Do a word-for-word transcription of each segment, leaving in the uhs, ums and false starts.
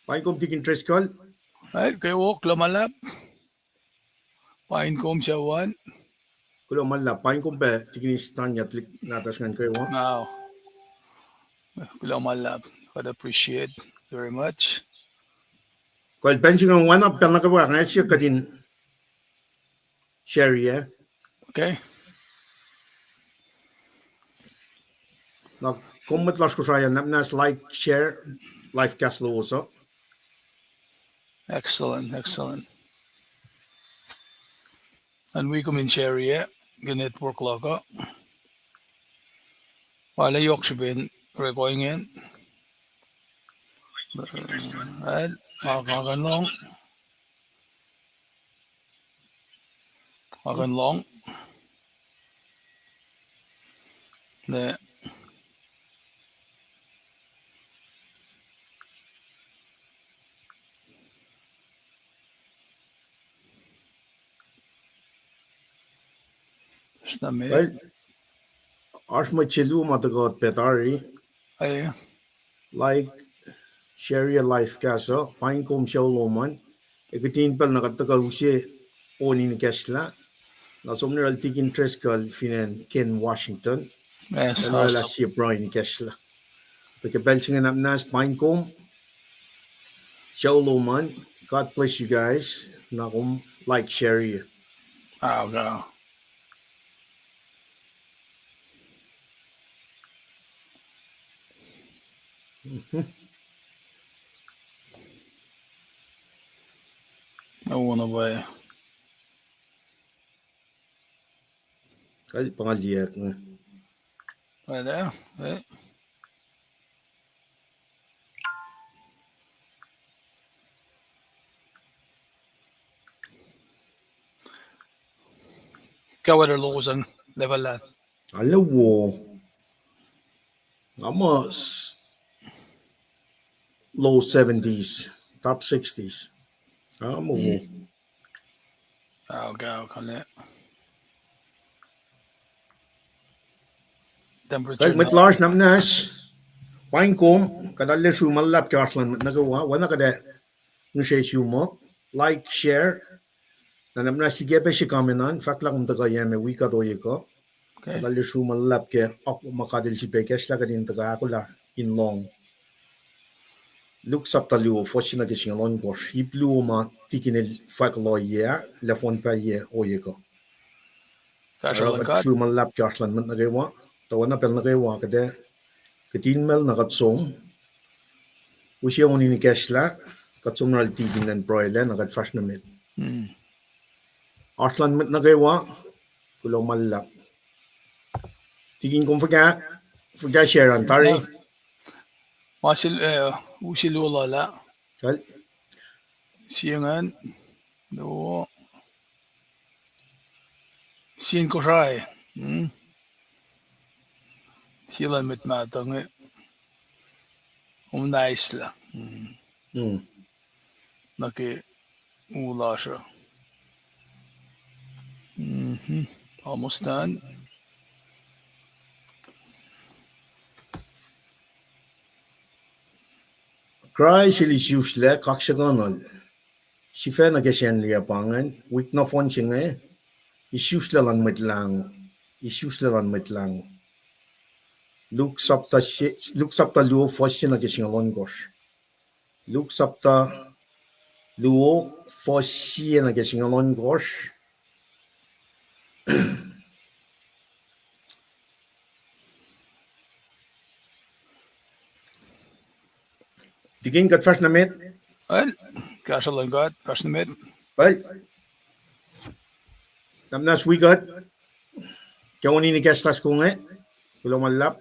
Paing kom Tikin Driscoll. Right, kweok, kuloh ma luhlahp. Paing kom Sawal. Kuloh ma luhlahp, paing kom pac Tikin Stanyat, tuhlihk nahtuhsr ingacn kwewa. Kuloh ma luhlahp. God appreciate very much. Kuh pacl se inge oacna pacl nuh kwewa nga siyuck kuht in share-i, eh? Okay. Na kom mwet lasr Kosrae an, nap muhnahs like, share, live cast lowos uh. Excellent, excellent. An wi kom in share-i, eh, ke network luhk uh. Pa lah yohk srihpen recording an. Ac, ma, ma kuh in lohng. Ma kuh in lohng. Ne. Well, oasr mwet se luo ma tuhkuh pac tari. Like, share-i live cast uh, paing kom sucu lom an. Ac kihtin pacl na kuht tuhkuh use on in ikacslah. Na som nuh yohrohl Tikin Driscoll fin acn Kent, Washington. Ac nuh yohrohl sie pruhe in ikacslah. Tuh ke pacl se inge nap muhnahs paing kom sucu lom an. God bless you guys. Na kom like, share-i. Kal pa nga liye inge. Kawet lowos an level ah. Ala wo. Nga muh low seventies, top sixties. Nga muh wo. Temperature mwet lasr nap muhnahs. Paing kom, kuht arlac sru ma luhlahp ke oasr luhn mwet nuh kwewa, oacna kuht ac ngihsre sum uh, like, share, na nap muhnahs liki pac se comment an, fahk lah kom tuhkuh yac me wi kuht ohiyac kuh. Kuht arlac sru ma luhlahp ke akwuck ma God El sifilpac ikacslah kuht in tuhkuh ahkolah in lohng. Luke sapta luo, fuhs se nuh ke singucul ohnkohsr. Ip luo ma Tikin el fahk lohiyac ah, lah fohn pahiyac ohiyac kuh. Kuht sru ma luhlahp ke oasr luhn mwet nuh kwewa, tuh oacna pacl nuh kwewa kuht ac kihtin mal na kuht som use on in ikacslah, kuht som nuh yohrohl Tikin in pruhe lac na kuht fahsr nuh met. Oasr luhn mwet nuh kwewa, kuloh ma luhlahp. Tikin kom fuhkah, fuhkah share an tari? Ma sil, eh, use luo lal ah. Sie ingacn, luo. Sie in Kosrae. Sie luhn mwet mahtuh inge. Om naislah. Nuh ke u lasr uh. Almost done. Kraist el isuslac kaksakihnuhl. Sifacna ke Sacnri ah pa ingacn, wik nohfohn se inge, isuslac luhn Mwet Lahngo, isuslac luhn Mwet Lahngo. Luk sapta se, Luk sapta luo fuhs se nuh ke singucul ohnkohsr. Luk sapta luo fuhs se nuh ke singucul ohnkohsr. Tikin, kuht fahsr nuh met. Well, kahsruh luhn God, fahsr nuh met. Well, nap muhnahs wi kuht ke on in ikacslah soko inge. Kuloh ma luhlahp.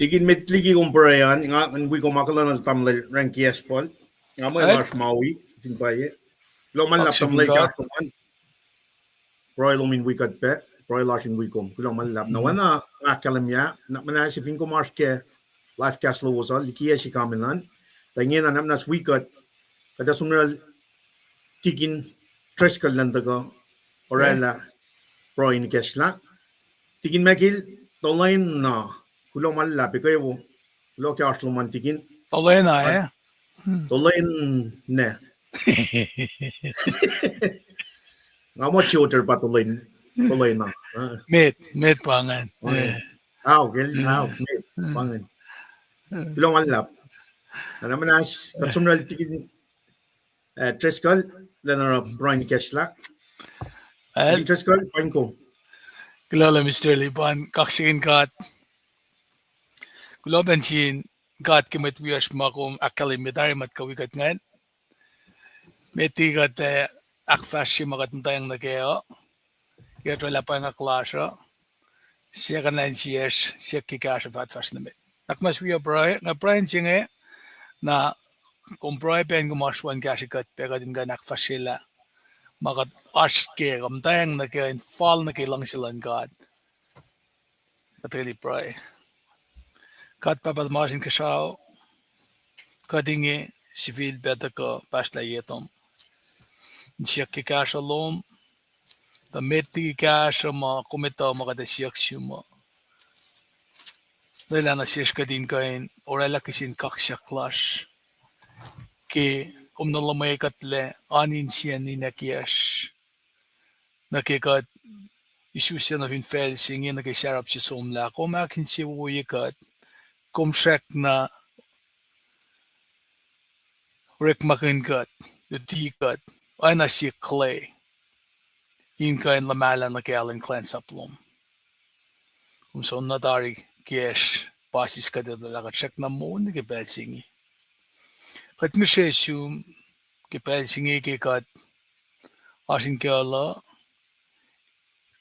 Tikin met liki kom pruhe an, nga in wi kom, akihlen tamuhlwel Rankias Paul. Nga mwe lasr Maui, fin pwacye. Kuloh ma luhlahp tamuhlwel Kahsruman. Pruhe lom in wi kuht pac, pruhe lasr in wi kom. Kuloh ma luhlahp. Na oacna nga ahkkahlwemye, na muhnahs fin kom oasr ke live cast lowos uh, likiyac se kamin an. Tuh ingena na muhnahs wi kuht, kuht ac som nuh Tikin Driscoll elan tuhkuh oraclah pruhe in ikacslah. Tikin Michael, Tolena. Kuloh ma luhlahp, ekuh wo. Kuloh ke oasr lom an Tikin. Tolena, eh? Tolena. Nga muh Chioter pa Tolena. Met, met pa ingacn. Ao, ke, ao, met pa ingacn. Kuloh ma luhlahp. Na muhnahs, kuht som nuh Tikin Driscoll, elan oruh pruhe in ikacslah. Tikin Driscoll, paing kom. Kuloh lah Mister Lipan, kaksakihn God. Kuloh pacna sin God ke mwet wiyacsr ma kom ahkkahlwemye tari ma kuht wi kuht ingacn. Met liki kuht, eh, ahkfahsrye ma kuht muhtwacng nuh kac uh. Kuht oraclah pweng lasr uh. Siyuck an insiyacsr, siyuck ke kahsruh fahtfahsr nuh met. Nuhnak muhnahs wi pruhe, nga pruhe se inge, na kom pruhe pac in kom oasr wen kahsrwe kuht pac kuht in kuh in ahkfahsryelah ma kuht oasr ke, kuh muhtwacng nuh ke, in fal nuh ke luhngse luhn God. Kuht ac pruhe. God Pahpah tuhmasr Inkuhsrao, kuht inge sifilpac tuhkuh pahsrlah ye tom in siyuck ke kahsruh lom, tuh met liki kahsruh ma kom etuh ma kuht ac siyuck sum uh. Lwelah nuh sesr kuht in kuh in oraclah kihsin kaksak lasr ke kom nuh luhmwe kuhtlac an insiyacn ninac kiyacsr. Nuh ke kuht isuslac nuh fin facl se inge nuh ke sarap se somlah, kom ahkinsewowoye kuht, kom srackna orekmakihn kuht, luti kuht, oacna sie clay, in kuh in luhmahlah nuh ke alu in kuhlwacnsap lom. Kom soenna tari kiyacsr, pa sis kuht etuh lah kuht srackna moul nuh ke pacl se inge. Kuht ngihsre sum ke pacl se inge ke kuht oasr in kuhluh,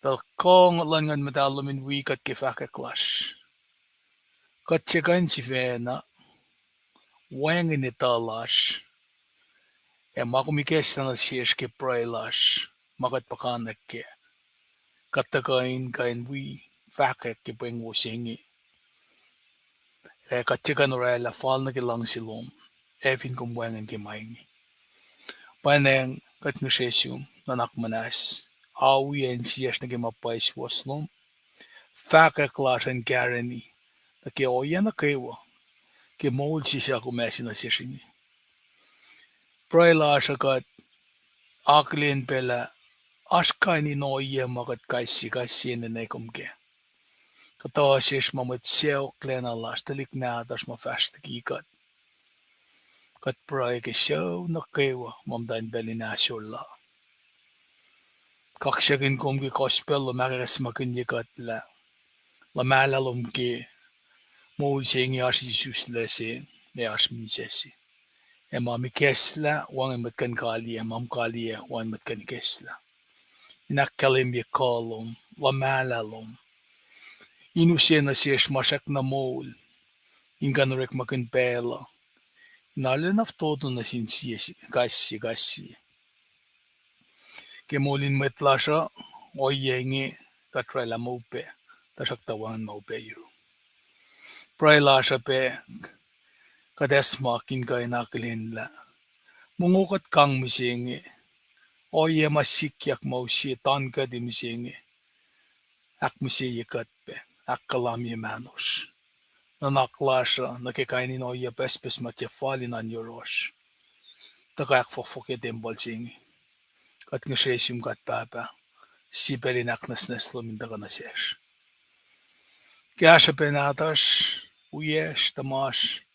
tuh kuh luhn Nguhn Muhtahl lom in wi kuht ke fahkwack lasr. Kuht tiac kuh in sifacna wacngihn etuh lasr, ac ma kom ikacslah nuh sesr ke pruhe lasr, ma kuht puhkantwen kac, kuht tuhkuh in kuh in wi fahkwack ke pweng wo se inge. Ac kuht tiac kuh in oraclah fal nuh ke luhngse lom, ac fin kom wacngihn ke ma inge. Pwacnwacng kuht ngihsre sum, nuhnak muhnahs, ao wi ac insiyacsr nuh ke ma pwacye suwohs lom. Fahkwack lasr in kareni nuh ke ohiyac nuh kwewa ke moul se suc kom ase nuh sesr inge. Pruhe lasr uh kuht akihlen pac lah oasr kain in ohiyac ma kuht kais sie, kais sie enenuh kom kac. Kuhtuh sesr ma mwet sacohklacna lasr, tuhlihk nahtuhsr ma fahsr liki kuht. Kuht pruhe ke sucu nuh kwewa ma muhtwacn pacl in ahsor la. Kaksakihn kom ke gospel lom ahkacsmakihnye kuht lah luhmahlah lom ke moul se inge oasr isuslac se, ac oasr misac se. Ac ma kom ikacslah, wacngihn mwet kuh in kaliyac, ma kom kaliyac, wacngihn mwet kuh in ikacslah. In ahkkahlwemye kuh lom, luhmahlah lom. In use nuh sesr ma srackna moul in kuh in orekmakihn pacl uh, in arulacna fototo nuh sin sie, kais sie, kais sie. Ke moul in mwet lasr uh, ohiyac inge kuht oraclah ma upac, tuhsruhktuh wacngihn ma upac yurum. Pruhe lasr uh pac kuht acsmak in kuh in akihlen lah mongo kuht kang mihsenge, ohiyac ma sikyak ma use tankuhti mihsenge, ahkmihsye kuht pac, ahkkahlwemye mahnosr. Nuhnak lasr uh nuh ke kain in ohiyac pucspucs ma tiac fal in oan yohrohsr, tuhkuh ahkfohkfohkye tempuhl se inge. Kuht ngihsre sum God Pahpah, sie pacl in ahknwacsnwacs lom in tuhkuh nuh sesr. Kahsruh pac nahtuhsr, wiyacsr, tuhmasr,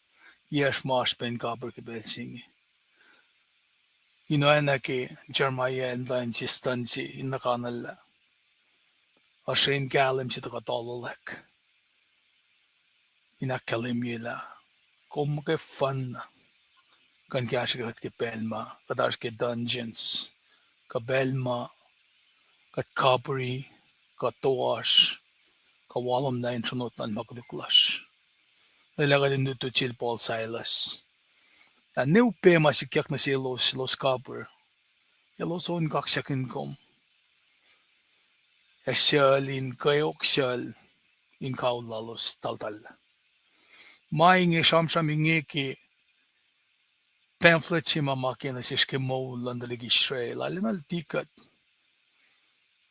yacsr ma oasr pac in kapihr ke pacl se inge. In oacna ke Jeremiah el muhtwacn sie stuhn se in nuhkanlah, usre in kahlwem se tuhkuh tololack, in ahkkahlwemye lah kom muhkwena kuh in kahsruh kuht ke pacl ma kuht oasr ke dungeons, kuh pacl ma kuht kapihri, kuh toasr, kuh walomlah in sronot luhn ma koluk lasr. Lwelah kuht in lutlut sel Paul Silas. Na ne upac ma sikyak nuh selos, elos kapihr. Elos on kaksakihn kom. Ac sucl in kweok, sucl in kaul lalos taltal. Ma inge sramsram inge ke pamphlet se ma ma ke nuh sesr ke moul luhn tuhlihk Israel. Arulacna luti kuht.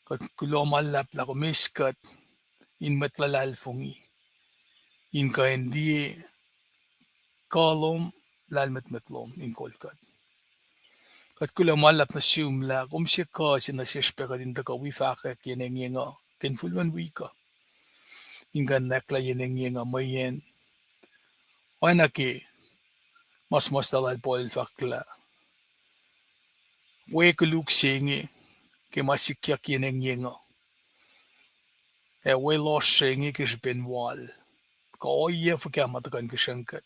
Kuht kuloh ma luhlahp lah kom eis kuht in mwet luhlahlfongi, in kuh in liye kuh lom, lahlmwetmwet lom in kol kuht. Kuht kuloh ma luhlahp nuh sum lah kom se kuh se nuh sesr pac kuht in tuhkuh wi fahkwack yen engyeng uh ke infulwen wik uh, in kuh in nwacklah yen engyeng uh mweyen oacna ke ma suhmuhslah lal Paul el fahk lah we koluk se inge ke ma sikyak yen engyeng uh, ac we lohsr se inge ke srihpen wal. Kuh ohiyac fuhkah ma tuhkuh in kihsreng kuht?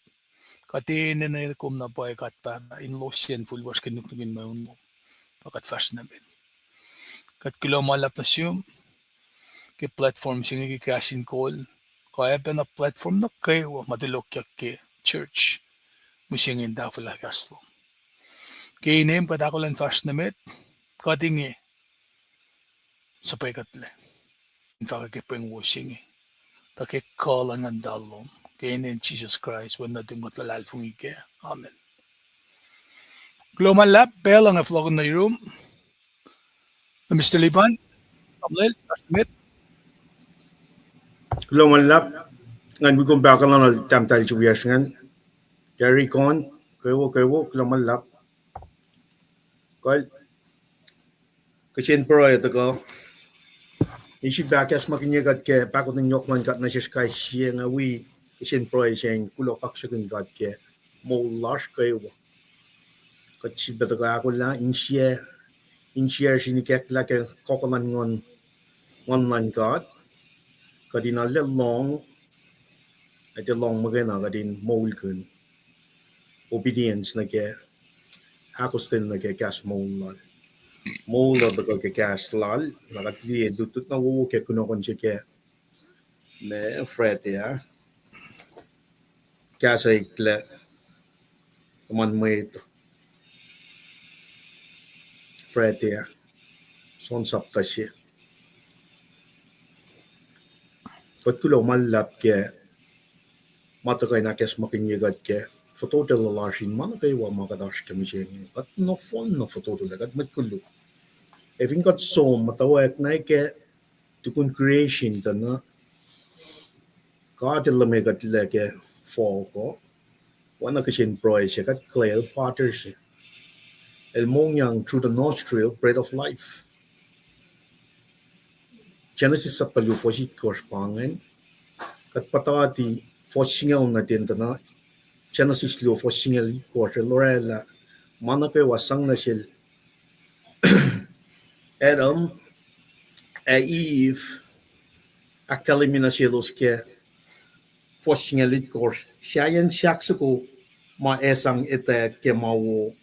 Kuht enenuh kom na pwacye God Pahpah in losyacn infulwucsr ke nuknuk in mweun lom. Pa kuht fahsr nuh met. Kuht kuloh ma luhlahp nuh sum ke platform se inge ke kahs in kol, kuh oacpacna platform nuh kwewa ma tulokyak ke church mihsenge in tahfwelah kahs lom. Ke inem kuht ahkolah in fahsr nuh met, kuht inge suhpwekuhtlac in fahkwack ke pweng wo se inge, tuh ke kuh luhn nguhn muhtahl lom, ke inen Jisus Kraist, Wen nuhtum, kuht luhlahlfongi kac. Amen. Kuloh ma luhlahp, pacl uh nga fohlohkihn nuh yurum, Mister Lipan, Samuel, fahsr nuh met. Kuloh ma luhlahp, ngan wi kom pahkolah nuh tahmtahel se wiyacsr ingacn. Carry on, kwewo, kwewo, kuloh ma luhlahp. Kal, kihsen pruhe tuhkuh. Nga sifilpac ahkacsmakihnye kuht ke pahkotwen yohk luhn God nuh sesr kais sie, nga wi kihsen pruhe se in kuloh kaksakihn God ke moul lasr kwewa. Kuht sifilpac tuhkuh ahkolah, insiyacsr, insiyacsr in ikacklah ke kuh luhn nguhn, nguhn luhn God. Kuht in arlac lohng, ac tiac lohng muhkwena, kuht in moulkihn obedience nuh ke, ahkostwen nuh ke kahs moul lal. Moul uh tuhkuh ke kahs lal, na kuht liye lutlut na wowo ke kunohkohn se ke, ma Friday ah, kahs uh eklac luhman mwet Friday ah, John sapta se. Kuht kuloh ma luhlahp ke ma tuhkuh in ahkacsmakihnye kuht ke fototo lasr in ma nuh kwewa ma kuht oasr ke mihsenge. Kuht nohfohn na fototo lac, kuht mwet koluk. Ac fin kuht som muhtwacwacack na ke tukun creation tuh na, God El liye kuhtlac ke fohk uh, oacna kihsen pruhe se, kuht clay, El potter se. El mongyang through the nostril, breath of life. Genesis sapta luo fuhs itkohsr pa ingacn. Kuht puhtati fuhs singucul nuh ten tuh na, Genesis luo fuhs singucul itkohsr, el orwaclah ma nuh kwewa sang nuh sel Adam ac Eve, ahkkahlwemye nuh selos ke fuhs singucul itkohsr, sahyacn sahk soko ma ac sang etwacack ke ma wo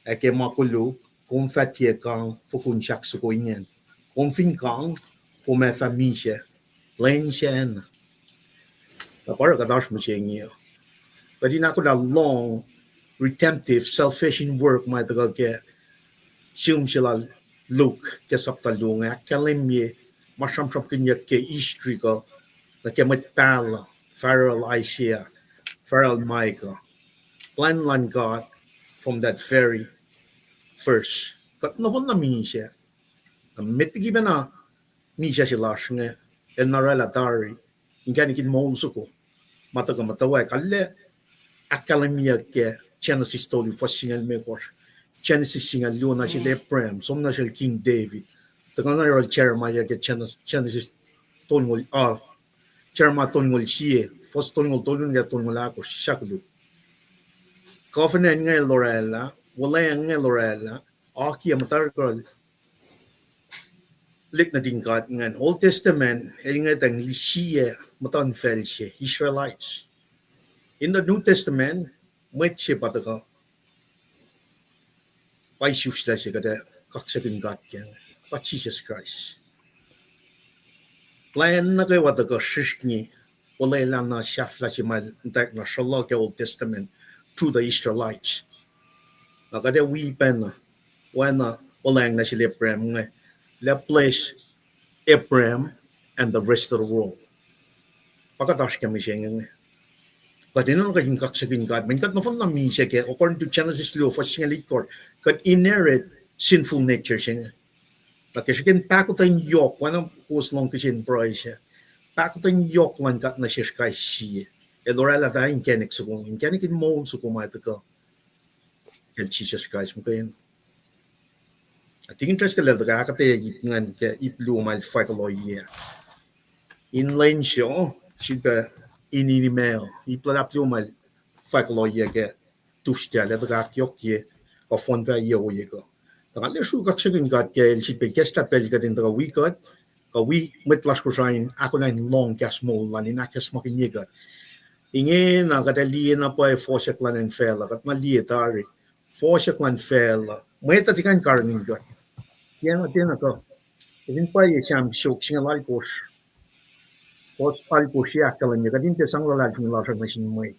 ac ke ma koluk, kom fah tiac kang fokun sahk soko ingacn. Kom fin kang, kom ac fah misac lwen sacna. Na pa oruh kuht oasr mihsenge uh, kuht in ahkolah lohng redemptive salvation work ma tuhkuh ke sihm se lal Luke ke sapta luo inge, ahkkahlwemye ma sramsramkihnyuck ke history kuh nuh ke mwet pahluh, Pharaoh Isaiah, Pharaoh Micah. Plwacn luhn God from that very first. Kuht nohfohn na misac. Na met liki pacna misac se lasr inge, el na orwaclah tari inkacnek in moul soko ma tuhkuh muhtwacwacack. Arlac ahkkahlwemyeyuck ke Genesis tolu fuhs singucul limekohsr, Genesis singucul luo, nuh sel Abraham, som nuh sel King David, tuhkuh nuh yohrohl Jeremiah ke Genesis, Genesis tolngoul, uh, Jeremiah tolngoul sie, fuhs tolngoul tolu nuh ke tolngoul ahkosr, sahk koluk. Covenant inge el orwaclah, wuhlweacng inge el orwaclah, akiyac muhtahl lit nuhtin God ingacn. Old Testament el ngwetacng sie muhtuhnfacl se, Israelites. In the New Testament, mwet se pa tuhkuh pa isuslah se kuht ac kaksakihn God ke, pa Jisus Kraist. Plwacn nuh kwewa tuhkuh srihsrngi olwelah na sahflah se ma el muhtwacwacack na sruhluh ke Old Testament through the Israelites. Na kuht ac wi pacna, oacna olwelah na sel Abraham inge, lah bless Abraham and the rest of the world. Pa kuht oasr ke mihsenge inge. Kuht enenuh kuht in kaksakihn God, mweyen kuht nohfohn na misac ke, according to Genesis luo fuhs singucul itkohsr, kuht inherit sinful nature se inge. Na ke srihpen pahkotwen yohk, oacna kowos lohng kihsen pruhe sac, pahkotwen yohk luhn God nuh sesr kais sie, el oraclah fah inkacnek soko, inkacnek in moul soko ma tuhkuh kacl Jisus Kraist muhkwena. Tikin Driscoll el tuhkuh ahkuhtweyac ip ingacn ke ip luo ma el fahk kuloh oyac. In lwen se, sifilpac in inimac, ip luhlahp luo ma el fahk kuloh oyac ke Tuesday ah, el tuhkuh ahkyohkye kuh fohn pac ohiyac kuh. Tuh nga lwelah sruhk kaksakihn God ke el sifilpac ikacslah pacl kuht in tuhkuh wi kuht, kuh wi mwet lasr Kosrae in ahkolah in lohng kahs moul lal in ahkacsmakihnye kuht. Ingena kuht ac liye na pwacye fohsack luhn acn facluh, kuht na liye tari fohsack luhn facluh. Mwet uh tiac kuh in karihngihn kuht. Tiacna, tiacna kuh. Kuht in pwacye Sam siofok singucul alkosr, fuhs alkosr, ahkkahlwemye kuht in tiac sang luhlahlfongi lasr uh nuh sin mwet,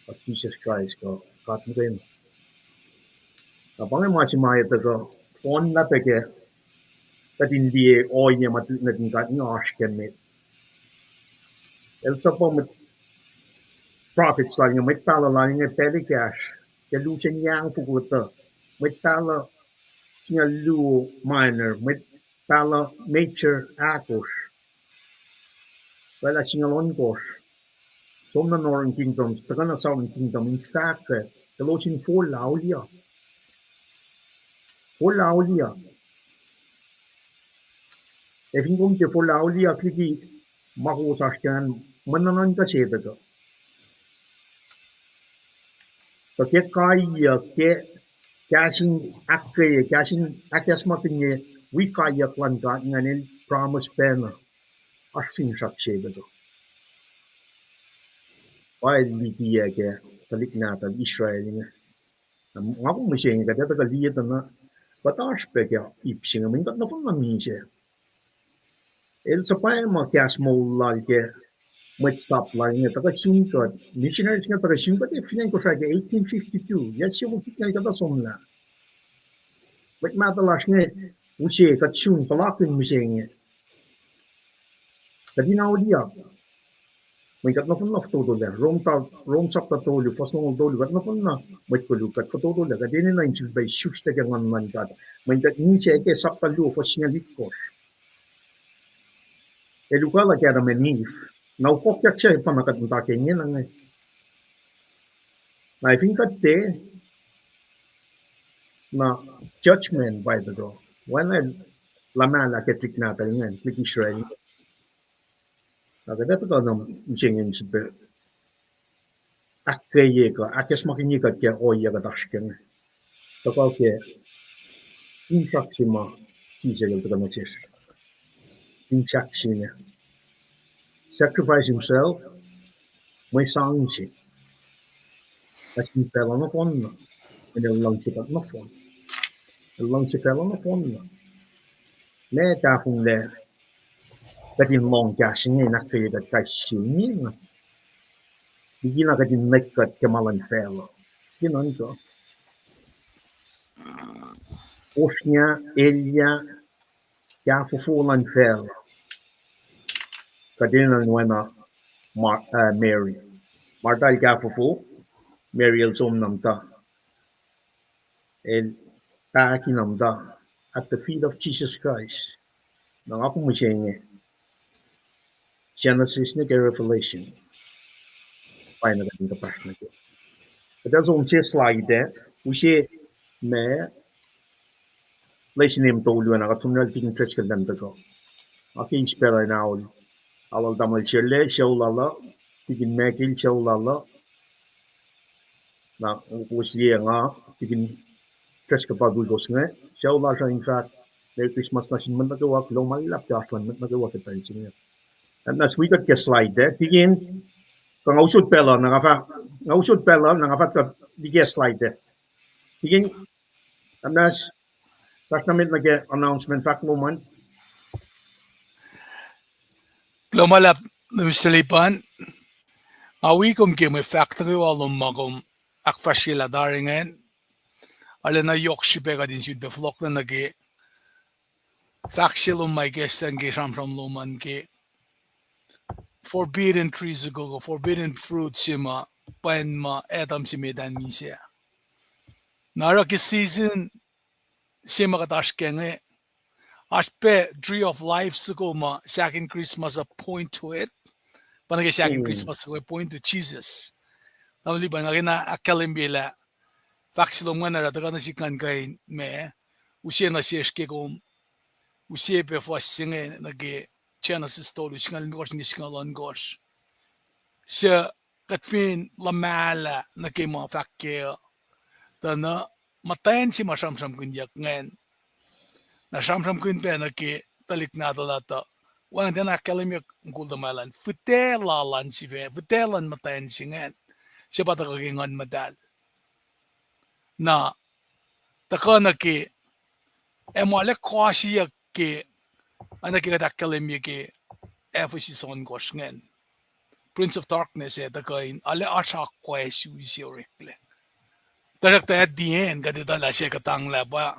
kuh Jisus Kraist kuh God muhkwena. Na pa inge ma se ma etuh kuh fohnlah pac ke kuht in liye ohiyac ma tuhlihk nuhtin God inge oasr ke met. El suhpwacr mwet prophets lal inge, mwet pahluh lal inge pacl ekahsr ke lusen yac fokoko tuh, mwet pahluh singucul luo minor, mwet pahluh major ahkosr, lwelah singucul ohnkohsr, som nuh Northern Kingdom, tuhkuh nuh Southern Kingdom in fahkwack, elos in forlah auliyak. Forlah auliyak. Ac fin kom tiac forlah auliyak liki ma kowos oasr ke an, mwe nuhnuhnkuh se etuh kuh. Tuh ke kaiyuck, ke kahs in ahkkweye, kahs in ahkacsmakihnye wi kaiyuck luhn God ingacn el promise pacna, oasr finsrak se etuh kuh. Pa el litiyac ke tuhlihk nahtuhl Israel inge. Nga kom mihsenge kuht etuh kuh liye tuh na kuht oasr pac ke ip se inge, mweyen kuht nohfohn na misac. El suhpwacma kahs moul lal ke mwet sap lal inge, tuhkuh sun kuht, missionaries inge tuhkuh sun kuht fin acn Kosrae ke eighteen fifty-two, yac siofok titngucul kuhtuh somlah. Mwet mahtuh lasr inge use kuht sun puhlakihn mihsenge. Kuht in auliyak. Mweyen kuht nohfohn na fototolac. Rom, Rom sapta tolu, fuhs longoul tolu, kuht nohfohn na mwet koluk, kuht fototolac, kuht enenuh in sifilpac isuslac ke Nguhn luhn God. Mweyen kuht misac ke sapta luo, fuhs singucul itkohsr. El ukwaclah ke Adam and Eve. Na ukokyak se pa na kuht muhta ke ingena inge. Na fin kuht tiac, na judgment pa etuh kuh. Oacna luhmahlah ke tuhlihk nahtuhl ingacn, tuhlihk Israel. Na kuht etuh kuh na mihsenge in sifilpac ahkkweye kuh ahkacsmakihnye kuht ke ohiyac kuht oasr ke inge. Tuhkuh ke finsrak se ma Jisus el tuhkuh nuh sesr. Finsrak se inge, sacrifice himself, mwe sang se. Nuh sin facluh nohfohn na, mweyen el luhngse kuht nohfohn. El luhngse facluh nohfohn na. Meac tahfonglac kuht in lohng kahs inge in ahkkweye kuht kais sie inge? Likina kuht in nwek kuht ke ma luhn facluh. Ke nuhnkuh, osrnga, elyah, kahfofo luhn facluh. Kuht enenuh in oacna Ma-, uh, Mary. Martha el kahfofo, Mary el som na muhta. El pahki na muhta at the feet of Jesus Christ. Na nga kom mihsenge Genesis nuh ke Revelation. Pwacyena kuht in kuhpahsr nuh ke. Kuht ac som sie slide ah, use ma lesin em tolu an, kuht som nuh Tikin Driscoll an tuhkuh. Nga ke eis pacl in aol, aol tamuhlwel Shirley, sucu lal uh, Tikin Michael, sucu lal uh. Na kowos liye nga, Tikin Driscoll pa wi kowos inge, sucu lasr uh, in fact, Merry Christmas nuh sin mwet nuh kwewa, kuloh ma luhlahp ke oasr luhn mwet nuh kwewa ke pacl se inge. Na wi kuht ke slide ah, Tikin, kuh nga usot pacl uh, na nga fah, nga usot pacl uh, na nga fah kuh liki slide ah. Tikin, Amnas, fahsr na met nuh ke announcement, fahk lom an. Kuloh ma luhlahp, Nuh sel Lipan, nga wi kom ke mwe fahk nuh kwewa lom ma kom ahkfahsryelah tari ingacn. Arulacna yohk srihpac kuht in sifilpac fohlohk nuh ke fahk se lom ma ikacslah ke sramsram lom an ke forbidden tree soko, forbidden fruit se ma pwacn ma Adam se met an misac. Na oruh ke season se ma kuht oasr kac inge, oasr pac tree of life soko ma sahk in Christmas uh point to it. Pa nuh ke sahk in Christmas soko point to Jesus. Tamuhlwel Lipan, nga kena ahkkahlwemye lah fahk se lom ingacn oruh tuhkuh nuh sihk ngan kuh in ma use nuh sesr ke kom use pac fuhs se inge nuh ke Genesis tolu, singucul limekohsr nuh ke singucul ohnkohsr. Suc kuht fin luhmahlah nuh ke ma fahk kac uh, tuh na muhtwacn se ma sramsramkihnyuck ingacn, na sramsramkihn pac nuh ke tuhlihk nahtuhl ah tuh, wacngihn tiacna ahkkahlwemyeyuck mukul tuhmwacl an, fihtac lal an sifac, fihtac luhn muhtwacn se ingacn, se pa tuhkuh ke Nguhn Muhtahl. Na tuhkuh nuh ke, ac ma arlac kohsiyuck ke, oacna ke kuht ahkkahlwemye ke Ephesus ohnkohsr ingacn, prince of darkness ac tuhkuh in arlac oasr akwuck se oreklac. Tuhsruhktuh at the end kuht etuh lah se kuhtanglah pa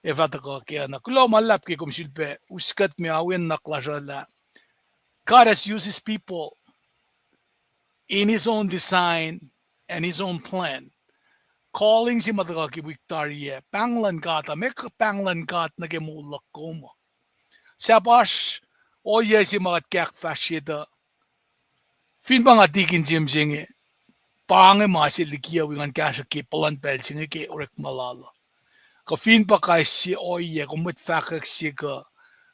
ac fah tuhkuh kac. Na kuloh ma luhlahp ke kom sifilpac us kuht me awi nuhnak lasr uh lah God has used his people in his own design and his own plan. Calling se ma tuhkuh ke wik tari ah, pahng luhn God uh, ma pahng luhn God nuh ke moul luhk kom uh. Sahp oasr ohiyac se ma kuht ke ahkfahsrye tuh, fin pa nga tikin se mihsenge, pa inge ma se liki uh wi ngan kahsruh ke puhlan pacl se inge ke orekma lal uh. Kuh fin pa kais sie ohiyac, kuh mwet fahkwack se kuh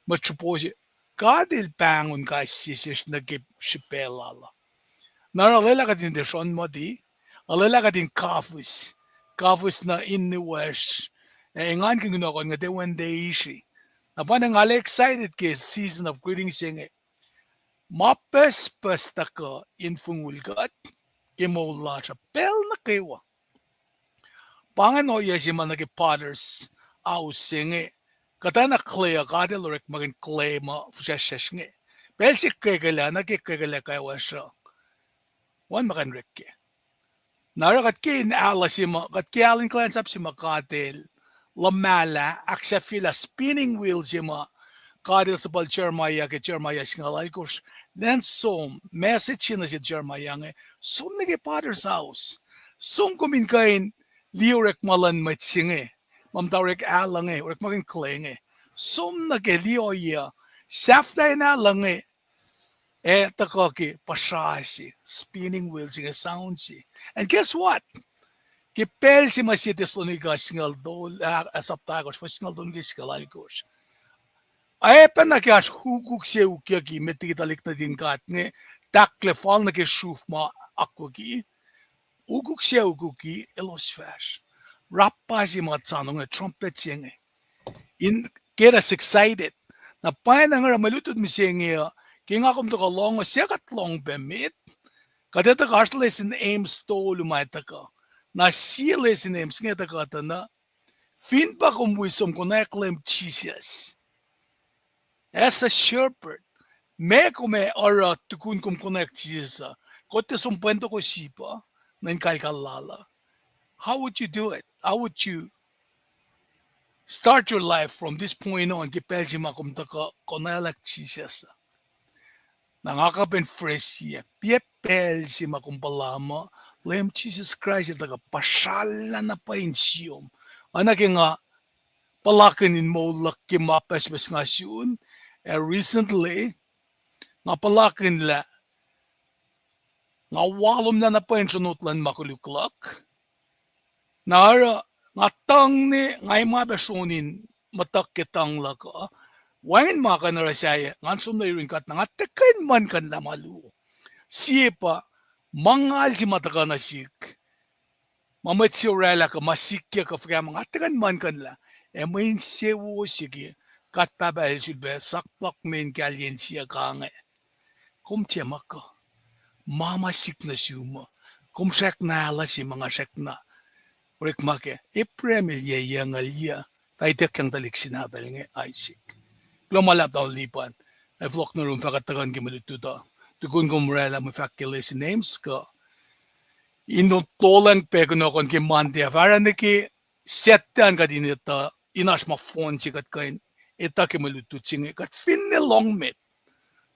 mwet sruhpo se, God el pahngon kais sie sesr nuh ke srihpac lal uh. Na oruh lwelah kuht in tiac srohn muhti, a lwelah kuht in kafis, kafis nuh in niwesr, ac engankihn kunohkohn inge tiac wen tiac isi. Na pa na nga arlac excited ke season of greeting se inge. Ma pucspucs tuhkuh in fongul kuht ke moul lasr uh pacl nuh kwewa. Pa ingacn ohiyac se ma nuh ke potter's house se inge, kuhtwena clay uh, God el orekmakihn clay ma fihsracsrsracsr inge. Pacl se kwekwelah, nuh ke kwekwelah kwewa sruh, wacngihn ma kuh in orek kac. Na oruh kuht ke in alu se ma, kuht ke alu in kuhlwacnsap se ma God el luhmahlah, ahksahfyelah spinning wheel se ma God el suhpal Jeremiah ke Jeremiah singucul alkosr, lwen som, message se nuh sel Jeremiah inge, som nuh ke potter's house. Som kom in kuh in liye orekma luhn mwet se inge, ma muhta orek alu inge, orekmakihn clay inge. Som nuh ke liye ohiyac, sahflah in alu inge, ac tuhkuh ke puhsra se, spinning wheel se inge, sound se. And guess what? Ke pacl se ma sie Thessalonica singucul tolu, ah, ah, sapta ahkosr, fuhs singucul tolu ke singucul alkosr, oacpacna ke oasr ukuk se ukyucki met liki tuhlihk nuhtin God inge, tahklac fal nuh ke sruf ma akwucki. Ukuk se ukwucki, elos fahsr. Rappa se ma kuht soanong inge, trumpet se inge, in get us excited. Na pwacnwacng oruh mwe lutlut mihsenge uh, ke nga kom tuhkuh lohng uh, suc kuht lohng pac met? Kuht etuh oasr lesin Amos tolu ma tuhkuh. Na sie lesin Amos inge tuhkuh tuh na, fin pa kom wi som konwacack Leum Jisus as a shepherd, meac kom ac oruh tukun kom konwacack Jisus uh? Kuht tiac som pwen toko sip uh, nuh in kalkal lal uh. How would you do it? How would you start your life from this point on ke pacl se ma kom tuhkuh konwaclack Jisus uh? Na nga kuh pac in phrase-i, pa pacl se ma kom puhla muh Leum Jisus Kraist el tuhkuh puhsrallah na pwacye in siom. Oacna ke nga puhlakihn in moul luhk ke ma pucspucs nga sun, ac recently, nga puhlakihn lah nga walomlah na pwacye in sronot luhn ma koluk luhk. Na oruh nga tuhng ne nga ma pac sron in muhtuhk ke tuhng luhk uh. Wacngihn ma kuh in oruh sahyac, ngan som nuh yurin God na nga tuhkuh in muhlkuhnlah ma luo. Sie pa, ma ngal se ma tuhkuh nuh sihk, ma mwet se orwaclah kuh ma sikyak kuh fuhkah ma, nga tuhkuh in muhlkuhnlah. Ac mwe insewowo ke God Pahpah el sulpac sakpuhk me in kahlyen siyuck inge. Kom tiac muh kuh, ma ma sik nuh sum uh. Kom srackna alu se ma nga srackna orekma kac. Abraham el yac yucngucul yac, fah ituckyang tuhlihk se nahtuhl inge Isaac. Kuloh ma luhlahp tamuhlwel Lipan. Ac fohlohk nuh yurum fah kuht tuhkuh nuh ke mwe lutlut uh. tukun kom oraclah mwe fahk ke lesi names kuh in tolang pac kunohkohn ke Monday ah, fahsr nuh ke Saturday an kuht in etuh in oasr ma fon se kuht kuh in etuh ke mwe lutlut se inge kuht finne lohng met.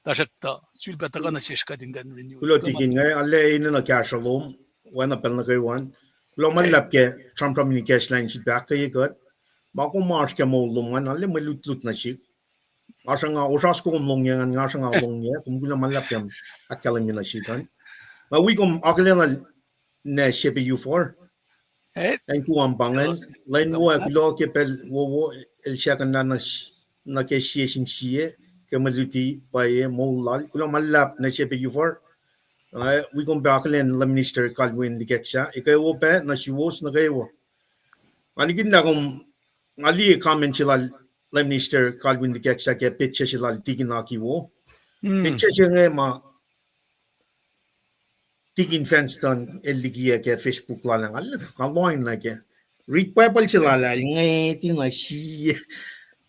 Tuhsruhktuh sulpac tuhkuh nuh sesr kuht in kuh in renew. Kuloh Tikin, nga arlac enenuh kahsruh lom, oacna pacl nuh kwewa. Kuloh ma luhlahp ke sramsram in ikacslah in sifilpac ahkkweye kuht. Ma kom oasr ke moul lom an, arlac mwe lutlut nuh sihk. Nga sruhnga, osra soko kom lohngyac ngan, nga sruhnga lohngyac, kom kuloh ma luhlahp ke ahkkahlwemye nuh sihk an. Nga wi kom akihlen na Shepe Ufor. Acn Guam pa ingacn, lwen wo ac kuloh ke pacl wowo el siyuck na nuh ke sie sin sie ke mwe luti pwacye moul lal. Kuloh ma luhlahp na Shepe Ufor. Wi kom pac akihlen Lay Minister Kalwin Likeksa, ekuh pac nuh suwos nuh kwewa. Nga nikinlah kom, nga liye comment se lal Lay Minister Kalwin Likeksa ke petsac se lal Tikin Akiwo. Petsac se inge ma Tikin Fanston el likiyac ke Facebook lal ah, nga lohacng nuh ke read Bible se lal ah, el ngwet na sie.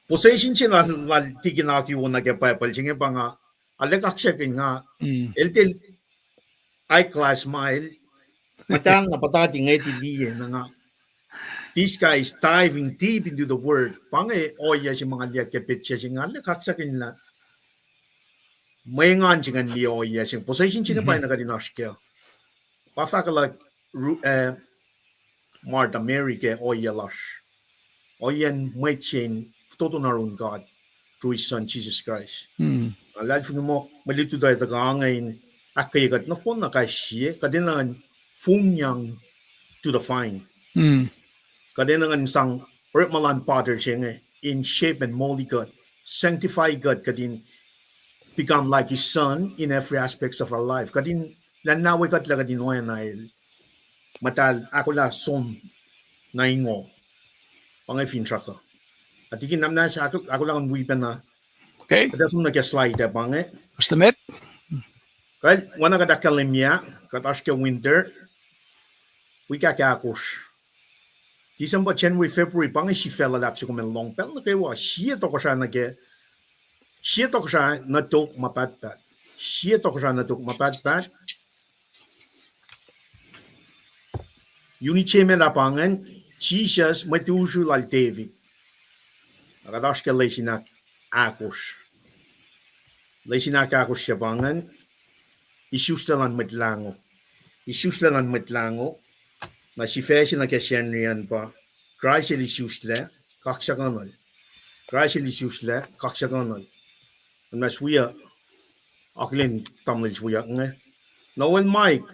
Position se lal, lal Tikin Akiwo nuh ke Bible se inge pa nga arlac kaksakihn nga, el tiac high class ma el, muhtahl na puhtati ngwet liye na nga. This guy is diving deep into the word. Pa inge ohiyac se ma nga liye ke petsac se inge, nga arlac kaksakihn lah mwe engan se ingacn liye ohiyac se inge. Position se inge pa na kuht in oasr kac. Pa fahk lah Martha, Mary ke ohiyac lasr, ohiyacn mwet se in fototo nuh yurin God through his son Jesus Christ. Na luhlahlfongi muh mwe lutlut uh tuhkuh inge in ahkkweye kuht nohfohn na kais sie, kuht enenuh in fongyang to the fine. Kuht enenuh in sang orekma luhn potter se inge in shape and mold kuht, sanctify kuht, kuht in become like his son in every aspects of our life. Kuht in, lah na we kuht lah kuht in oacna el. Muhtahl ahkolah som na ingo. Pa inge finsrak uh. Atikin namna ahkolah in wi pacna. Kuht ac som nuh ke slide ah pa inge. Kal, oacna kuht ahkkahlwemye, kuht oasr ke winter, wik ahkosr. December, January, February, pa inge sifacna luhlahp se kom in lohng pacl nuh kwewa, sie tohkohsrah nuh ke, sie tohkohsrah nuh tok ma pahtpaht. Sie tohkohsrah nuh tok ma pahtpaht. Unit se met ah pa ingacn, Jisus, mwet usru lal David. Na kuht oasr ke lesin ahkosr. Lesin ahkosr se pa ingacn, isuslac luhn Mwet Lahngo. Isuslac luhn Mwet Lahngo. Na sifac se nuh ke Sacnri an pa, Kraist el isuslac, kaksakihnuhl. Kraist el isuslac, kaksakihnuhl. Unmas wi uh, akihlen tamuhlwel se wi uh inge. Noel Mike,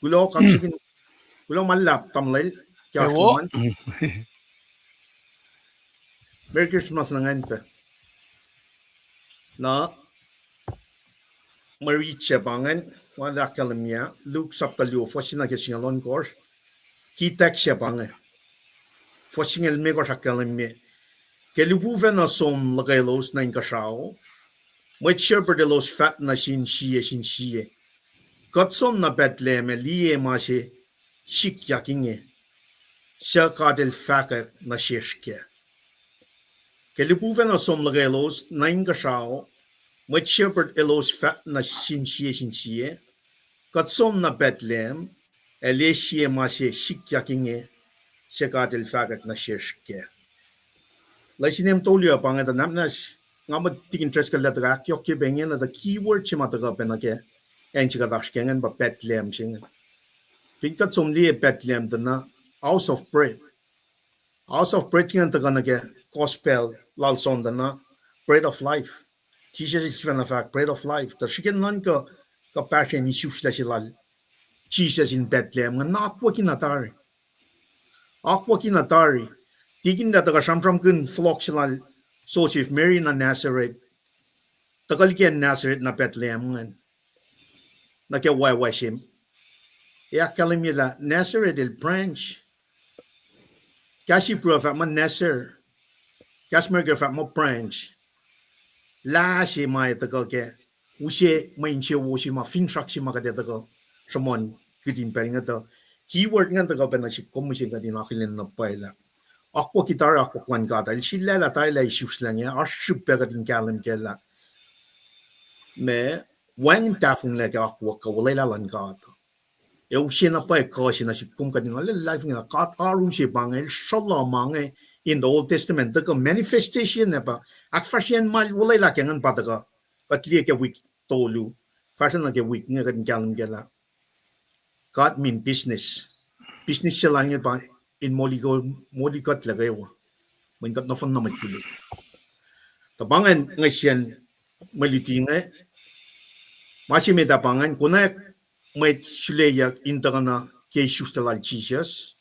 kuloh, kuloh ma luhlahp tamuhlwel, ke oasr lom an. Merry Christmas nuh ngacn pac. Na mwe rit se pa ingacn, nga ahkkahlwemye, Luke sapta luo, fuhs se nuh ke singucul ohnkohsr, kitak se pa inge. Fuhs singucul limekohsr ahkkahlwemye, ke lihpufacn uh som luhkelos nuh inkuhsrao, mwet shepherd elos fahk nuh sin sie sin sie, kuht som nuh Bethlehem ac liye ma se sikyak inge, suc God el fahkwack nuh sesr kac. Ke lihpufacn uh som luhkelos nuh inkuhsrao, mwet shepherd elos fahk nuh sin sie sin sie, kuht som nuh Bethlehem ac liye sie ma se sikyak inge, suc God el fahkwack nuh sesr kac. Lesin em tolu uh pa inge tuh namnasr, nga muh tikin Driscoll el tuhkuh ahkyohkye pac ingena tuh keyword se ma tuhkuh pac nuh ke acn se kuht oasr ke ingacn pa Bethlehem se inge. Fin kuht som liye Bethlehem tuh na house of bread. House of bread ingacn tuhkuh nuh ke gospel lal John tuh na bread of life. Jisus el sifacna fahk bread of life. Tuh srihke nuhnkuh kuhpahsren isuslac se lal Jisus in Bethlehem ingacn na akwucki na tari. Akwucki na tari. Tikin lah tuhkuh sramsramkihn fohlohk se lal Joseph, Mary nuh Nazareth. Tuhkuh liki acn Nazareth na Bethlehem ingacn. Nuh ke wacwac se, ac ahkkahlwemye lah Nazareth el branch. Kahs Hebrew uh fahk muh Nazar. Kahs America fahk muh branch. Lah se ma ac tuhkuh ke use mwe insewowo se ma finsrak se ma kuht ac tuhkuh sruhmuhn kihtin pacl inge tuh. Keyword ingacn tuhkuh pac nuh sihk kom mihsenge kuht in akihlen na pwacye lah akwucki tari akwuck luhn God. El sulaclah tari lah isuslac inge, oasr srihpac kuht in kahlwem kac lah ma wacngihn tahfonglac ke akwuck kuh olwelah luhn God. Ac use na pwacye kuh se nuh sihk kom kuht in nga luhlahlfongi lah God oaru se pa inge, el sruhluh ma inge in the Old Testament, tuhkuh manifestation ac pa ahkfahsryacn ma el olwelah ke ingacn pa tuhkuh, kuht liye ke wik tolu, fahsruh nuh ke wik inge kuht in kahlwem kac lah God mean business. Business se lal inge pa in moli ko-, moli kuht lah kwewa. Mweyen kuht nohfohn na mwet koluk. Tuh pa ingacn ngihsre mwe luti inge, ma se met ah pa ingacn, konwacack mwet suleyuck in tuhkuh nuh ke isuslac lal Jisus.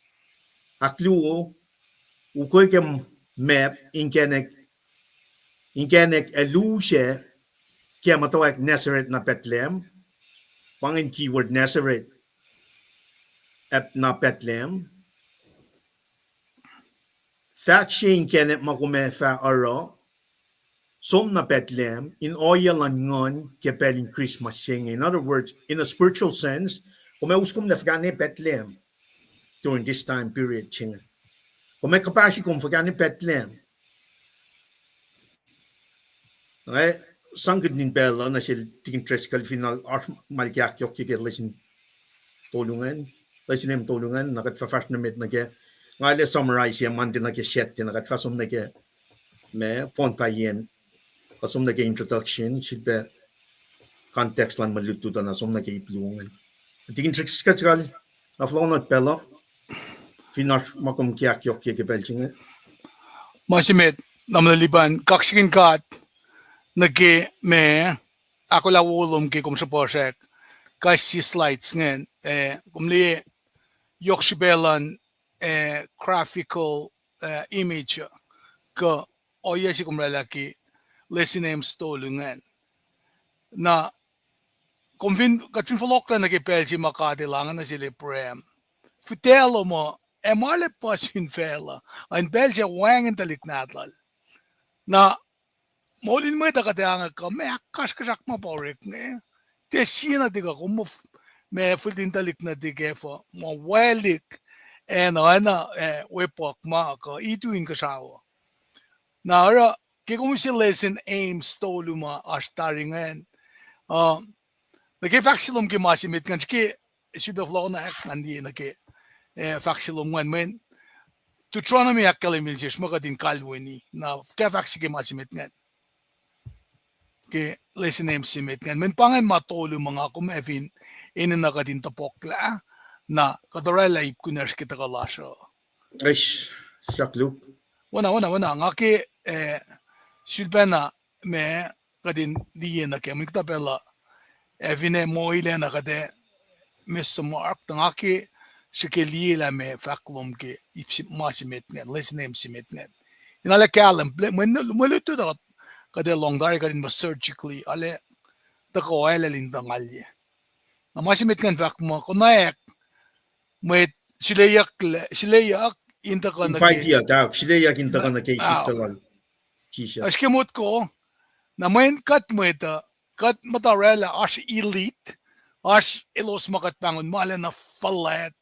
Ahkluo, ukwe ke map, inkacnek, inkacnek ac lusac ke muhtwacwacack Nazareth na Bethlehem. Pa ingacn keyword Nazareth, ac na Bethlehem. Fahk se inkacnek ma kom ac fah oruh, som na Bethlehem, in ohiyac luhn nguhn ke pacl in Christmas se inge. In other words, in a spiritual sense, kom ac us kom lah fuhkah ne Bethlehem during this time period se inge. Kom ac kuhpahsri kom fuhkah ne Bethlehem. Ac sang kuht in pacl uh nuh sel Tikin Driscoll fin oasr ma el ke ahkyohkye ke lesin tolu ingacn, lesin em tolu ingacn, na kuht fah fahsr nuh met nuh ke, nga ac summarize ac Monday nuh ke Saturday, na kuht fah som nuh ke, ma, fohn pahyacn, kuht som nuh ke introduction, sifilpac context luhn mwe lutlut uh na som nuh ke ip luo ingacn. Tikin Driscoll, na fohlohk nuh pacl uh, fin oasr ma kom ke ahkyohkye ke pacl se inge. Ma se met, na muh lalipan kaksakihn God nuh ke ma ahkolah wo lom ke kom sruhpuhsrak kais sie slides ingacn, eh, kom liye yohk srihpac luhn, eh, graphical, eh, image uh, kuh ohiyac se kom oraclah ke lesin em stol ingacn. Na kom fin, kuht fin fohlohklah nuh ke pacl se ma God El ange nuh sel Abraham, fihtac lom uh, ac ma arlac puhs fin facluh, ac in pacl se wacngihn tuhlihk nahtuhl. Na moul in mwet uh kuht ac ange kuh ma ahkkasrkuhsrak ma pa orek inge. Tiac sie nuhtihk uh, kom muh f-, ma fihl in tuhlihk nuhtihk ac fuh ma waclihk, ac na, ac na, eh, wepuck ma kuh itu inkuhsrao. Na oruh, ke kom use lesin em stolu ma oasr tari ingacn, uh, nuh ke fahk se lom ke ma se met ingacn, srihke, sifilpac fohlohk na ahkngan liye nuh ke, eh, fahk se lom ingacn mweyen Deuteronomy ahkkahlwemye sesr ma kuht in kalweni, na fuhkah fahk se ke ma se met ingacn. Ke lesin em se met ingacn. Mweyen pa ingacn ma tolu ma nga kom ac fin enenuh kuht in topuklah, na kuht oraclah ip kunacsr ke tuhkuh lasr uh. Eish, sak luk. Wona, wona, wona, nga ke, eh, sulpacna ma kuht in liye nuh ke, mweyen kuhtuh pacl uh, ac finne moul ah na kuht ac miss the mark, tuh nga ke srihke liye lah ma fahk lom ke ip se, ma se met ingacn, lesin em se met ingacn. In arlac kahlwem, mwe, mwe lutlut uh kuht ac lohng tari kuht in muh surgically, arlac tuhkuh oalel in tuh ngalye. Na ma se met ingacn fahk muh, konwacack mwet suleyuck, suleyuck in tuhkuh nuh ke, suleyuck in tuhkuh nuh ke isuslac lal Jisus. Oasr ke motko, na mweyen kuht mwet uh, kuht muhta oraclah oasr elite, oasr elos ma kuht pahngon ma lacna fuhlwact.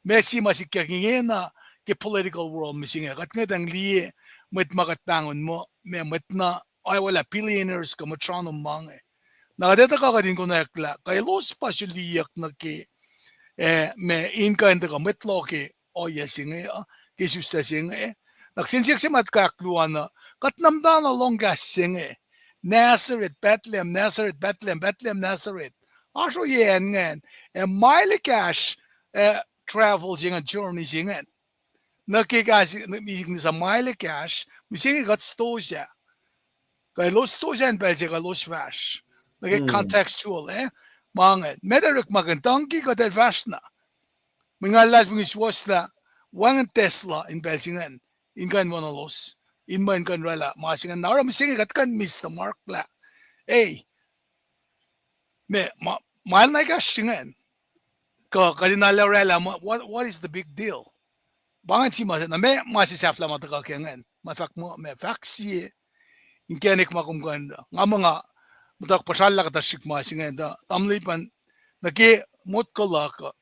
Ma se ma sikyak ingena ke political world mihsenge, kuht ngwetacng liye mwet ma kuht pahngon muh, ma mwet na, oacwalah billionaires kuh mwet srano ma inge. Na kuht etuh kuh kuht in konwacack lah kuh elos pa suliyuck nuh ke, eh, ma in kuh in tuhkuh mwet loh ke ohiyac se inge uh, ke isuslac se inge. Na kihsen siyuck se ma tuh ahkluo an uh, kuht na muhtana lohng kahs se inge, Nazareth, Bethlehem, Nazareth, Bethlehem, Bethlehem, Nazareth. Oasr ohiyac an ingacn, ac ma el ekahsr, eh, travel se ingacn, journey se ingacn. Nuh ke kahs, nuh ke ma el ekahsr, mihsenge kuht stosah. Kuh elos stosah in pacl se kuh elos fahsr. Nuh ke contextual, eh? Ma ingacn. Met orekmakihn, donkey kuht el fahsr na. Mweyen nga luhlahlfongi suwohs lah wacngihn Tesla in pacl se ingacn, in kuh in wonolos, in muh in kuh in oraclah ma se ingacn. Na oruh mihsenge kuht kuh in miss the mark lah, ei, ma, ma el na ekahsr se ingacn. Kuh kuht in arlac oraclah, what, what is the big deal? Pa ingacn se ma se, na ma, ma se sahflah ma tuhkuh ke ingacn. Ma fahk muh, ma fahk sie inkacnek ma kom kuh in, nga muh nga muhta puhsrallah kuhtuh srihk ma se ingacn, tuh tamuhlwel pan, nuh ke motko luhk uh,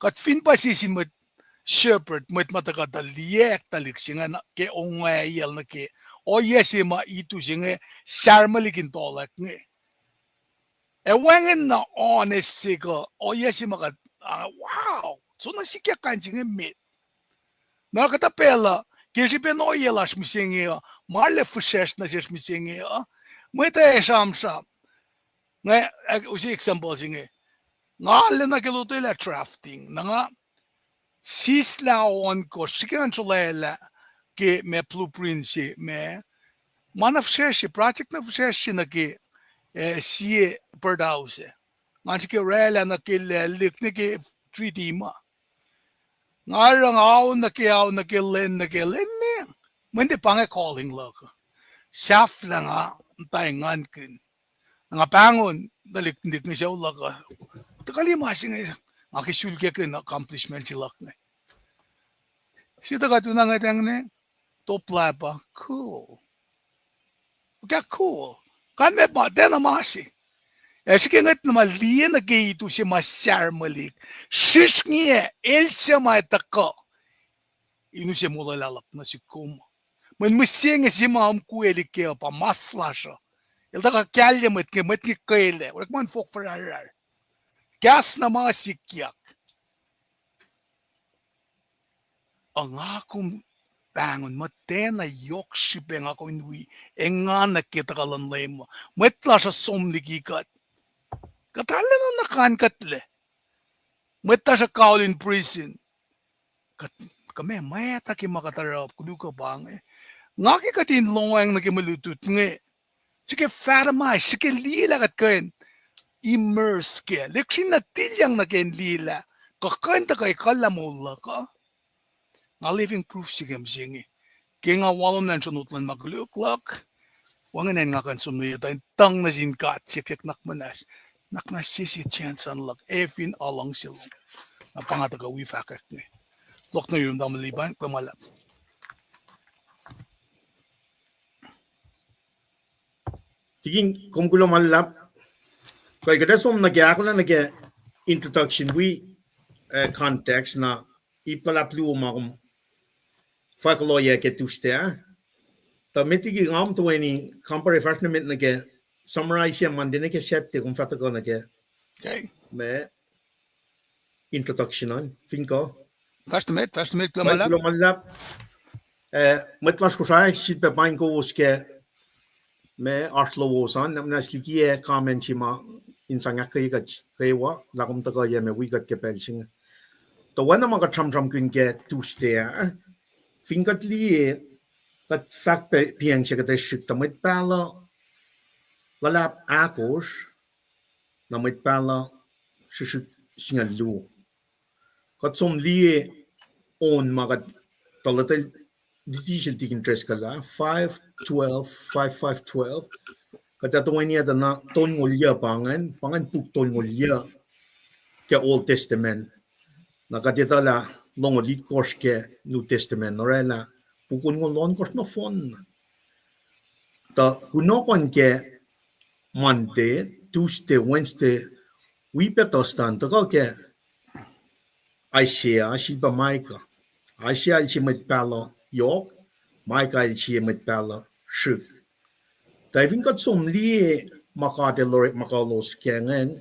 kuht fin pa sie sin mwet shepherd, mwet ma tuhkuh tuh liyacack tuhlihk se ingacn ke ongaiyac nuh ke ohiyac se ma itu se inge, sarmalik in tohlak inge. Ac wacngihn na oan ac sihk uh, ohiyac se ma kuht, ah, wow, soenna sikyak kain se inge met. Na kuhtuh pacl uh, ke srihpen ohiyac lasr mihsenge uh, ma arlac fihsracsr nuh sesr mihsenge uh, mwet uh ac sramsram. Nga, ah, use example se inge. Nga arlac nuh ke lotwelah drafting, na nga sislah ohnkohsr, srihke ngan srolwaclah ke ma blueprint se, ma, ma na fihsracsr se, project na fihsracsr se nuh ke, eh, sie birdhouse. Ngan srihke oraclah nuh ke lalik, nuh ke three D ma. Nga oruh nga ao nuh ke ao, nuh ke lwen, nuh ke lwen, ne. Mweyen tiac pa inge calling luhk. Sahflah nga, muhta engankihn. Nga pahngon tuhlihk nuhtihk inge sucu luhk uh, tuhkuh liye ma se inge, nga ke sulkakihn accomplishment se luhk inge. Sie tuhkuh tuh na ngwetacng ne, top lap uh, cool. Okay, cool. Kain ma pa, tiacna ma se. Ac srihke ngwet na ma liye nuh ke itu se ma sarmalik. Srihsrngi, el se ma tuhkuh in use molwelah luhk nuh sihk kom. Mweyen mihsenge se ma umkwelihk ke uh pa mas lasr uh. El tuhkuh kahlye mwet inge, mwet inge kwelac, orekma in fohk fahsrfahsr. Kahs na ma sikyak. Ac nga kom pahngon muhtwacta yohk srihpac nga kom in wi, engan nuh ke tuhkuh luhn Leum uh. Mwet lasr uh som liki kuht. Kuht arlac nuhnak an kuhtlac. Mwet lasr uh kaol in prison. Kuht, kuh meac, mwet uh ke ma kuht oruh, koluk uh pa inge. Nga ke kuht in lohacng nuh ke mwe lutlut inge. Srihke fahsr ma, srihke liyelah kuht kuh in immerse kac. Lihksreni na tilyang nuh ke in liyelah. Kuh kuh in tuhkuh ekuhllah moul luhk uh. Nga living proof se ke mihsenge. Ke nga walomlah in sronot luhn ma koluk luhk, wacngihn acn nga kuh in som nuh ye tuh in tuhng nuh sin God, siyuck nuhnak muhnahs. Nuhnak muhnahs sese chance an luhk, ac fin aluhngse lom. Na pa nga tuhkuh wi fahkwack inge. Lock nuh yurum tamuhlwel Lipan, kuloh ma luhlahp. Tikin, kom kuloh ma luhlahp. Kuh kuht ac som nuh ke, ahkolah nuh ke introduction wi, eh, context na ip luhlahp luo ma kom fahk kuloh yac ke Tuesday ah. Tuh met liki nga muh toeni compare fahsr nuh met nuh ke summarize yac Monday nuh ke Saturday, kom fah tuhkuh nuh ke, ma introduction an, fin kuh. Fahsr nuh met, fahsr nuh met, kuloh ma luhlahp. Eh, mwet lasr Kosrae, sifilpac paing kowos ke ma oasr lowos an, na muhnahs likiyac comment se ma in sang ahkkweye kuht kwewa, lah kom tuhkuh yac ma wi kuht ke pacl se inge. Tuh oacna ma kuht sramsramkihn ke Tuesday ah, fin kuht liye, kuht fahk pac piacng se kuht ac srihk tuh mwet pahluh luhlahp ahkosr, na mwet pahluh srihsrihk singucul luo. Kuht som liye on ma kuht tuhlac lutlut sel tikin Driscoll ah, five twelve, five five twelve. Kuht ac toeni etuh na tolngoul yuc pa ingacn, pa ingacn puk tolngoul yuc ke Old Testament. Na kuht etuh lah longoul itkohsr ke New Testament, orwaclah puk onngoul ohnkohsr nohfohn. Tuh kunohkohn ke Monday, Tuesday, Wednesday, wi pac Thursday an tuhkuh ke Isaiah, sifilpac Micah. Isaiah el sie mwet pahluh yohk, Micah el sie mwet pahluh srihk. Tuh fin kuht som liye ma God el orekmakihn lalos ke ingacn,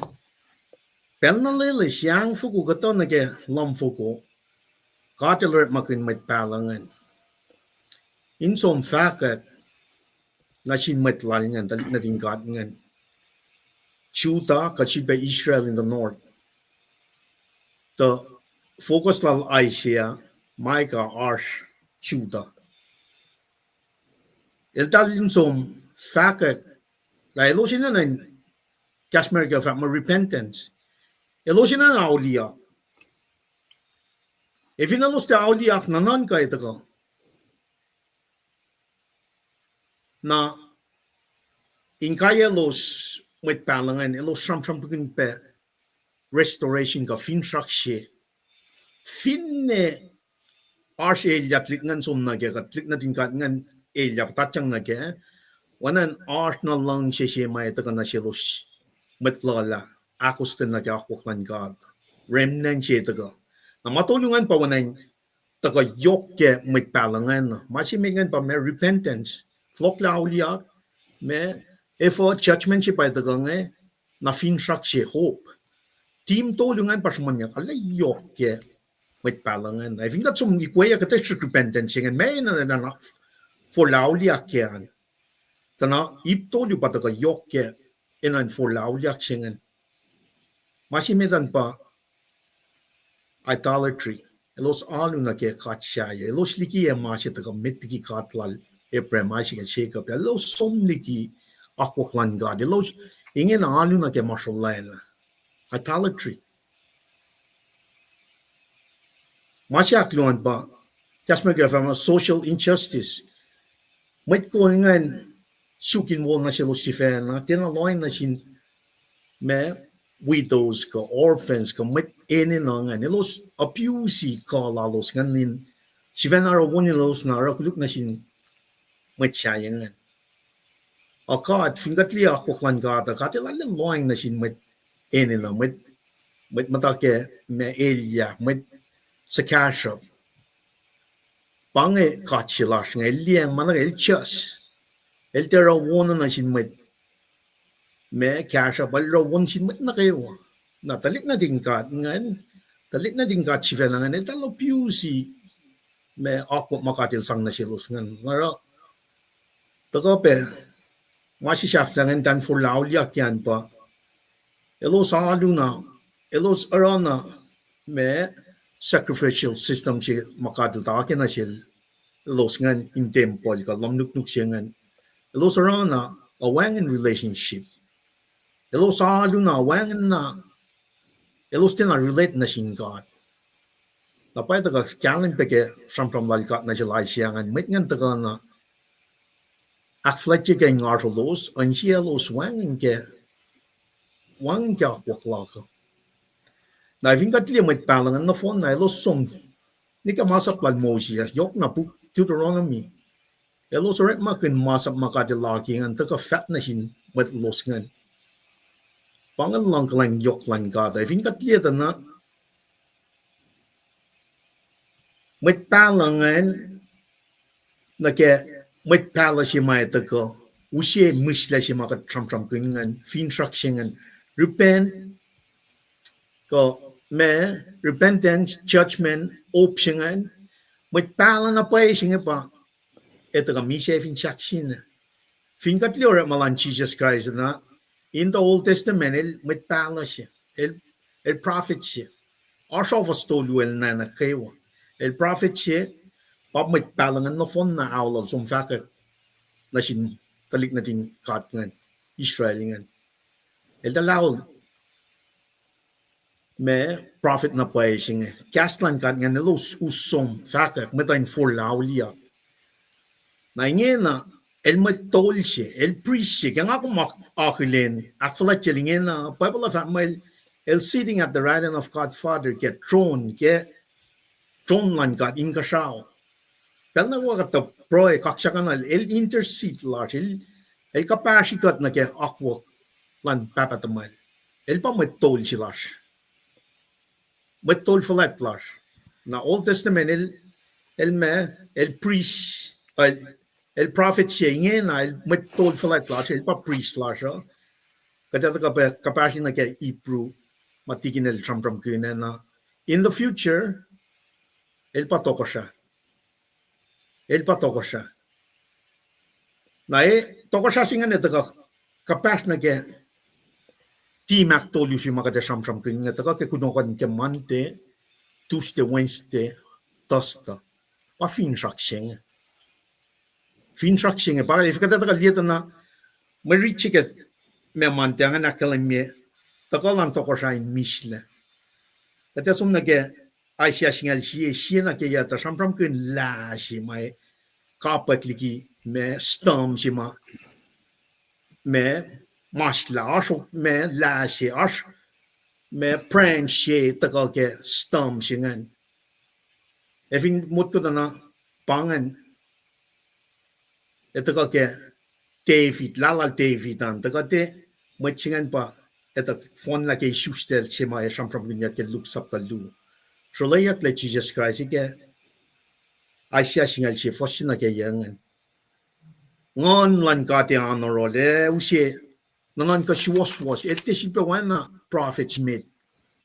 pacl na lwelah se angfoko kuhtuh nuh ke luhmfoko, God el orekmakihn mwet pahluh ingacn. In som fahkwack nuh sin mwet lal ingacn, tuhlihk nuhtin God ingacn, Judah, kuh sifilpac Israel in the north. Tuh focus lal Isaiah, Micah, oasr Judah. Eltahl in som fahkwack lah elos enenuh in, kahs America fahk muh repentance. Elos enenuh in auliyak. Ac fin elos tiac auliyak, nuhnuhnkuh ac tuhkuh. Na in kai elos mwet pahluh ingacn, elos sramsramkihn pac restoration kuh finsrak se. Finne oasr elyah tuhlihk ingacn som nuh kac, kuh tuhlihk nuhtin God ingacn elyah puhtatyang nuh kac, oacna oasr na luhngse se ma ac tuhkuh nuh selos mwet luhlah, ahkostwen nuh ke akwuck luhn God. Remnant se tuhkuh. Na ma tolu ingacn pa oacna in tuhkuh yohk ke mwet pahluh ingacn. Ma se met ingacn pa ma repentance. Fohlohklah auliyak, ma efuh judgment se pa tuhkuh inge, Na finsrak se hope. Team tolu ingacn pa sruhmuhnyuck, arlac yohk ke mwet pahluh ingacn. Ac fin kuht som ikweyuck kuht srihk repentance se ingacn, ma enenuh na forlah auliyak ke an. Tuh na ip tolu pa tuhkuh yohk ke enenuh in forlah auliyak se ingacn. Ma se met an pa idolatry. Elos alu nuh ke god sahyac. Elos likiyac ma se tuhkuh met liki God lal Abraham, Isaac, ac Jacob. Elos som liki akwuck luhn God. Elos ingena alu nuh ke ma srolwaclah. Idolatry. Ma se ahkluo an pa, kahs America fahk muh social injustice. Mwet kol ingacn suk in wo nuh selos sifacna, tiacna lohacng nuh sin ma widows kuh orphans kuh mwet enenuh ingacn. Elos abuse kuh lalos ingacn in sifacna oruh won elos na oruh koluk nuh sin mwet sahyac ingacn. Ac God, fin kuht liye akwuck luhn God uh, God el arlac lohacng nuh sin mwet enenuh, mwet, mwet muhta ke ma elyah, mwet suhkahsruhp. Pa inge God se lasr inge, el liyacacng ma nuh ke, el just. El tiac oruh won nuh sin mwet ma kahsruhp, el oruh won sin mwet nuh kwewa. Na tuhlihk nuhtin God ingacn, tuhlihk nuhtin God sifacna ingacn, eltahl abuse ma akwuck ma God el sang nuh selos ingacn. Na oruh tuhkuh pac, ma se sahflah ingacn, tahn forlah auliyak ke an pa, elos alu na, elos oruh na ma sacrificial system se ma God el tuh ke nuh sel, elos ingacn in tempuhl kuh lumnuknuk se ingacn. Elos oruh na, a wacngihn relationship. Elos alu na, wacngihn na, elos tiacna relate nuh sin God. Na pwacye tuhkuh kahlwem pac ke sramsram lal God nuh sel Isaiah ingacn, mwet ingacn tuhkuh na ahkfuhlwactye ke ngasrolos, an sie elos wacngihn ke, wacngihn ke akwuck luhk uh. Na fin kuht liye mwet pahluh ingacn nohfohn na elos som, nwe ke masap lal Moses, yohkna puk Deuteronomy. Elos orekmakihn masap ma God el laki ingacn tuhkuh fahk nuh sin mwet elos ingacn. Pa inge luhngkuhlwacng yohk luhn God. Ac fin kuht liye tuh na mwet pahluh ingacn, nuh ke mwet pahluh se ma tuhkuh, use mihslac se ma kuht sramsramkihn ingacn, finsrak se ingacn, repent, kuh ma, repentance, judgment, hope se ingacn, mwet pahluh na pwacye se inge pa, ac tuhkuh misac fin sahk sina. Fin kuht liye orekma luhn Jisus Kraist na, in the Old Testament, el mwet pahluh se, el, el prophet se. Oasr ohfohs tolu el nana kwewa. El prophet se, pa mwet pahluh ingacn nohfohn na aolol som fahkwack nuh sin tuhlihk nuhtin God ingacn, Israel ingacn. Eltahl aol ma prophet na pwacye se inge. Kahs luhn God ingacn elos us som fahkwack, mwet uh in forlah auliyak. Na ingena, el mwet tol se, el priest se, ke nga kom ak-, akihlen, ahkfuhlwactyel ingena, Bible uh fahk muh el, el sitting at the right hand of God Father, ke throne, ke throne luhn God inkuhsrao. Pacl na kuht kuh pruhe, kaksakuhnuhl, el intercede lasr, el, el kuhpahsri kuht nuh ke akwuck luhn Pahpah tuhmwacl. El pa mwet tol se lasr. Mwet tol fuhlwact lasr. Na Old Testament el, el ma, el priest, el, el prophet se ingena, el mwet tol fuhlwact lasr, el pa priest lasr uh. Kuht ac tuhkuh pac kuhpahsri nuh ke Hebrew, ma tikin el sramsramkihn na. In the future, el pa tohkohsrah. El pa tohkohsrah. Na e, tohkohsrah se ingacn tuhkuh kuhpahsr nuh ke team ahktolu se ma kuht ac sramsramkihn inge, tuhkuh ke kunohkohn ke Monday, Tuesday, Wednesday, Thursday. Pa finsrak se inge. Finsrak se inge, pa, if kuht ac tuhkuh liye tuh na, mwe rit se ke ma Monday ingacn ahkkahlwemye, tuhkuh luhn tohkohsrah in mihslac. Kuht ac som nuh ke Isaiah singucul sie, sie nuh ke yac, tuh sramsramkihn lah se ma kapwack liki ma stump se ma, ma maslah, oasr ma lah se, oasr ma branch se tuhkuh ke stump se ingacn. Ac fin motko tuh na pa ingacn, ac tuhkuh ke David, lah lal David an, tuhkuh tiac mwet se ingacn pa, ac tuh fohnlah ke isuslac se ma ac sramsramkihnyuck ke Luke sapta luo. Sruhlweyucklac Jisus Kraist ke Isaiah singucul sie fuhs se nuh ke yac ingacn. Nguhn luhn God ac oan oruh, ac use nuhnuhnkuh suwohswohs. El tiac sifilpac oacna prophets met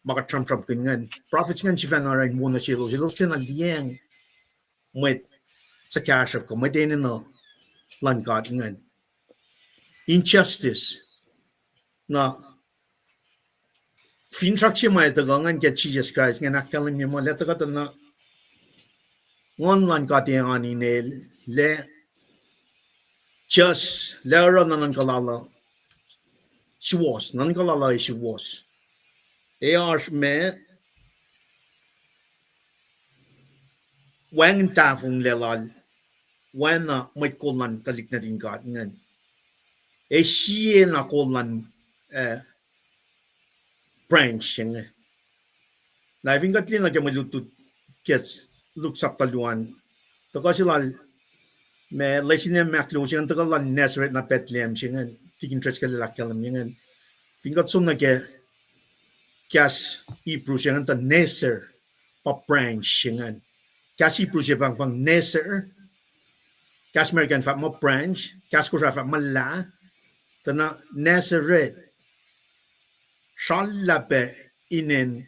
ma kuht sramsramkihn ingacn. Prophets ingacn sifacna oruh in wo nuh selos, elos tiacna liyacacng mwet suhkahsruhp kuh mwet enenuh luhn God ingacn. Injustice. Na finsrak se ma tuhkuh ingacn ke Jisus Kraist ingacn ahkkahlwemye muh lah tuhkuh tuh na Nguhn luhn God ac oan inel, lah just, lah oruh nuhnuhnkuh lal uh suwohs, nuhnuhnkuh lal uh ac suwohs. Ac oasr ma wacngihn tahfonglac lal, oacna mwet kol luhn tuhlihk nuhtin God ingacn. Ac sie na kol luhn, eh, branch se inge. Na fin kuht liye nuh ke mwe lutlut ke Luke sapta luo an, tuhkuh se lal ma lesin ac ahkluo se ingacn, tuhkuh lal Nazareth na Bethlehem se ingacn, tikin Driscoll el ahkkahlwemye ingacn. Fin kuht som nuh ke kahs Hebrew se ingacn tuh Neser, pa branch se ingacn. Kahs Hebrew se pahngpahng Neser, kahs American fahk muh branch, kahs Kosrae fahk muh lah, tuh na Nazareth. Srallah pac inen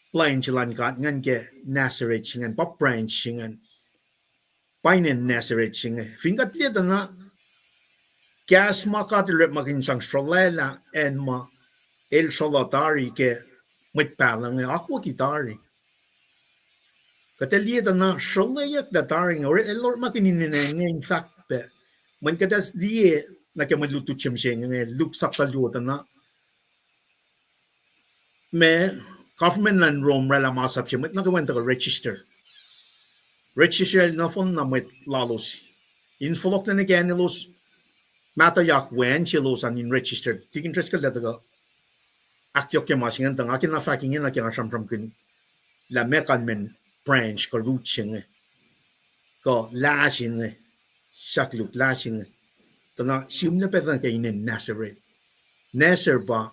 plwacn se lal God ingacn ke Nazareth se ingacn, pa branch se ingacn. Pa inen Nazareth se inge. Fin kuht liye tuh na kahs ma God el orekmakihn sang srolwaclah acn ma el srolah tari ke mwet pahluh inge, akwucki tari. Kuht ac liye tuh na srolweyucklac tari inge, el orekmakihn inen acn inge in fahk pac. Mweyen kuht ac liye nuh ke mwe lutlut se mihsenge inge, Luke sapta luo tuh na ma government luhn Rome oraclah masap se, mwet nuh kwewa in tuhkuh register. Register nohfohn na mwet lalos. In fohlohklac nuh ke acn elos mahtuhyak we, acn selos an in register. Tikin Driscoll el tuhkuh ahkyohkye ma se ingacn tuh nga kena fahk ingena ke nga sramsramkihn lah meac kalmacn branch kuh root se inge, kuh lah se inge, sahk Luke lah se inge. Tuh na sihmlac pac tuh ke inen Nazareth. Neser pa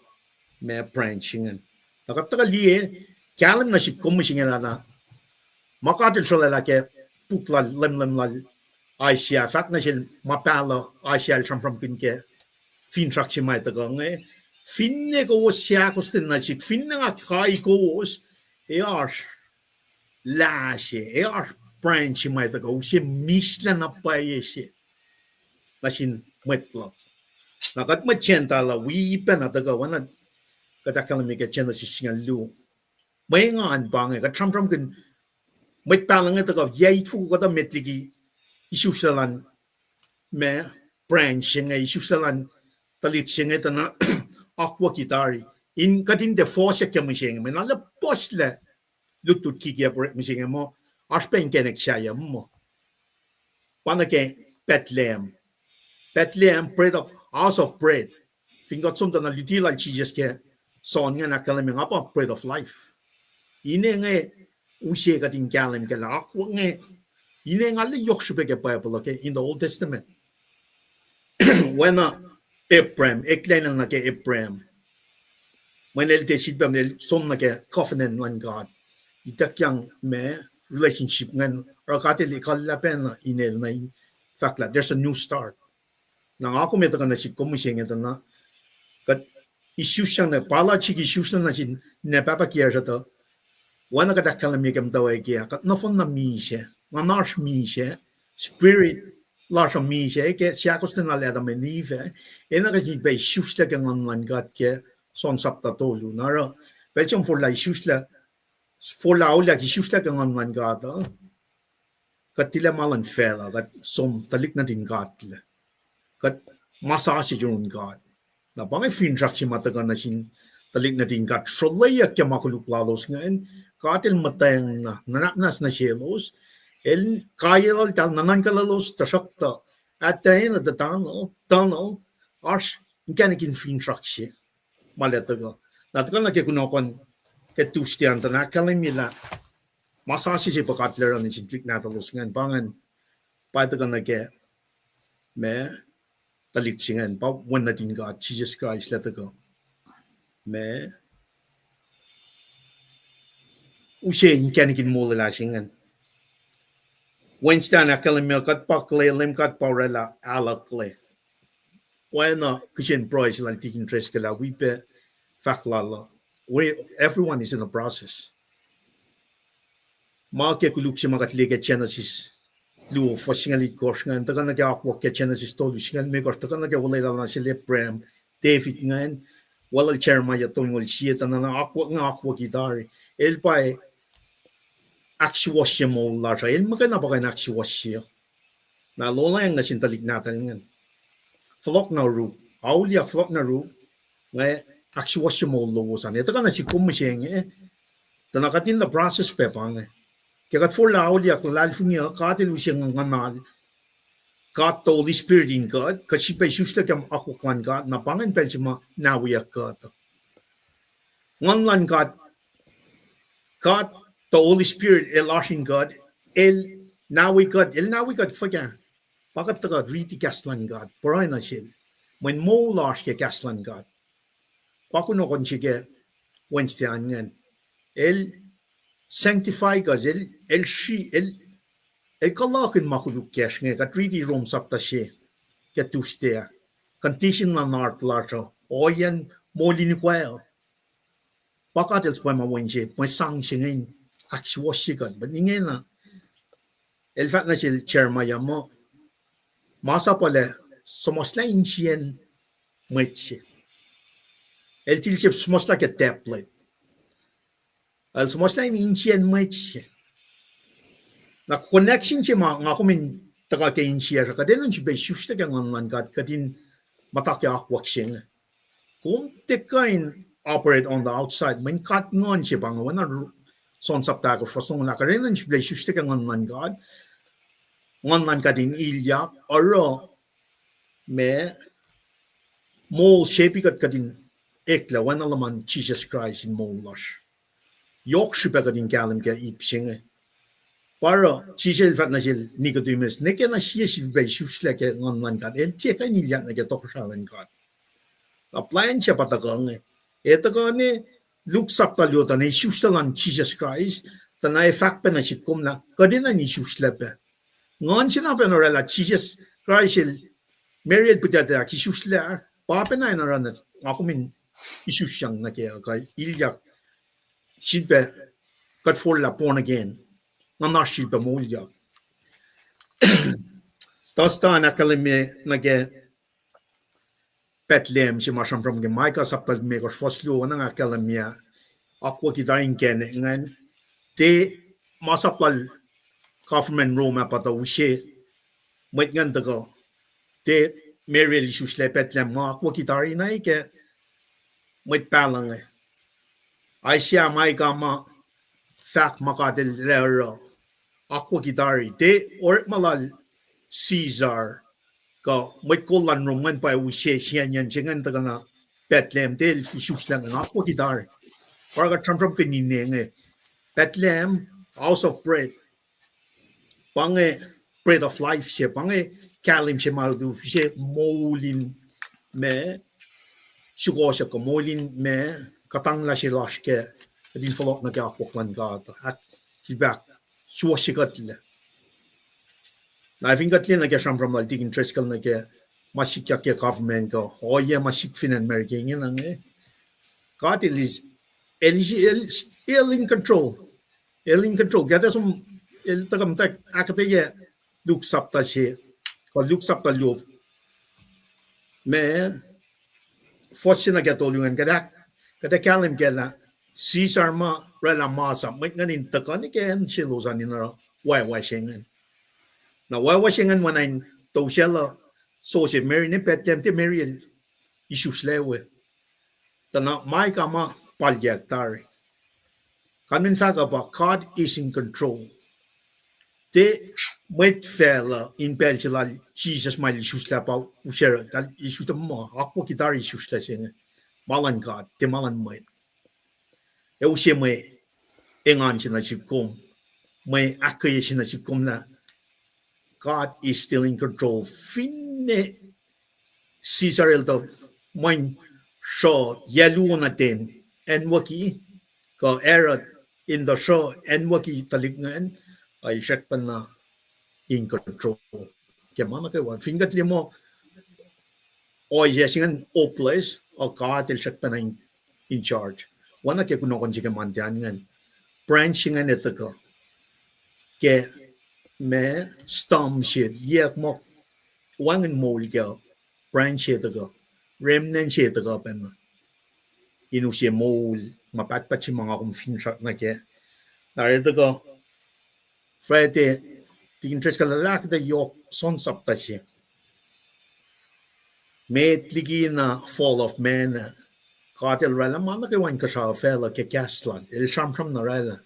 ma branch se ingacn. Na kuht tuhkuh liye, kahlwem nuh sihk kom mihsenge lah na ma God el srolwaclah ke puk lal, leumleum lal Isaiah, fahk nuh sel ma pahluh Isaiah el sramsramkihn ke finsrak se ma tuhkuh inge. Finne kowos seahkostwen nuh sihk, finne nga kai kowos, ac oasr lah se, ac oasr branch se ma tuhkuh use mislac na pwacye se nuh sin mwet luhk. Na kuht mwet Gentile uh wi pacna tuhkuh, oacna kuht ahkkahlwemye ke Genesis singucul luo. Mwe engan pa inge, kuht sramsramkihn mwet pahluh inge tuhkuh yac itfoko kuhtuh met liki isuslac luhn ma branch se inge, isuslac luhn tuhlihk se inge tuh na akwucki tari. In kuht in tiac fohsack ke mihsenge, mweyen arlac puhslac lutlut kikiacp orek mihsenge muh oasr pac inkacnek sahyac muh pa nuh ke Bethlehem. Bethlehem, bread of, house of bread. Fin kuht som tuh na luti lal Jisus ke John ingacn ahkkahlwemye, nga pa bread of life. Ine inge use kuht in kahlwem kac lah akwuck inge, ine nga arlac yohk srihpac ke Bible uh ke in the Old Testament. Oacna Abraham, eklac nuh ke Abraham. Mweyen el tiac sifilpac el som nuh ke covenant luhn God. Ituckyang ma relationship ingacn, oruh God el ekuhllah pacna inel nuh in fahk lah there's a new start. Na nga kom etuh kuh nuh sihk kom mihsenge tuh na kuht isusyang na, pa lal sihk isuslac nuh sin ninac pahpah kiyacsr uh tuh, oacna kuht ahkkahlwemye ke muhtwacwacack ah, kuht nohfohn na misac, nguhnasr misac, spirit lasr uh misac, ke seahkostwen lal Adam ac Eve, enenuh kuht in pac isuslac ke Nguhn luhn God ke John sapta tolu. Na oruh pacl se ma forlah isuslac, forlah auliyak isuslac ke Nguhn luhn God uh, kuht tilac ma luhn facluh, kuht som tuhlihk nuhtin God lac. Kuht ma sasuc yurin God. Na pa inge finsrak se ma tuhkuh nuh sin tuhlihk nuhtin God srolweyuck ke ma koluk lalos ingacn, God el muhtwacngna nuhnak muhnahs nuh selos, el kaiyacl eltahl, nuhnuhnkuh lalos, tuhsruhktuh at the end of the tunnel, tunnel, oasr inkacnek in finsrak se ma lac tuhkuh. Na tuhkuh nuh ke kunohkohn ke Tuesday an tuh na ahkkahlwemye lah ma sasuc se pa God el oruh nuh sin tuhlihk nahtuhlos ingacn, pa ingacn, pa tuhkuh nuh ke ma tuhlihk se ingacn, pa Wen nuhtin God, Jisus Kraist el tuhkuh. Ma use inkacnek in molwelah se ingacn. Wednesday an ahkkahlwemye kuht pa kuhlwacng, Leum God pa orwaclah ahluhkwelah. oacna kihsen pruhe se lal Tikin Driscoll ah, wi pac fahk lal uh. We, everyone is in a process. Ma ke koluk se ma kuht liye ke Genesis luo, fuhs singucul itkohsr ingacn, tuhkuh nuh ke akwuck ke Genesis tolu, singucul limekohsr, tuhkuh nuh ke olwelah lal nuh sel Abraham, David ingacn, weluhl Jeremiah tolngoul sie, tuh na akwuck inge akwucki tari. El pa ahksuwohsye moul lasr uh, el muhkwena pa kuh in ahksuwohsye. Na lohlacng nuh sin tuhlihk nahtuhl ingacn. Fohlohk na ruk, auliyak fohlohk na ruk, inge ahksuwohsye moul lowos an. Etuh kuh na sik kom mihsenge, tuh na kuht in the process pac pa inge. Ke kuht forlah auliyak luhlahlfongi uh, God El use nguhnal, God the Holy Spirit in kuht, kuht sifilpac isuslac ke akwuck luhn God, na pa ingacn pacl se ma nahweyuck kuht. Nguhn luhn God, God the Holy Spirit El oasr in kuht, El nahwe kuht, El nahwe kuht fuhkah? Pa kuht tuhkuh riti kahs luhn God, pruhe nuh sel, mweyen moul lasr ke kahs luhn God. Pa kunohkohn se ke Wednesday an ingacn. El sanctify kuht, El, El sri, El, El kuhluhkihn ma koluk kacsr inge, kuht riti Rom sapta se ke Tuesday ah. Condition luhn heart lasr uh, ohiyacn moul in ukwe uh. Pa God El suhpwacma wacngihn se, mwe sang se inge in ahksuwohsye kuht. But ingena, El fahk nuh sel Jeremiah muh, masap uh lah suhmuhslah insiyacn mwet se. El tilac suhmuhslah ke tablet. El suhmuhslah insiyacn mwet se. Na connection se ma nga kom in tuhkuh ke insiyacsr uh, kuht enenuh in sifilpac isuslac ke Nguhn luhn God, kuht in muhta ke akwuck se inge. Kom tiac kuh in operate on the outside, mweyen God Nguhn se pa inge, oacna John sapta ahkosr fuhs longoul ah, kuht enenuh in sifilpac isuslac ke Nguhn luhn God. Nguhn luhn God in ilyak, oruh ma moul sepi kuht, kuht in eklac oacna luhman Jisus Kraist in moul lasr. Yohk srihpac kuht in kahlwem ke ip se inge. Pa oruh Jisus El fahk nuh sel Nicodemus, nwe ke na sie sifilpac isuslac ke Nguhn luhn God, el tiac kuh in ilyak nuh ke tohkohsrahi luhn God. Na plwacn se pa tuhkuh inge. Ac tuhkuh ne Luke sapta luo, tuh na isuslac luhn Jisus Kraist, tuh na ac fahk pac nuh sihk kom lah kuht enenuh in isuslac pac. Nguhn se na pacna oraclah Jisus Kraist El, Mary El pihtuctacyak isuslac, pa pacna in oruh na nga kom in isusyang nuh ke, kuh ilyak, sifilpac kuht forlah born again, nguhnasr sifilpac moulyak. Tuh stan ahkkahlwemye nuh ke Bethlehem se ma sramsram ke Micah sapta limekohsr fuhs luo, oacna nga ahkkahlwemye, akwucki tari inkacnek ingacn. Tiac masap lal government Rome ah pa tuh use mwet ingacn tuhkuh, tiac Mary El isuslac Bethlehem, ma akwucki tari na ke mwet pahluh inge. Isaiah, Micah ma fahk ma God El oruh, akwucki tari. Tiac orekma lal Caesar kuh mwet kol luhn Rome ingacn pa use siyacnyacn se ingacn tuhkuh na Bethlehem, tiac el isuslac ingacn, akwucki tari. Pa oruh kuht sramsramkihn ine inge, Bethlehem, house of bread. Pa inge bread of life se, pa inge kahlwem se ma lutu se moul in ma sukohsohk, moul in ma kuhtanglah se lasr ke kuht in fohlohk nuh ke akwuck luhn God, ahk, sifilpac ahksuwohsye kuhtlac. Na fin kuht liye nuh ke sramsram lal Tikin Driscoll nuh ke ma sikyak ke government kuh ohiyac ma sik fin acn America ingena inge, God El is, El is, El still in control. El in control. Kuht ac som, El tuhkuh muhta ahkuhtweyac Luke sapta se, kuh Luke sapta luo, ma fuhs se nuh ke tolu ingacn, kuht ac, kuht ac kahlwem kac lah Caesar ma oraclah masap, mwet ingacn in tuhkuh nuh ke acn selos an in oruh wacwac se ingacn. Na wacwac se ingacn oacna in toasaclah Joseph, Mary, ne Bethlehem, tiac Mary el isuslac we. Tuh na Micah ma palyak tari. Kalmen fahk uh pa God is in control. Tiac mwet facluh in pacl se lal Jisus ma El isuslah pa user, tal isuslah ma, akwucki tari isuslah se inge. Ma luhn God, tiac ma luhn mwet. Ac use mwe engan se nuh sihk kom, mwe ahkkweye se nuh sihk kom lah God is still in control. Finne Caesar el tuh mweyen sruh yac luo na ten, acnwucki, kuh Herod in tuh sruh acnwucki tuhlihk ingacn, el srackpacna in control ke ma nuh kwewa. Fin kuht liye muh ohiyac se ingacn hopeless, uh, God el srackpacna in, in charge. Oacna ke kunohkohn se ke Monday an ingacn, branch se ingacn ac tuhkuh ke ma stump se, liye muh wacngihn moul kac, branch se tuhkuh, remnant se tuhkuh pacna in use moul ma pahtpaht se ma nga kom finsrak nuh kac. Na el tuhkuh Friday, tikin Driscoll el ahkuhtweyac yohk soenna sapta se. Met liki na fall of man, God el oraclah ma nuh kwewa inkuhsrao facluh ke kahs lal, el sramsram na oraclah.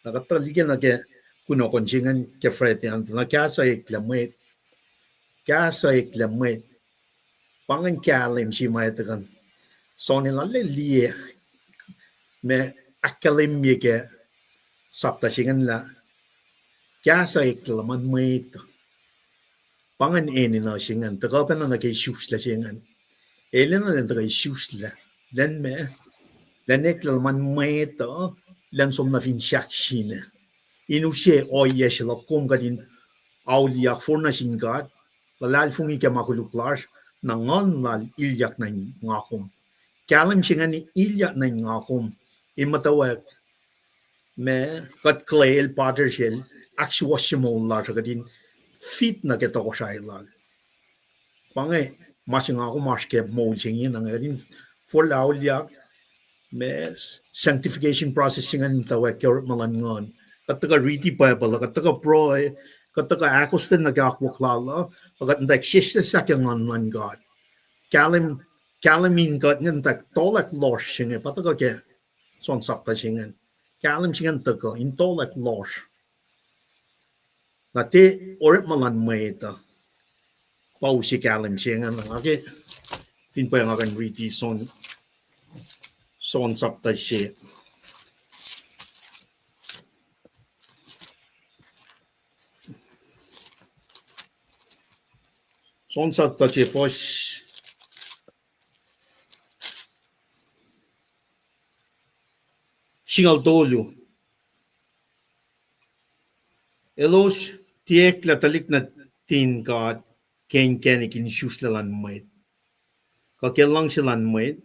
Na kuht tuh liye na ke kunohkohn se ingacn ke Friday an, na kahs uh eklac mwet. Kahs uh eklac mwet. Pa ingacn kahlwem se ma etuh kuh in soenna lal liye ma ahkkahlwemye ke sapta se ingacn lah kahs uh eklac luhman mwet. Pa ingacn enenuh se ingacn, tuhkuh pacna nuh ke isuslac se ingacn. El enenuh lwen tuhkuh isuslac, lwen ma, lwen eklac luhman mwet uh, lwen som nuh fin sahk sina. In use ohiyac se luhk kom kuht in auliyak forlah nuh sin God, luhlahlfongi ke ma koluk lasr, na nguhn lal ilyak nuh in nga kom. Kahlwem se ingacn ilyak nuh in nga kom, in muhtwacwacack ma kuht kuhlwacnel, Pater sel ahksuwohsye moul lasr uh kuht in fit nuh ke tohkohsrahi lal. Pa inge ma se nga kom oasr ke moul se inge, na nga kuht in forlah auliyak ma sanctification process se ingacn muhtwacwacack ke orekma luhn nguhn. Kuht tuhkuh riti Bible uh, kuht tuhkuh pruhe, kuht tuhkuh ahkostwen nuh ke akwuck lal uh, kuht in tuh sesseslah ke nguhn luhn God. Kahlwem, kahlwem in kuht ingacn tuh tolak lohsr se inge, pa tuhkuh ke soenna sapta se ingacn. Kahlwem se ingacn tuhkuh in tolak lohsr. Na tiac orekma luhn mwet uh. Pa use kahlwem se ingacn, nga ke, fin pwacye nga kuh in riti soenna, soenna sapta se. Soenna sapta se fuhs singucul tolu. Elos tiac eklac tuhlihk nuhtin God ke inkacnek in isuslac luhn mwet, kuh ke luhngse luhn mwet,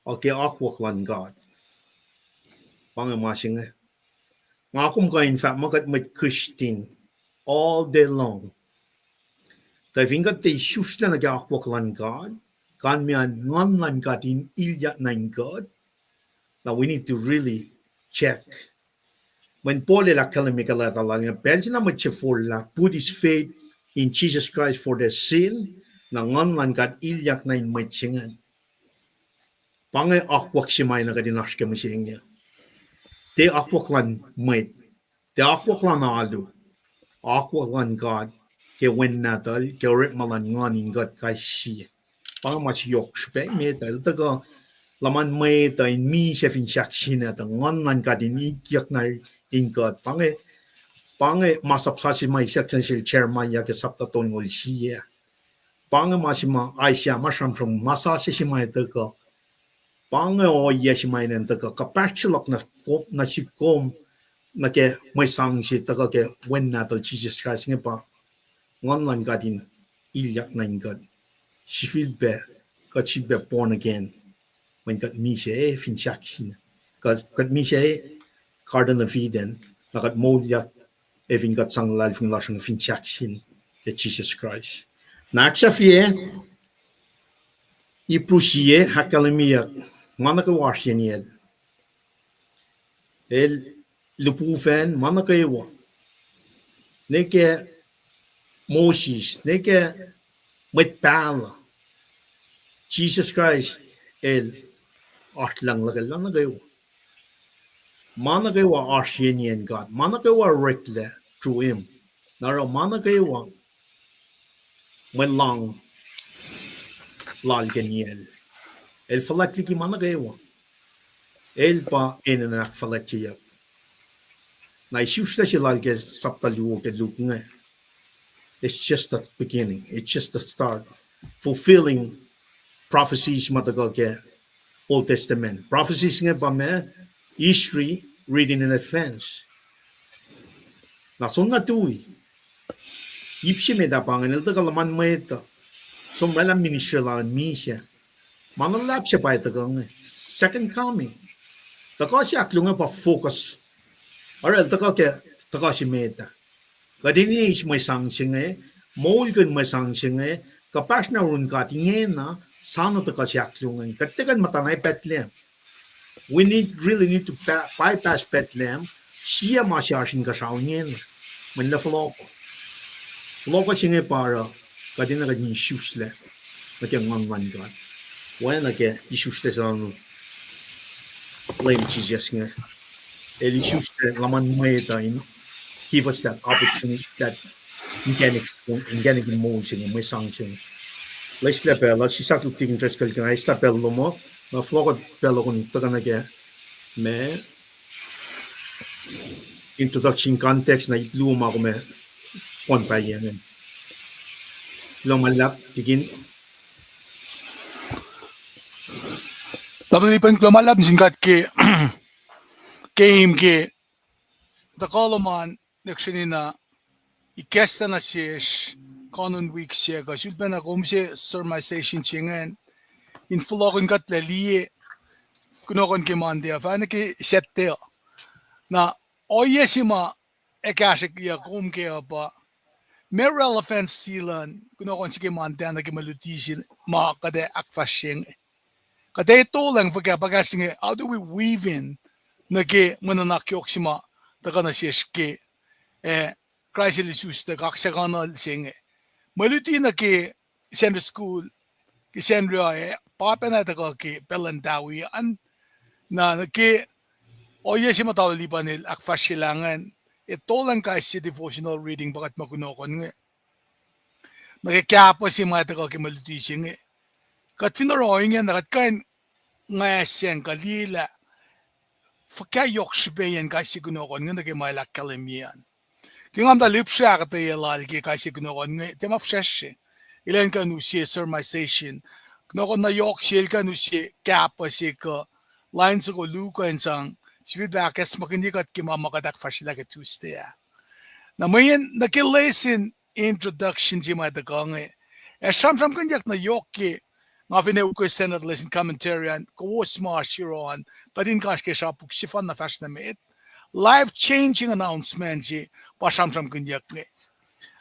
uh, ke akwuck luhn God. Pa inge ma se inge. Nga kom kuh in fahk muh kuht mwet Christian all day long. Tuh fin kuht tiac isuslac nuh ke akwuck luhn God, kalmac an nguhn luhn God in ilyak nuh in kuht, na we need to really check. Mweyen Paul el ahkkahlwemye ke leta lal inge, pacl se na mwet se forlah put his faith in Jesus Christ for their sin, na nguhn luhn God ilyak nuh in mwet se ingacn. Pa inge akwuck se ma na kuht in oasr ke mihsenge. Tiac akwuck luhn mwet, tiac akwuck luhn alu, akwuck luhn God ke Wen Nahtuhl, ke orekma luhn nguhn in kuht kais sie. Pa inge ma se yohk srihpac met uh, el tuhkuh luhman mwet uh in misac fin sahk sina, tuh nguhn luhn God in ilyak nuh in kuht. Pa inge, pa inge masap sasuc ma isak sel Jeremiah ke sapta tolngoul sie. Pa inge ma se ma Isaiah ma sramsram, ma sasuc se ma tuhkuh. Pa inge ohiyac se ma enenuh tuhkuh, kuhpahsr se luhk nuh, nuh sihk kom, nuh ke mwe sang se tuhkuh ke Wen Nahtuhl Jisus Kraist inge pa nguhn luhn God in ilyak nuh in kuht. Sifilpac, kuht sifilpac born again. Mweyen kuht misac fin sahk sina. Kuht, kuht misac Garden of Eden, na kuht moulyak ac fin kuht sang luhlahlfongi lasr fin sahk sin ke Jisus Kraist. Na ahksahfye, Ipru sie ahkkahlwemyeyuck ma nuh kwewa oasr yen el. El lihpufacn ma nuh kwewa. Nuh ke Moses, nuh ke mwet pahluh. Jisus Kraist el oasr lohng luhkwel nuh kwewa. Ma nuh kwewa oasr yen God. Ma nuh kwewa oreklac through him. Na oruh ma nuh kwewa mwe lohng lal ke niyacl. El fuhlwact liki ma nuh kwewa. El pa enenuh in ahkfuhlwactyeyuck. Na isuslac se lal ke sapta luo ke Luke inge, it's just the beginning. It's just the start. Fulfilling prophecies ma tuhkuh ke Old Testament. Prophecies inge pa ma history written in advance. Na soenna tui. Ip se met ah pa ingacn, el tuhkuh luhman mwet uh. Som oraclah ministry lal misac. Ma na luhlahp se pa tuhkuh inge. Second coming. Tuhkuh se ahkluo inge pa focus. Oruh el tuhkuh ke, tuhkuh se met ah. Kuht in eis mwe sang se inge, moulkihn mwe sang se inge, kuhpahsr na yurin God ingena, sa na tuhkuh se ahkluo inge. Kuht tiac kuh in muhta na Bethlehem. We need, really need to pa-, bypass Bethlehem, sie ma se oasr inkuhsrao ingena. Mweyen lah fohlohkoh. Fohlohkoh se inge pa oruh, kuht enenuh kuht in isuslac nuh ke nguhn luhn God. Oacna ke isuslac se luhn Leum Jisus inge. El isuslac luhman mwet uh in give us that opportunity, that inkacnek, inkacnek in moul se inge, mwe sang se inge. Loeslac pacl uh, sisakluhk tikin Driscoll ke na eislah pacl lom uh, na fohlohkoh pacl uh kom tuhkuh nuh ke ma introduction context na ip luo ma kom ac poun pahyang an. Kuloh ma luhlahp, tikin. Tamuhlwel Lipan, kuloh ma luhlahp nuh sin God ke, ke im ke tuhkuh lom an lihksreni na ikacslah nuh sesr koanon wik se kuh sulpacna kom se sermonization se ingacn in fohlohkihn kuht lah liye kunohkohn ke Monday uh, fahna ke Saturday uh. Na ohiyac se ma ac kahsrweyuck kom kac uh pa, ma relevance se luhn kunohkohn se ke Monday nuh ke mwe luti se ma kuht ac ahkfahsrye inge. Kuht ac tohlacng fuhkah, pa kahs inge, how do we weave in nuh ke mwe nuhnak yohk se ma tuhkuh nuh sesr ke, eh, Kraist el isuslac, kaksakuhnuhl se inge. Mwe luti nuh ke Sunday school, ke Sacnri uh, pa pacna tuhkuh ke pacl luhn Tawi an. Na nuh ke ohiyac se ma Tawi Lipan el ahkfahsryelah ingacn, ac tohlacng kais sie devotional reading pa kuht ma kunohkohn inge. Nuh ke kahpah se ma tuhkuh ke mwe luti se inge. Kuht fin oruh ingena, kuht kuh in ngacn kuh liyelah fuhkah yohk srihpacyacn kais sie kunohkohn inge nuh ke ma el ahkkahlwemye an. Ke nga muhta lihpsre ahkuhtweyac lal ke kais sie kunohkohn inge, tiac ma fihsracsr se. El an kuh in use sermonization. Kunohkohn na yohk se el kuh in use kahpah se kuh lain soko luo kuh in sang sifilpac ahkacsmakihnye kuht ke ma ma kuht ahkfahsryelah ke Tuesday ah. Na mweyen nuh ke lesson introduction se ma tuhkuh inge, ac sramsramkihnyuck na yohk ke nga fin ac ukwe Standard Lesson Commentary an, kowos ma oasr yohrohl an, kuht in kasrkuhsrak puk sefanna fahsr nuh met. Life changing announcement se pa sramsramkihnyuck inge.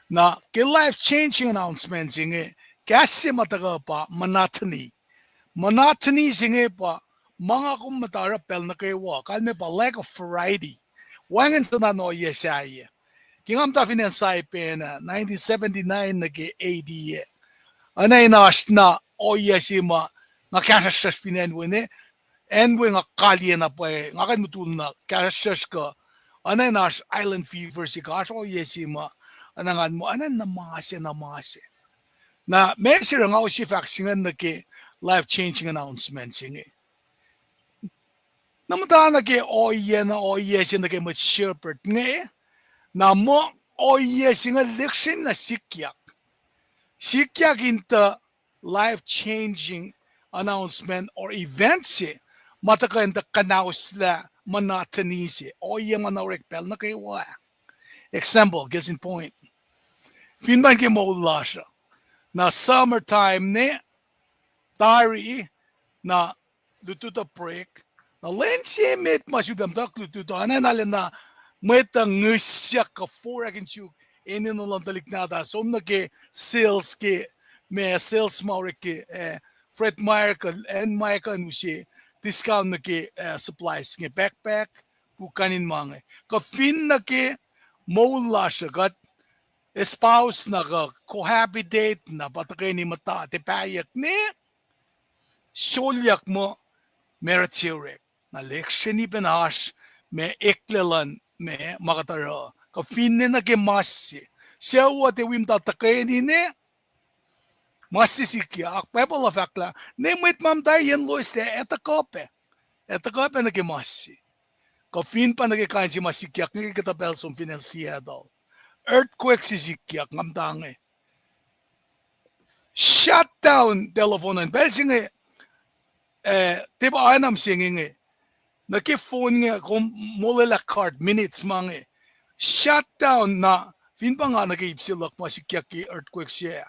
Na ke life changing announcement se inge, kahs se ma tuhkuh pa monotony. Monotony se inge pa ma nga kom muhta oruh pacl nuh kwewa, kalmac pa lack of variety. Wacngihn suhna ohiyac sahyac. Ke nga muhta fin acn Saipan ah, nineteen seventy-nine nuh ke eighty ah, oacna in oasr na ohiyac se ma nga kahsruhsrsrasr fin acn we ne, acn we nga kalyena pwacye, nga kuh in mutul na kahsruhsrsrasr kuh, oacna in oasr island fever se kuh oasr ohiyac se ma, oacna ngan muh, oacna na ma se, na ma se. Na ma se oruh nga use fahk se ingacn nuh ke life changing announcement se inge. Na muhta nuh ke ohiyac, na ohiyac se nuh ke mwet shepherd inge, na muh ohiyac se inge lihksreni na sikyak. Sikyak in tuh life changing announcement or event se ma tuhkuh in tuh kuhnauslah monotony se, ohiyac ma na orek pacl nuh kwewa. Example, case in point. Fin pa ke moul lasr uh, na summer time ne, tari, na lutlut uh break. Na lwen se met ma sifilpac muhta lutlut uh, oacna na lwen na mwet uh ngihsyak kuh forackin suk enenuh luhn tuhlihk nahtuhl ah, som nuh ke sales ke, ma sales ma orek ke, eh, Fred Meyer kuh Ann Meyer kuh in use discount nuh ke, eh, supplies inge, backpack, puk kain in ma inge. Kuh fin nuh ke moul lasr uh kuht espouse na kuh cohabitate na pa tuhkweni muhta tiac pahyuck ne, solyuck muh marriage se orek. Na lihksreni pacna oasr ma eklac luhn ma, ma kuht oruh. Kuh finne nuh ke mas se, sucu uh tiac wi muhta tuhkweni ne, mas se sikyak. Bible uh fahk lah ne mwet ma muhta yen loeslac ac tuhkuh pac, ac tuhkuh pac nuh ke mas se. Kuh fin pa nuh ke kain se ma sikyak inge ke kuhtuh pacl som fin acn Seattle, earthquake se sikyak nga muhta inge, shut down telephone an pacl se inge, eh, tiac pa oacna mihsenge inge. Nuh ke phone inge kom molwelah card minutes ma inge, shut down. Na fin pa nga nuh ke ip se luhk ma sikyak ke earthquake se ah,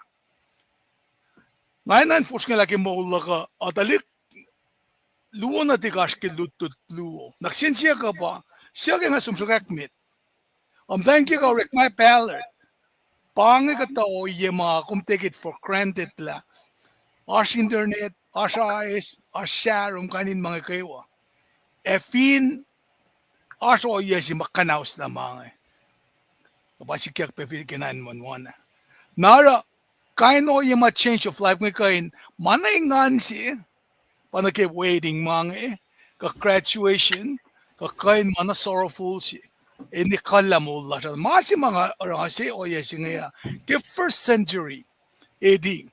Nga enenuh in fosrngahlah ke moul luhk uh, uh, tuhlihk luo nuhtihk oasr ke lutlut luo. Na kihsen siyuck uh pa, siyuck ac nga som sruhkwack met. Ac muhtwacn kiyuhk uh orekma pacl uh. Pa inge kuhtuh ohiyac ma kom take it for granted lah oasr internet, oasr ice, oasr sahrom, kain in ma inge kwewa. Ac fin oasr ohiyac se ma kuhnauslah ma inge, kuh pa sikyak pac fin ke nine one one ah. Na oruh, kain ohiyac ma change of life inge kuh in, ma na engan se, pa nuh ke wedding ma inge, kuh graduation, kuh kuh in ma na sorrowful se, in ekuhllah moul lasr uh. Ma se ma nga oruh se ohiyac se inge uh, ke first century A D.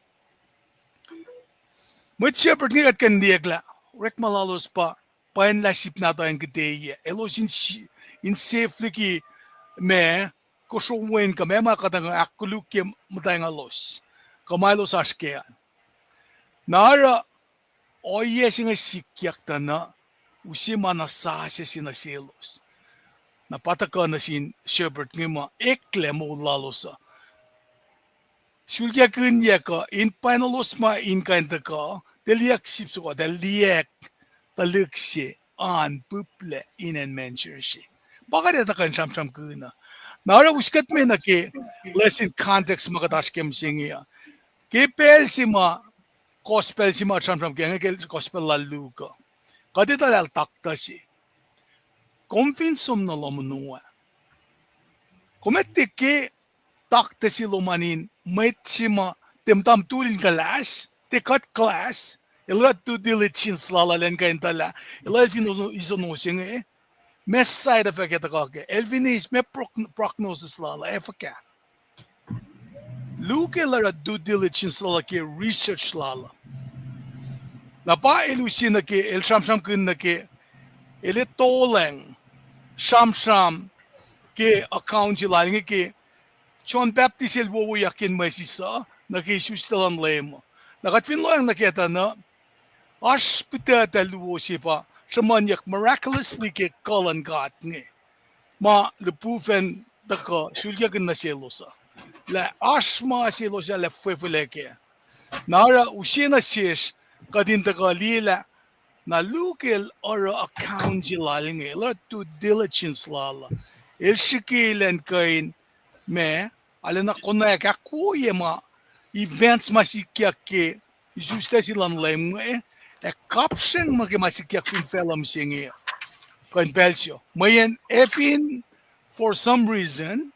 Mwet shepherd inge kuht kuh in liyacacng lah orekma lalos pa pwacnlah sip nahtuhl in kihte yac. Elos in si-, in safely ke ma, kosro wen kuh ma ma kuhtuh ahkkolukye muhtwacngahlos, kuh ma elos oasr ke an. Na oruh, ohiyac se inge sikyak tuh na, use ma na sasuc se nuh selos. Na pa tuhkuh nuh sin shepherd inge ma eklac moul lalos uh. Sulkackihnyuck uh, in pwacnahlos ma in kuh in tuhkuh, tuh liyeyuck sip soko, tuh liyeyuck tuhlihk se, an puplac in acn manger se. Pa kuht etuh kuh in sramsramkihn uh. Na oruh us kuht me nuh ke lesson context ma kuht oasr ke mihsenge uh. Ke pacl se ma, gospel se ma sramsram ke inge ke gospel lal Luke uh, kuht etuh lah el taktuh se. Kom fin som nuh lohm ono ah, kom ac tiac ke taktuh se lom an in mwet se ma, tiac muhta mutul in kuhlahs, tiac cut class, el oruh due diligence lal uh elan kuh in tuh lah, el, el fin iso-, isono se inge, ma side effect ac tuhkuh kac, el fin eis ma prog-, prognosis lal uh ac fuhkah. Luke el oruh due diligence lal uh ke research lal uh. Na pa el use nuh ke, el sramsramkihn nuh ke, el ac tolacng sramsram ke account se lal inge ke John Baptist el wowoyak in mwesis uh nuh ke isuslac luhn Leum uh. Na kuht fin lohacng nuh kac tuh na, oasr pihtuctuh luo se pa sruhmuhnyuck miraculously ke kuh luhn God inge, ma lihpufacn tuhkuh sulkackihn nuh selos uh, lah oasr ma selos ah lah fwefwelac kac. Na oruh use nuh sesr kuht in tuhkuh liye lah, na Luke el oruh account se lal inge, el oruh due diligence lal uh. El srihke elan kuh in, ma, arulacna konwacack ahkwoye ma events ma sikyak ke isuslac se luhn Leum inge, ac kapsreng nuh ke ma sikyak fin facluh mihsenge uh. Kuh in pacl se uh, mweyen ac fin, for some reason,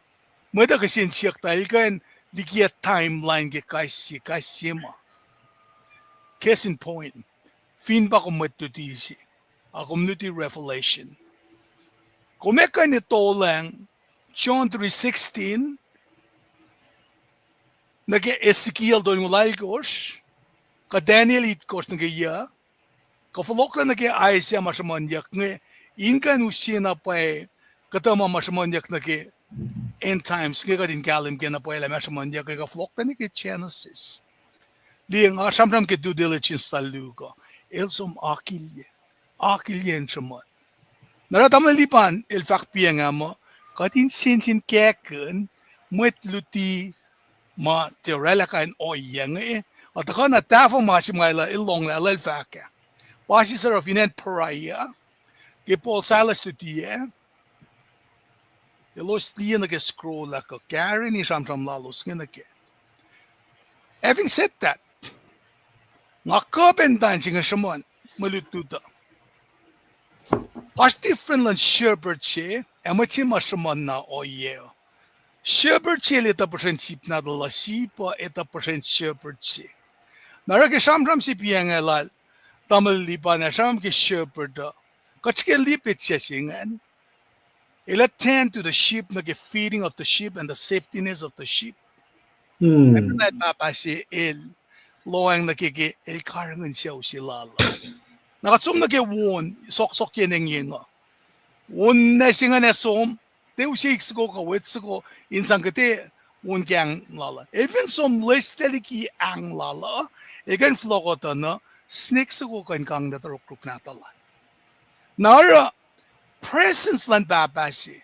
mwet uh kihsen siyuck tuh el kuh in likiyac timeline ke kais sie, kais sie ma. Case in point, fin pa kom mwet luti se, a kom luti Revelation, kom ac kuh in tolacng John three sixteen, nuh ke Ezekiel tolngoul alkosr, kuh Daniel itkohsr nuh ke yuc, kuh fohlohklac nuh ke Isaiah ma sruhmuhnyuck inge, in kuh in use na pwacye kuhtuh ma ma sruhmuhnyuck nuh ke end times inge kuht in kahlwem ke na pwacye lah ma sruhmuhnyuck inge, kuh fohlohklac nuh ke Genesis. Liye nga sramsram ke due diligence lal Luke uh, el som akilye, akilye in sruhmuhn. Na oruh tamuhlwel Lipan el fahk piyacng ah muh, kuht in sensen kackihn mwet luti ma tiac oraclah kain ohiyac inge, a tuhkuh na tahfuh ma se ma el, el lohnglah el fahk ah. Pa se sruhf in acn Perea, ke Paul Silas luti ah, elos liye nuh ke scroll ah kuh kareni sramsram lalos inge nuh kac. Having said that, nga kuh pac in tuhn se inge sruhmuhn mwe lutlut uh. Oasr different luhn shepherd se ac mwet se ma sruhmuhn na ohiyac uh. Shepherd se el etuh puhsren sip nahtuhl uh, sip uh etuh puhsren shepherd se. Na oruh ke sramsram se piyacng ah lal tamuhlwel Lipan ah sramsram ke shepherd uh, kuht srihke liye petsac se ingacn. El attend to the sheep nuh ke feeding of the sheep and the safetiness of the sheep. Ac pahpah se el lohacng nuh ke, ke el karihngihn sucu se lal uh. Na kuht som nuh ke on, sohksohk yen engyeng uh. On na se ingacn ac som, tiac use ik soko kuh wet soko in sang kuhte on ke ahng lal uh. El fin som loeslac liki ahng lal uh, el kuh in fohlohkuh tuh na, snake soko kuh in kang na tuh rokrok nahtuhl an. Na oruh presence luhn pahpah se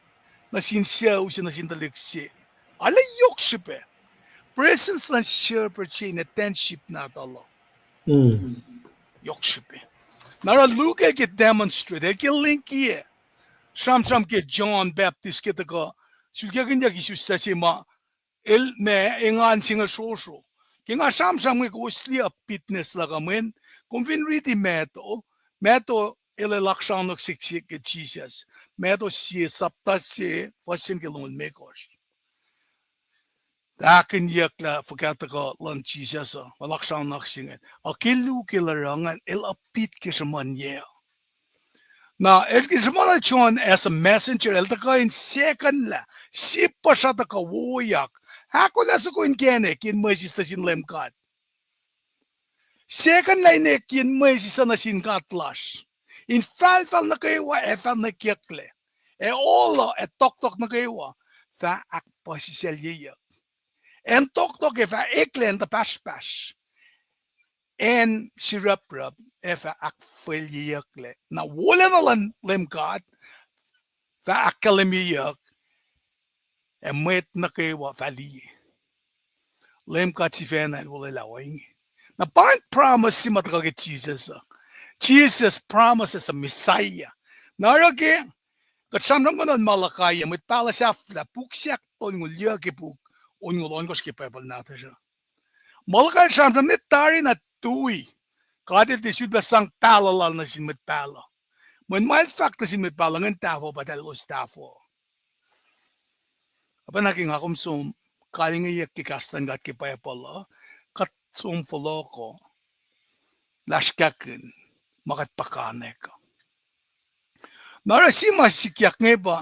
nuh sin sucu se, nuh sin tuhlihk se, arlac yohk srihpac. Presence luhn shepherd se in attend sip nahtuhl uh. Yohk srihpac. Na oruh Luke el ke demonstrate, el ke lengkiyac. Sramsram ke John Baptist ke tuhkuh sulkakihnyuck isuslac se ma el ma engan singucul srohsroh. Ke nga sramsram inge kowos liye upbeatness luhk uh mweyen kom fin riti Matthew, Matthew el ac laksraonuck sihksrihk ke Jisus. Matthew sie, sapta se, fuhs se nuh ke longoul limekohsr. Ahkihnyucklah fuhkah tuhkuh luhn Jisus uh, laksraonuck se inge. Ac ke Luke el oruh ingacn, el upbeat ke sruhmuhn yac uh. Na el ke sruhmuhn John as a messenger, el tuhkuh in secondlah, sie puhsra tuhkuh woyak, ahkolah soko inkacnek in mwesis nuh sin Leum God. Secondlah inkacnek in mwesis uh nuh sin God lasr. In fahlfahl nuh kwewa ac fah nwacklah. Ac oluh ac tohktohk nuh kwewa fah ahkpuhsisaclyeyuck. Acn tohktohk ac fah eklac in tuhpahsrpahsr. Acn sruhpruhp ac fah ahkfwelyeyucklac. Na wolacna luhn Leum God fah ahkkahlwemyeyuck, ac mwet nuh kwewa fah liye. Leum God sifacna el olwelah ohinge. Na pa ingacn promise se ma tuhkuh ke Jisus uh. Jesus promises a Messiah. Na oruh ke kuht sramsramkihn Malachi uh, mwet pahluh sahflah, puk se ahktolngoul, yuc ke puk onngoul ohnkohsr ke Bible nahtuhsr uh. Malachi el sramsram ne tari na tui. God el tiac sulpac sang pahluh lal nuh sin mwet pahluh. Mweyen ma el fahk nuh sin mwet pahluh ingacn tahfuh, pa eltahl elos tahfuh. Oacpacna ke nga kom som kalingeyuck ke kahs luhn God ke Bible uh, kuht som fohlohko lasr kahkihn ma kuht puhkantwen. Na oruh sie ma sikyak inge pa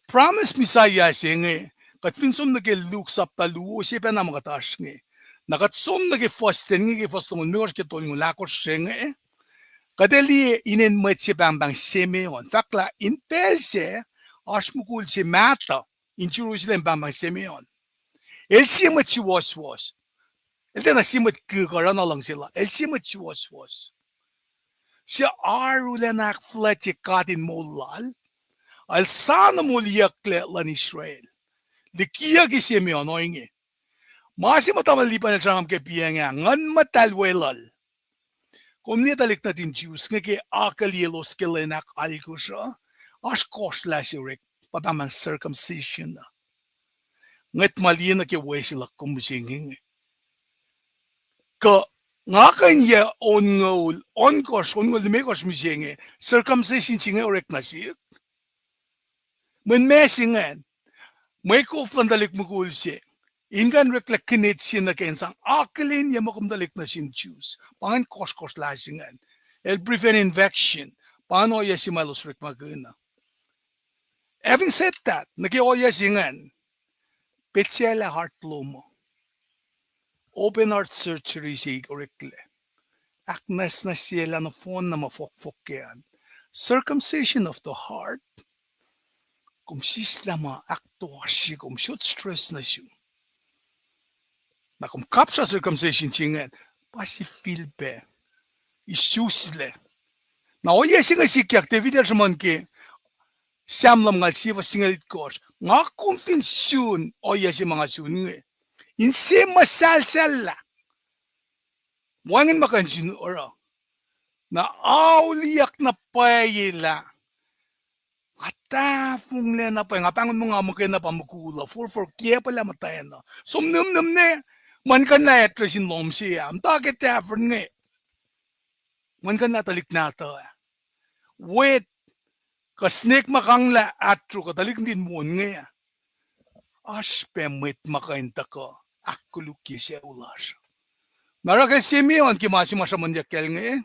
promise Messiah se inge, kuht fin som nuh ke Luke sapta luo, se pacna ma kuht oasr inge. Na kuht som nuh ke fuhs ten inge ke fuhs longoul limekohsr ke tolngoul ahkosr se inge, kuht ac liye inen mwet se pahngpahng Simeon. Fahk lah in pacl sac, oasr mukul se mahtuh in Jerusalem pahngpahng Simeon. El sie mwet suwohswohs. El tiacna sie mwet kihkuh, oruh na luhngse lal. El sie mwet suwohswohs. Se arulacna ahkfuhlwactye God in moul lal. El sa na moliyucklac luhn Israel. Likiyuc ke Simeon ohinge. Ma se ma tamuhlwel Lipan el sramsram ke piac inge ah, Nguhn Muhtahl weluhl. Kom liye tuhlihk nuhtin Jews inge ke akuclyelos ke lwen ahkalkosr uh, oasr kohsrlah se orek, pa pahngpahng circumcision uh. Ngwet ma liye nuh ke we se luhk kom mihsenge inge. Kuh nga kuh in yac onngoul ohnkohsr, onngoul limekohsr mihsenge, circumcision se inge orek nuh sihk. Mweyen ma se ingacn, mwe kof luhn tuhlihk mukul se in kuh in oreklac kinet se nuh ke in sang akihlen yac ma kom tuhlihk nuh sin Jews. Pa ingacn kohsrkohsrlah se ingacn. El prevent infection. Pa ingacn ohiyac se ma elos orekmakihn uh. Having said that, nuh ke ohiyac se ingacn, petsacelah heart lom uh. Open heart surgery se oreklac. Ahknwacsnwacsyelah nohfohn na ma fohkfohk ke an. Circumcision of the heart. Kom sislah ma ahktoasrye kom, sot stress nuh sum. Na kom kapsra circumcision se ingacn, pa sifilpac isuslac. Na ohiyac se inge sikyak, David el sruhmuhn ke Sam lumngaul sie fuhs singucul itkohsr, nga kom fin sun ohiyac se ma nga sun inge, inse muhsahlsahllah. Wacngihn ma kuh in sun oruh. Na auliyak na pwacye lah nga tahfonglac na pwacye, nga pahngon muh nga muhkwena pa mukul uh, forfor kiacpwaclah muhtwacn uh. Som nihmnihm ne, muhlkuhnlah address in lohm se ah, muhta ke tavern inge. Muhlkuhnlah tuhlihk nahtuh ah. Wet, kuh snake ma kanglah ahtru kuh tuhlihk nuhtin won inge ah. Oasr pac mwet ma kuh in tuhkuh ahkkolukye sucu lasr. Na oruh ke Simeon ke ma se ma sruhmuhnyuck kacl inge,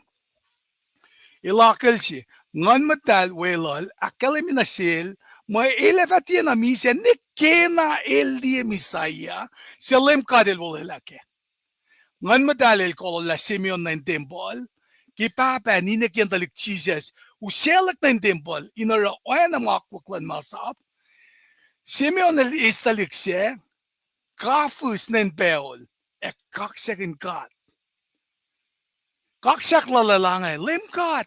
el akihlen se, Nguhn Muhtahl weluhl ahkkahlwemye nuh sel, mwe el ac fah tiacna misac ne kena el liye Messiah, suc Leum God El olwelah kac. Nguhn Muhtahl El kollah Simeon nuh in tempuhl, ke pahpah ninac kiyacn tuhlihk Jisus usaluhk nuh in tempuhl in oruh oacna ma akwuck luhn masap. Simeon el eis tuhlihk sac, kafis nuh in pacl, ac kaksakihn God. Kaksak lal ah inge, Leum God,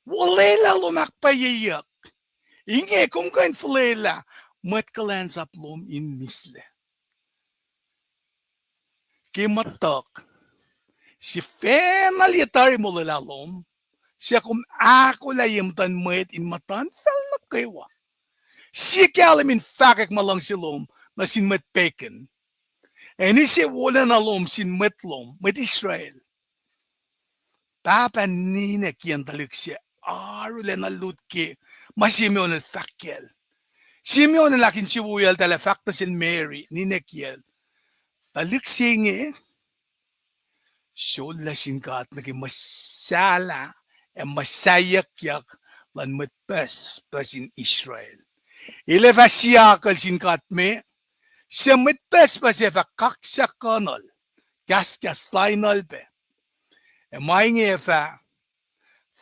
olwelah lom ahkpwacyeyuck. Inge kom kuh in fuhlwelah mwet kuhlwacnsap lom in mihslac. Ke muhtuhk, Sifacna liye tari molwelah lom, suc kom ahkolah ye muhtuhn mwet in muhtuhnfacl nuh kwewa. Sie kahlwem in fahkwack ma luhngse lom nuh sin mwet pagan, ac use wolacna lom sin mwet lom, mwet Israel. Pahpah ninac kiyacn tuhlihk se arulacna lut ke ma Simeon el fahk kacl. Simeon el ahkinsewowoyacltahl ac fahk nuh sel Mary, ninac kiyacl, tuhlihk se inge sollac sin God nuh ke muhsahllah ac muhsahyuckyak luhn mwet pucspucs in Israel. El ac fah siyuck el sin God me, suc mwet pucspucs ac fah kaksakuhnuhl, kahskahs lainuhl pac. Ac ma inge ac fah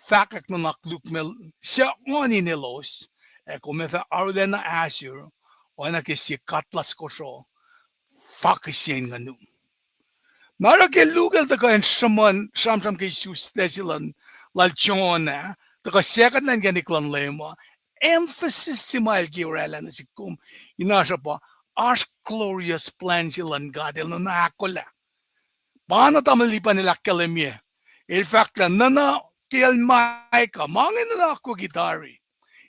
fahkwack nuhnak lukmac suc nguhn in elos, ac kom ac fah arulacna ahsor oacna ke sie katlas kosro fakihsye in nguhnum. Na oruh ke Luke el tuhkuh in sruhmuhn sramsram ke isuslac se luhn, lal John ah, tuhkuh second lun inkacnek luhn Leum uh, emphasis se ma el ke oraclah nuh sihk kom in oasr uh pa, oasr glorious plan se luhn God el nuhna ahkolah. Pa na tamuhlwel Lipan el ahkkahlwemye. El fahk lah nuhna ke el Micah, ma inge nuhna akwucki tari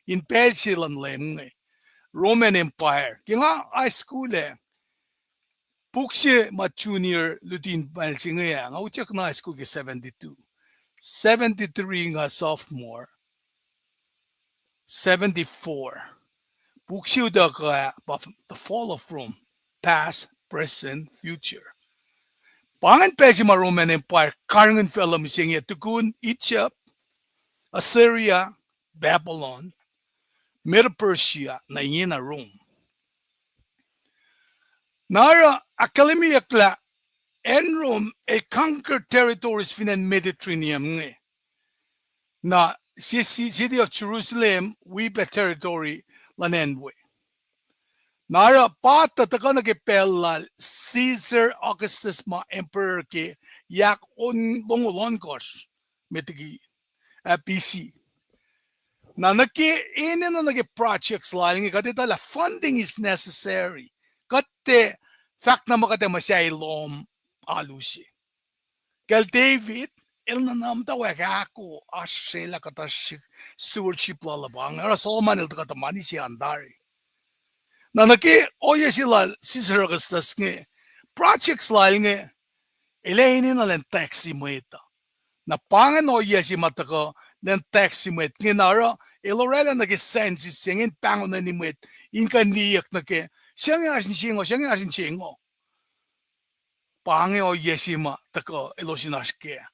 in pacl se luhn Leum inge, Roman Empire. Ke nga high school ah, puk se ma junior luti in pacl se inge ah, nga utyak nuh high school ke seventy-two. Seventy-three nga sophomore. Seventy-four. Puk se utuckuh ah pa The Fall of Rome, Past, Present, Future. Pa ingacn pacl se ma Roman Empire karihngihn facluh mihsenge, tukun Egypt, Assyria, Babylon, Medo-Persia, na ingena Rome. Na oruh ahkkahlwemyeyuck lah acn Rome el conquer territories fin acn Mediterranean inge. Na sie, sie city of Jerusalem wi pac territory luhn acn we. Na oruh pa tuh tuhkuh nuh ke pacl lal Caesar Augustus ma emperor ke yak on, longoul ohnkohsr met liki, ah, B C. Na nuh ke, enenuh nuh ke projects lal inge, kuht etuh lah funding is necessary. Kuht tiac fahk na muh kuht ac muhsahi lohm alu se. Kacl David, el nuhna muhtwacwacack ahko, oasr srwaclah kuhtuh srihk stewardship lal uh pa inge, oruh Solomon el tuhkuh tuh mani se an tari. Na nuh ke ohiyac se lal Caesar Augustus inge, projects lal inge, el ac enenuh lwen tax se mwet uh. Na pa ingacn ohiyac se ma tuhkuh lwen tax se mwet inge, na oruh el oraclah nuh ke census se inge in pahngoneni mwet in kuh in liyeyuck nuh ke, se inge oasr insengo, se inge oasr insengo. Pa inge ohiyac se ma tuhkuh elos in oasr kac.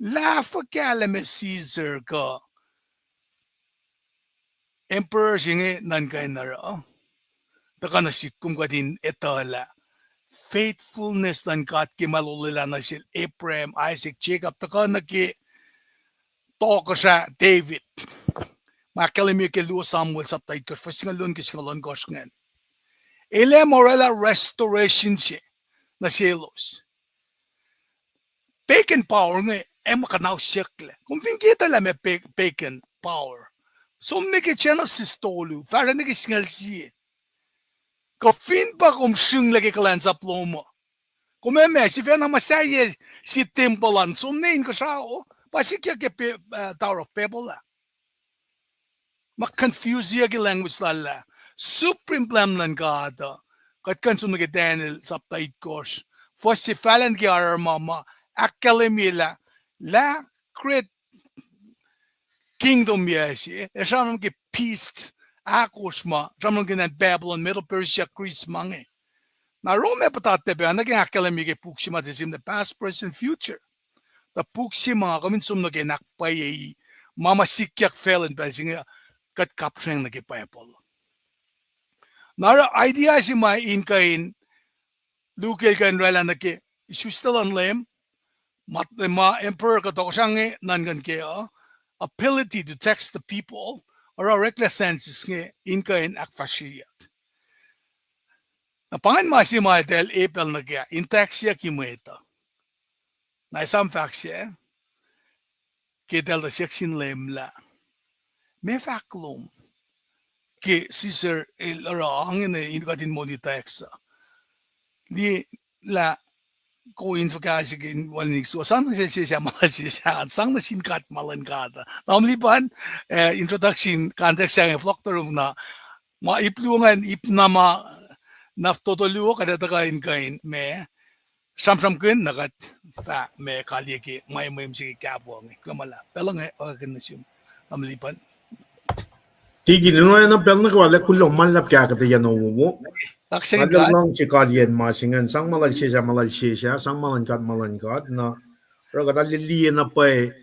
Lah fuhkah lah ma Caesar kuh emperor se inge nuhnkuh in oruh, tuhkuh nuh sihk kom kuht in etuh lah faithfulness luhn God ke ma el olwelah nuh sel Abraham, Isaac, Jacob, tuhkuh nuh ke tohkohsrah David. Ma ahkkahlwemye ke luo Samuel sapta itkohsr, fuhs singucul luo nuh ke singucul ohnkohsr ingacn. El ac oraclah restoration se nuh selos. Pagan power inge ac ma kuhnausyucklac. Kom fin ke etuh lah ma pa-, pagan power, som nuh ke Genesis tolu, fahsruh nuh ke singucul sie. Kuh fin pa kom srihnglac ke kuhlwacnsap lom uh, kom ac ma sifacna muhsahi sie tempuhl an som nuh inkuhsrao, pa sikyak ke Tower of Babel ah. Ma confuseyucki language lal ah. Supreme plan luhn God uh, kuht kuh in som nuh ke Daniel sapta itkohsr, fuhs se fahlan ke aruruma ma ahkkahlwemye lah, lah great kingdom yac se ac sramsram ke beast ahkosr ma sramsram ke acn Babylon, Medo-Persia, Greece ma inge. Na Rome ac puhtatlac pac, nuh ke ahkkahlwemye ke puk se ma tuh sihmlac Past, Present, Future. Tuh puk se ma nga kom in som nuh ke in ahkpwacye, ma ma sikyak facl in pacl se inge, kuht kapsreng nuh ke Bible. Na oruh idea se ma in kuh in Luke el kuh in oraclah nuh ke isuslac luhn Leum, ma, ma emperor kuh tohkohsrah inge nuhnkuh ke uh, ability to tax the people, oruh oreklac census inge in kuh in ahkfahsryeyuck. Na pa ingacn ma se ma eltahl epacl nuh kac, in taxyucki mwet uh. Na esam fahk se, ke eltahl tuh siyuck sin Leum lah, meac fahk lom ke Caesar el oruh ingena in kuht in moli tax uh? Liye lah ko in fuhkah se ke in wal nik suwa, sang nuh sel sesr ma lal sesr, sang nuh sin God ma luhn God. Na mlipan, eh, introduction, context se inge fohlohk nuh rum na, ma ip luo ingacn, ip na ma, na fototo luo, kuht ac tuhkuh in kuh in ma sramsramkihn na kuht fah ma kalye ke ma mwe mwe se ke kahp inge. Kuloh ma luhlahp. Pacl inge orekmakihn nuh sum, na mlipan. Tikin, in oacna pacl nuh kwewa, kuloh ma luhlahp ke ahkuhtweyac na wowo. Kaksakihn God. Luhngse kalyei ma se ingacn, sang ma lal sesr, ma lal sesr, sang ma luhn God, ma luhn God, na oruh kuht arlac liye na pwacye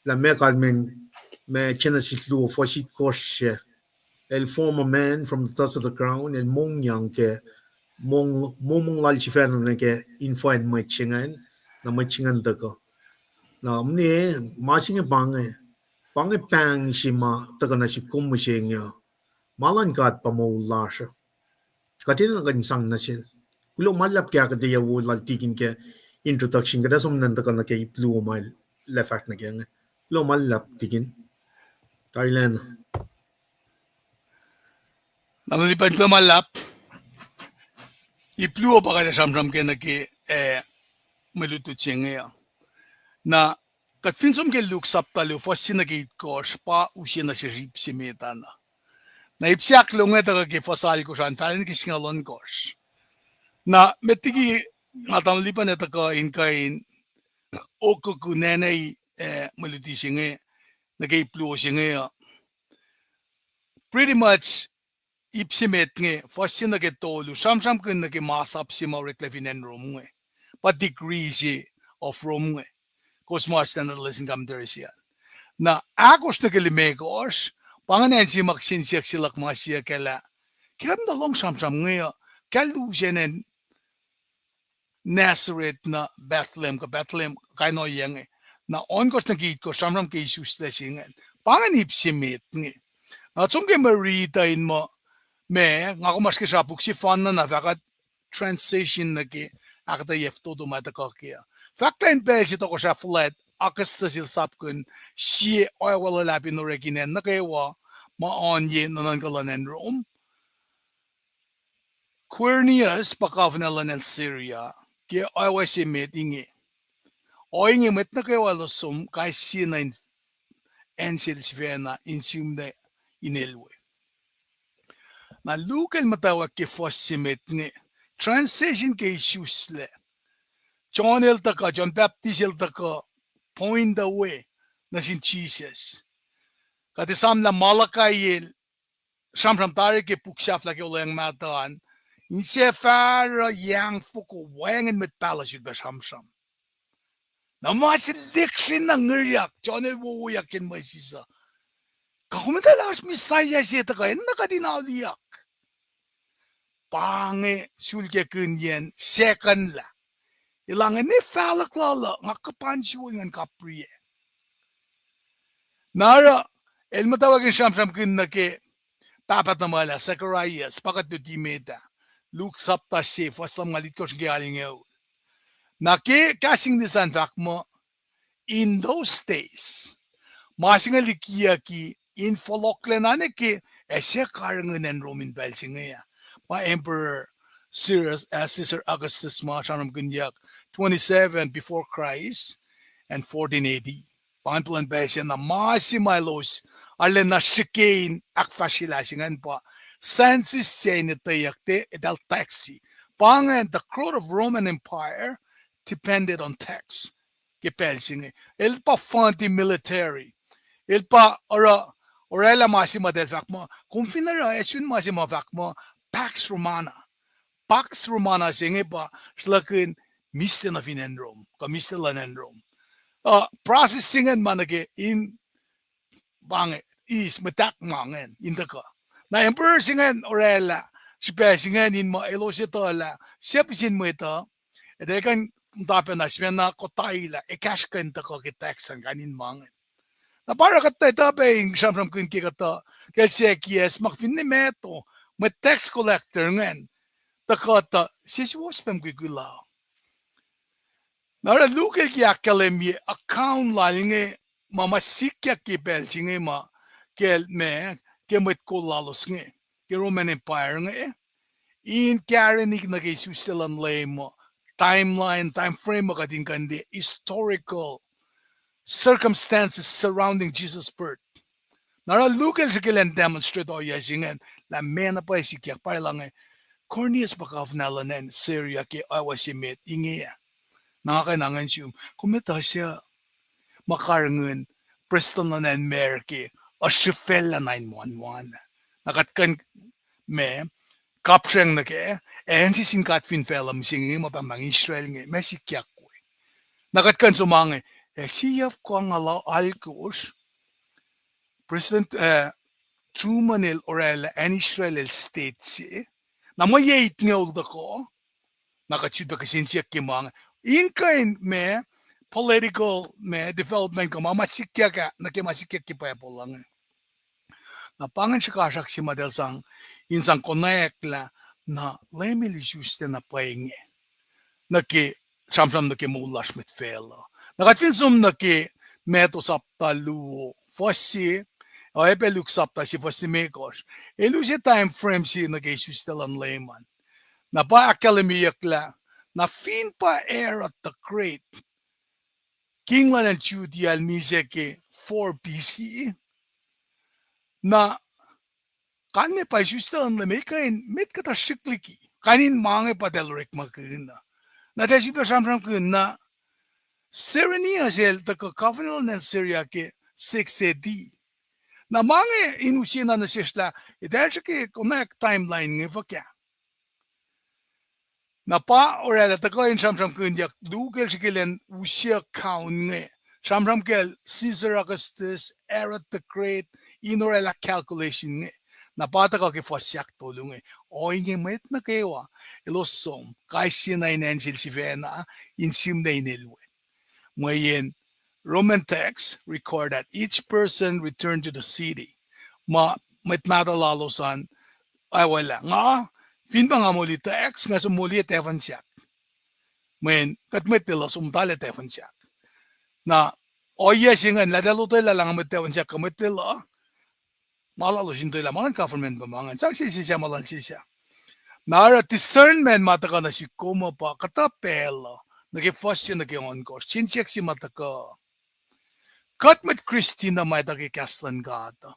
lah meac kalmen, ma Genesis luo fuhs itkohsr se, El form a man from the dust of the ground, El mongyang ke mong, momong lal sifacna nuh ke infacn mwet se ingacn, na mwet se ingacn tuhkuh. Na mne, ma se inge pa inge, pa inge pahng se ma tuhkuh nuh sihk kom mihsenge uh. Ma luhn God pa moul lasr uh. Kuht enenuh kuh in sang nuh sel. Kuloh ma luhlahp ke ahkuhtweyac wo lal Tikin ke introduction, kuht ac som nuh in tuhkuh nuh ke ip luo ma el ac fahsr nuh ke inge. Kuloh ma luhlahp Tikin. Tarilacna. Na mwe lipan kuloh ma luhlahp. Ip luo pa kuht ac sramsram ke nuh ke, eh, mwe lutlut se inge uh. Na kuht fin som ke Luke sapta luo fuhs se nuh ke itkohsr pa use nuh sesr ip se met ah na. Na ip se ahkluo inge tuhkuh ke fuhs alkohsr an fahlen ke singucul ohnkohsr. Na met liki nga tamuhlwel lipan ac tuhkuh in kuh in okuku nene, eh, mwe luti se inge nuh ke ip luo se inge uh. Pretty much ip se met inge, fuhs se nuh ke tolu, sramsramkihn nuh ke masap se ma oreklac fin acn Rome inge. Pa decree se of Rome inge. Kowos muh standard lesson commentary se an. Na ahkosr nuh ke limekohsr, pa ingacn se ma kihsen siyuck se luhk ma siyuck lah, ke kuht muhta lohng sramsram inge uh, kacl lusen acn Nazareth na Bethlehem, kuh Bethlehem kain ohiyac inge. Na ohnkohsr nuh ke itkohsr sramsram ke isuslac se ingacn. Pa ingacn ip se met inge. Na som ke mwe riti uh in muh, ma, nga kom oasr ke srapuk sefanna na fahk kuht transition nuh ke ahkuhtweyac fototo ma tuhkuh ke uh. Fahk lah in pacl se tohkohsrah fuhlwact Augustus el sapkihn sie oacwac luhlahp in orek in acn nuh kwewa ma oan ye nuhnuhnkuh luhn acn Rome. Quirinius pa governor luhn acn Syria, ke oacwac se met inge. Ohinge mwet nuh kwewa elos som kais sie nuh in acn sel sifacna in sihmlac in el we. Na Luke el muhtwacwacack ke fuhs se met inge, transition ke isuslac. John el tuhkuh, John Baptist el tuhkuh, point away nuh sin Jisus. Kuht esam lah Malachi el sramsram tari ke puk sahflah ke Olweacng Mahtuh an, inse fahsruh yang foko wacngihn mwet pahluh sulpac sramsram. Na ma se lihksreni na ngiryak, John el wowoyak in mwesis uh. Kuh kom etuh lah oasr Messiah se tuhkuh, enenuh kuht in auliyak. Pa inge sulkakihnyacn second lah. Elan inge fahluhk lal uh, nga kuhpan sulngan kapriyac. Na oruh, el muhtwacwacack in sramsramkihn nuh ke pahpah tuhmwacl ah, Zacharias, pa kuht luti met ah. Luke sapta se, fuhs lumngaul itkohsr nuh ke alngoul. Na ke kahs English an fahk muh, in those days, ma se inge likiyucki in fohlohklac na nuh ke, ac se karihngihn acn Rome in pacl se inge ah. Ma Emperor Cyrus, uh, Caesar Augustus ma sramsramkihnyuck, twenty-seven before Christ and fourteen A D. Pa ingacn puhlan pacl se na ma se ma elos arulacna srihke in ahkfahsryelah se ingacn pa census se in etweyuck, eltahl tax se. Pa ingacn the growth of Roman Empire depended on tax. Ke pacl se inge el pa fund military. El pa oruh, orwaclah ma se ma eltahl fahk muh, kom fin oruh ac sun ma se ma fahk muh Pax Romana. Pax Romana se inge pa sruhlahkihn mihslac nuh fin acn Rome, kuh mihslac luhn acn Rome. Uh, process se ingacn ma nuh ke in, pa inge, eis muhtack ma ingacn in tuhkuh. Na emperor se ingacn orwaclah srihpac se ingacn in muh elos etuh lah sie pihsen mwet uh, ac eltahl muhta pacna sifacna kotailah ekahsr kuh in tuhkuh ke tax an, kain in ma ingacn. Na pa oruh kuht etuh pac in sramsramkihn ke kuhtuh, ke Zacchaeus, ma finne meto, mwet tax collector ingacn, tuhkuh tuh sesuwohs pac mukwikwi la. Na oruh Luke el ke ahkkahlwemye account lal inge, ma ma sikyak ke pacl se inge ma, ke ma, ke mwet kol lalos inge, ke Roman Empire inge, in kahreni nuh ke isuslac luhn Leum uh, timeline, time frame uh kuht in kuh in liye historical circumstances surrounding Jesus' birth. Na oruh Luke el srihke elan demonstrate ohiyac se ingacn lah meac na pwacye sikyak, pa el inge, Quirinius pa governor luhn acn Syria ke oacwac se met inge. Na nga kuh in ahngihn sum, kom etuh se, ma karihngihn prestuhn luhn acn America uh srihfacllah nine one one. Na kuht kuh in, ma, kapsreng nuh kac, ac acn se sin God fin facluh mihsenge ma pahngpahng Israel inge, meac sikyak we. Na kuht kuh in som ma inge, ac siyuck kuh nga la alkosr, Prestuhn, eh, Truman el oraclah acn Israel el state se. Na mwe yac itngoul tuhkuh, na kuht sifilpac kihsen siyuck ke ma inge. In kuh in ma political, ma development kuh ma, ma sikyak ah, nuh ke ma sikyak ke Bible uh inge. Na pa ingacn srihkasrak se ma eltahl sang, in sang konwacack lah, na Leum el isuslac na pwacye inge nuh ke sramsram nuh ke moul lasr mwet facluh. Na kuht fin som nuh ke Matthew sapta luo, fuhs se, oacyacpac Luke sapta se, fuhs limekohsr. El use time frame se nuh ke isuslac luhn Leum an. Na pa ahkkahlwemyeyuck lah, na fin pa Herod the Great, king luhn acn Judea el misac ke four B C, na kalmac pa isuslac luhn Leum el kuh in met kuhtuh srihk liki. Kain in ma inge pa eltahl orekmakihn uh. Na eltahl sifilpac sramsramkihn na Cyrenius el tuhkuh governor luhn acn Syria ke six A D. Na ma inge in use na nuh sesr lah, eltahl srihke konwacack timeline inge fuhkah. Na pa oraclah tuhkuh in sramsramkihnyuck, Luke el srihke elan use account inge. Sramsram kacl Caesar Augustus, Herod the Great, in oraclah calculation inge. Na pa tuhkuh ke fuhs ahktolu inge. Ohinge mwet nuh kwewa elos som, kais sie na in acn sel sifacna, in sihmlac in el we. Mweyen Roman texts record that each person returned to the city. Ma mwet mahtuh lalos an, awelah nga, fin pa nga moli tax, nga som moli ac tahfuhn sahk. Mweyen kuht mwet lwelah som tala tahfuhn sahk. Na ohiyac se ingacn, lah eltahl lotwelah lah nga mwet tahfuhn sahk kuh mwet lwelah, ma lalos in lotwelah, ma luhn government pa ma ingacn, sang sesesah ma luhn sesesah. Na oruh discernment ma tuhkuh nuh sihk kom uh pa kuhtuh pacl uh, nuh ke fuhs se nuh ke ohnkohsr, siyuck se ma tuhkuh. Kuht mwet Kristin uh ma etuh ke kahs luhn God uh,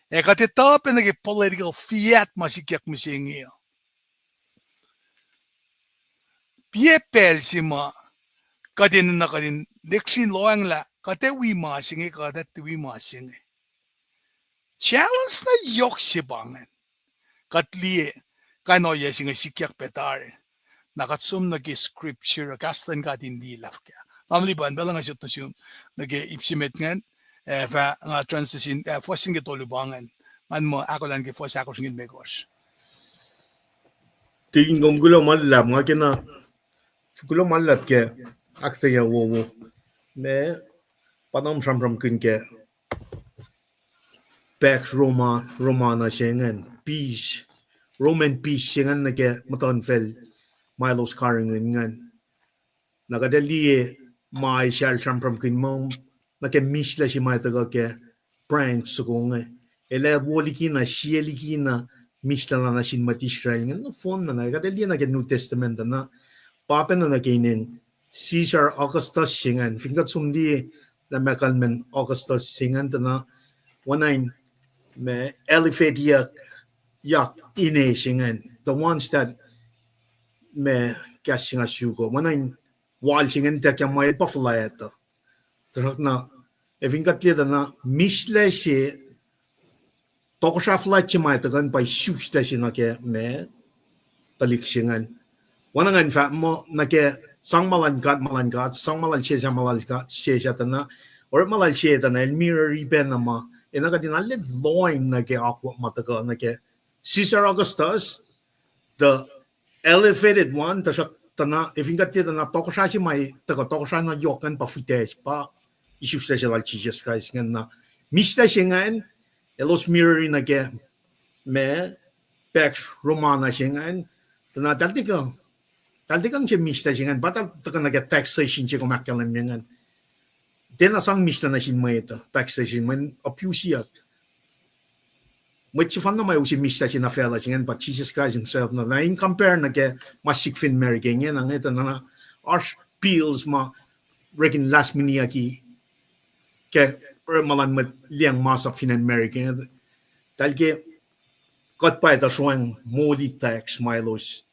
ac kuht etuh pac nuh ke political fiat ma sikyak mihsenge uh. Piac pacl se ma kuht enenuh kuht in lihksreni lohacng lah kuht ac wi ma se inge, kuht ac tiac wi ma se inge. Challenge na yohk se pa ingacn. Kuht liye kain ohiyac se inge sikyak pac tari. Na kuht som nuh ke scripture, kahs luhn God in liye lah fuhkah. Nga liye pa in pacl nga sot nuh sum nuh ke ip se met ingacn, ac fah nga transition, ac fuhs se inge ke tolu pa ingacn. Ngan muh ahkolah ke fuhs ahkosr nuh ke limekohsr. Tikin, kom kuloh ma luhlahp, nga kena kuloh ma luhlahp ke ahkuhtweyac wowo. Ma pa nga sramsramkihn ke pacs Roma, Roma na se ingacn, peace, Roman peace se ingacn nuh ke muhtuhnfacl ma elos karihngihn ingacn. Na kuht ac liye ma esacl sramsramkihn muh nuh ke mihslac se ma tuhkuh ke branch soko inge, el ac wo likina, sie likina mihslac lal nuh sin mwet Israel ingacn nohfohn na. Na kuht ac liye nuh ke New Testament na, pa pacna nuh ke inen Caesar Augustus se ingacn, fin kuht som liye lah ma kalmacn Augustus se ingacn tuh na, oacna in ma elevateyuck, yak ine se ingacn, the ones that ma kahs se nga suk uh, oacna in wal se ingacn tuh ke ma el pa fuhlwact uh. Tuhsruhk na, ac fin kuht liye tuh na, mihslac se, tohkohsrah fuhlwact se ma tuhkuh in pa isuslac se nuh ke ma tuhlihk se ingacn. Oacna ingacn fahk muh nuh ke sang ma luhn God, ma luhn God, sang ma luhn sesr, ma luhn God, sesr tuh na, orekma lal se tuh na el mirror-i pacna ma enenuh kuht in arlac lohacng nuh ke akwuck ma tuhkuh nuh ke Caesar Augustus, the elevated one, tuhsruhk tuh na, ac fin kuht liye tuh na tohkohsrah se ma tuhkuh, tohkohsrah na yohk ingacn pa fihtac, pa isuslac se lal Jisus Kraist ingacn na. Mihslac se ingacn, elos mirror-i nuh ke ma pacs Roma na se ingacn, tuh na eltahl tiac kuh, eltahl tiac kuh in se mihslac se ingacn, pa eltahl tuhkuh nuh ke taxation se kom ahkkahlwemye ingacn. Tiacna sang mihslac nuh sin mwet uh, taxation, mweyen abuse-iyuck. Mwet sefanna ma use mihslac se nuh facluh se ingacn pa Jisus Kraist himself na. Na in compare nuh ke ma sik fin America inge na, inge tuh na, na oasr bills ma orekmakihn last minute-ki ke orekma luhn mwet liyacacng masap fin acn America. Tahl ke kuht pa etuh sroang moli tax ma elos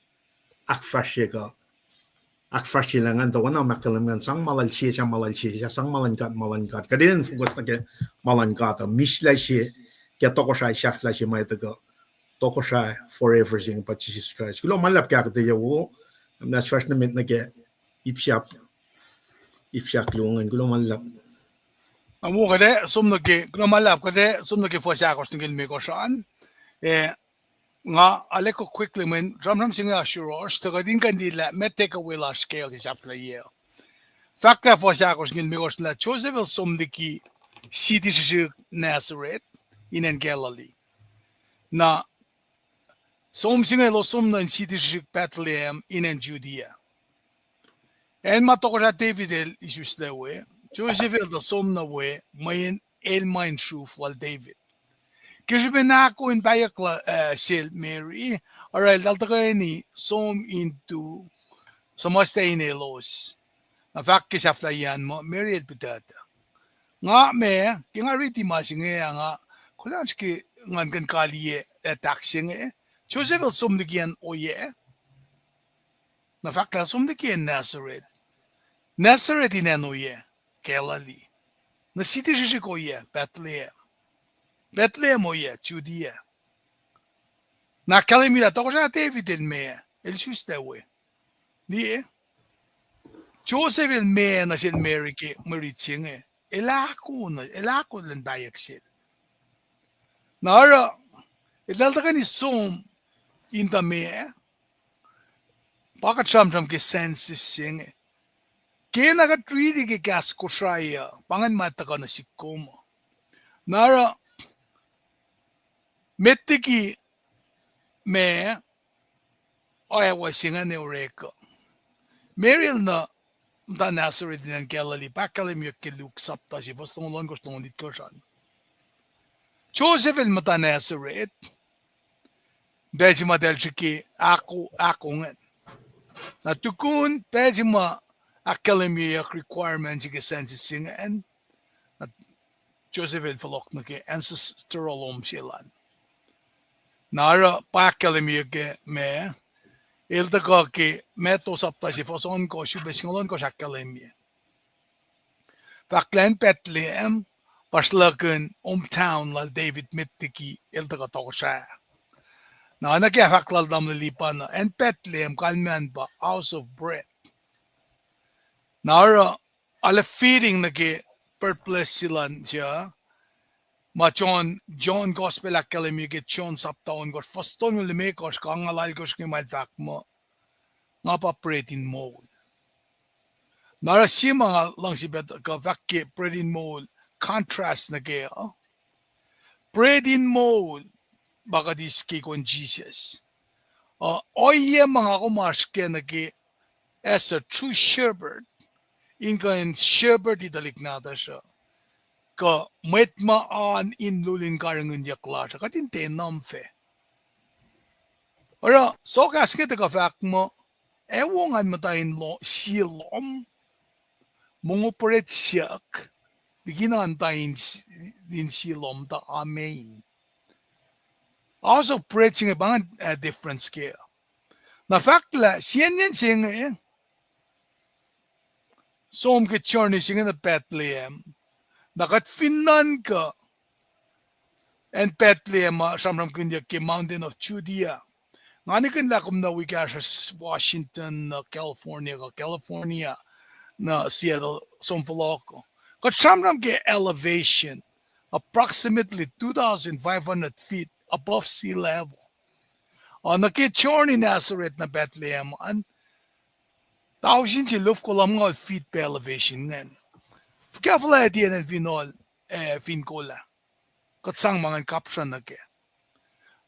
ahkfahsrye kuh ahkfahsrye lah ngan tuh oacna ma ahkkahlwemye ngan sang ma lal sie, sang ma lal sie, sang ma luhn God, ma luhn God. Kuht enenuh in focus nuh ke ma luhn God uh, mihslac se, ke tohkohsrahi sahflah se ma etuh kuh tohkohsrahi forever se inge pa Jisus Kraist. Kuloh ma luhlahp ke ahkuhtweyac wo, na fahsr nuh met nuh ke ip sahk, ip sahk luo ingacn. Kuloh ma luhlahp. Na wo kuht ac som nuh ke, kuloh ma luhlahp, kuht ac som nuh ke fuhs ahkosr nuh ke limekohsr an. Eh, nga arlac quickly mweyen sramsram se inge oasr yohrohsr, tuh kuht in kuh in liye lah meac take away lasr kac ke sahflahiyac. Fahk lah fuhs ahkosr nuh ke limekohsr lah Joseph el som liki city srihsrihk Nazareth in acn Galilee. Na som se inge elos som nuh in city srihsrihk Bethlehem in acn Judea. Acn ma tohkohsrah David el isuslac we, Joseph el tuh som nuh we mweyen el ma in sruhf lal David. Ke srihpen ahko in pahyuck la, eh, sel Mary, oruh eltahl tuhkweni som in tu suhmuhslah in elos. Na fahk ke sahflahiyac an muh Mary el pihtuctuh. Nga ma, ke nga riti ma se inge ah nga, kuloh ke ngan kuh in kaliye, eh, tahk se inge. Joseph el som liki acn oyac? Na fahk lah som liki acn Nazareth. Nazareth in acn oyac? Galilee. Na city srihsrihk oyac? Bethlehem. Bethlehem oyac? Judea. Na ahkkahlwemye lah tohkohsrah David el meac? El isuslac we. Liye, Joseph el meac nuh sel Mary ke mwe rit se inge? El ahko, el ahko lun pahyuck sel. Na oruh, eltahl tuhkweni som in tuh meac? Pa kuht sramsram ke census se inge. Ke na kuht riti ke kahs Kosrae uh, pa ingacn ma tuhkuh nuh sihk kom uh. Na oruh, met liki ma, oacyacpac se ingacn orek uh. Mary el nuh muhta Nazareth in acn Galilee, pa ahkkahlwemyeyuck ke Luke sapta se, fuhs longoul ohnkohsr, longoul itkohsr an. Joseph el muhta Nazareth, pacl se ma eltahl srihke ahko, ahko ingacn. Na tukun pacl se ma ahkkahlwemyeyuck requirement se ke census se ingacn, na Joseph el fohlohk nuh ke ancestral home se lal. Na oruh pa ahkkahlwemye ke ma, el tuhkuh ke Matthew sapta se, fuhs ohnkohsr, srihpac singucul ohnkohsr ahkkahlwemye. Fahk lah acn Bethlehem, pa sruhlahkihn hometown lal David met liki el tuhkuh tohkohsrah. Na oacna ke fahk lal tamuhlwel Lipan uh, acn Bethlehem kalmacn pa house of bread. Na oruh, arlac fitting nuh ke birthplace se lal Jisus, ma John, John Gospel ahkkahlwemye ke John sapta ohnkohsr, fuhs tolngoul limekohsr kuh angngaul alkohsr inge ma el fahk muh, nga pa bread in moul. Na oruh sie ma nga luhngse pac kuh fahk ke bread in moul, contrast nuh ke uh, bread in moul, pa kuht eis ke kuh in Jisus. Uh, ohiyac ma nga kom oasr kac nuh ke as a true shepherd, in kuh in shepherd-i tuhlihk nahtuhsr uh, kuh mwet ma oan in lul in karihngihnyuck lasr uh, kuht in tiac nuhnfac. Oruh, sokahs inge tuhkuh fahk muh, ac wo ngan muhta in lo-, sie lohm, mongo bread siyuck, liki na ngan muhta in s-, in sie lohm tuh amen. House of bread se inge pa ingacn, eh, difference kac. Na fahk lah, sie yen se inge, som ke journey se inge nuh Bethlehem. Na kuht fin nuhnkuh acn Bethlehem ma sramsramkihnyuck ke Mountain of Judea. Nga nikihn lah kom nuh wi kahsruh Washington, nuh California, kuh California, nuh Seattle, som fohlohk uh. Kuht sramsram ke elevation, approximately two thousand five hundred feet above sea level. Uh, nuh ke journey Nazareth nuh Bethlehem an, tausin se lofko lumngaul feet pac elevation ingacn. Fuhkah fuhlwact tiac enenuh in fin ol, eh, fin kolah. Kuht sang ma ngan kapsra nuh kac.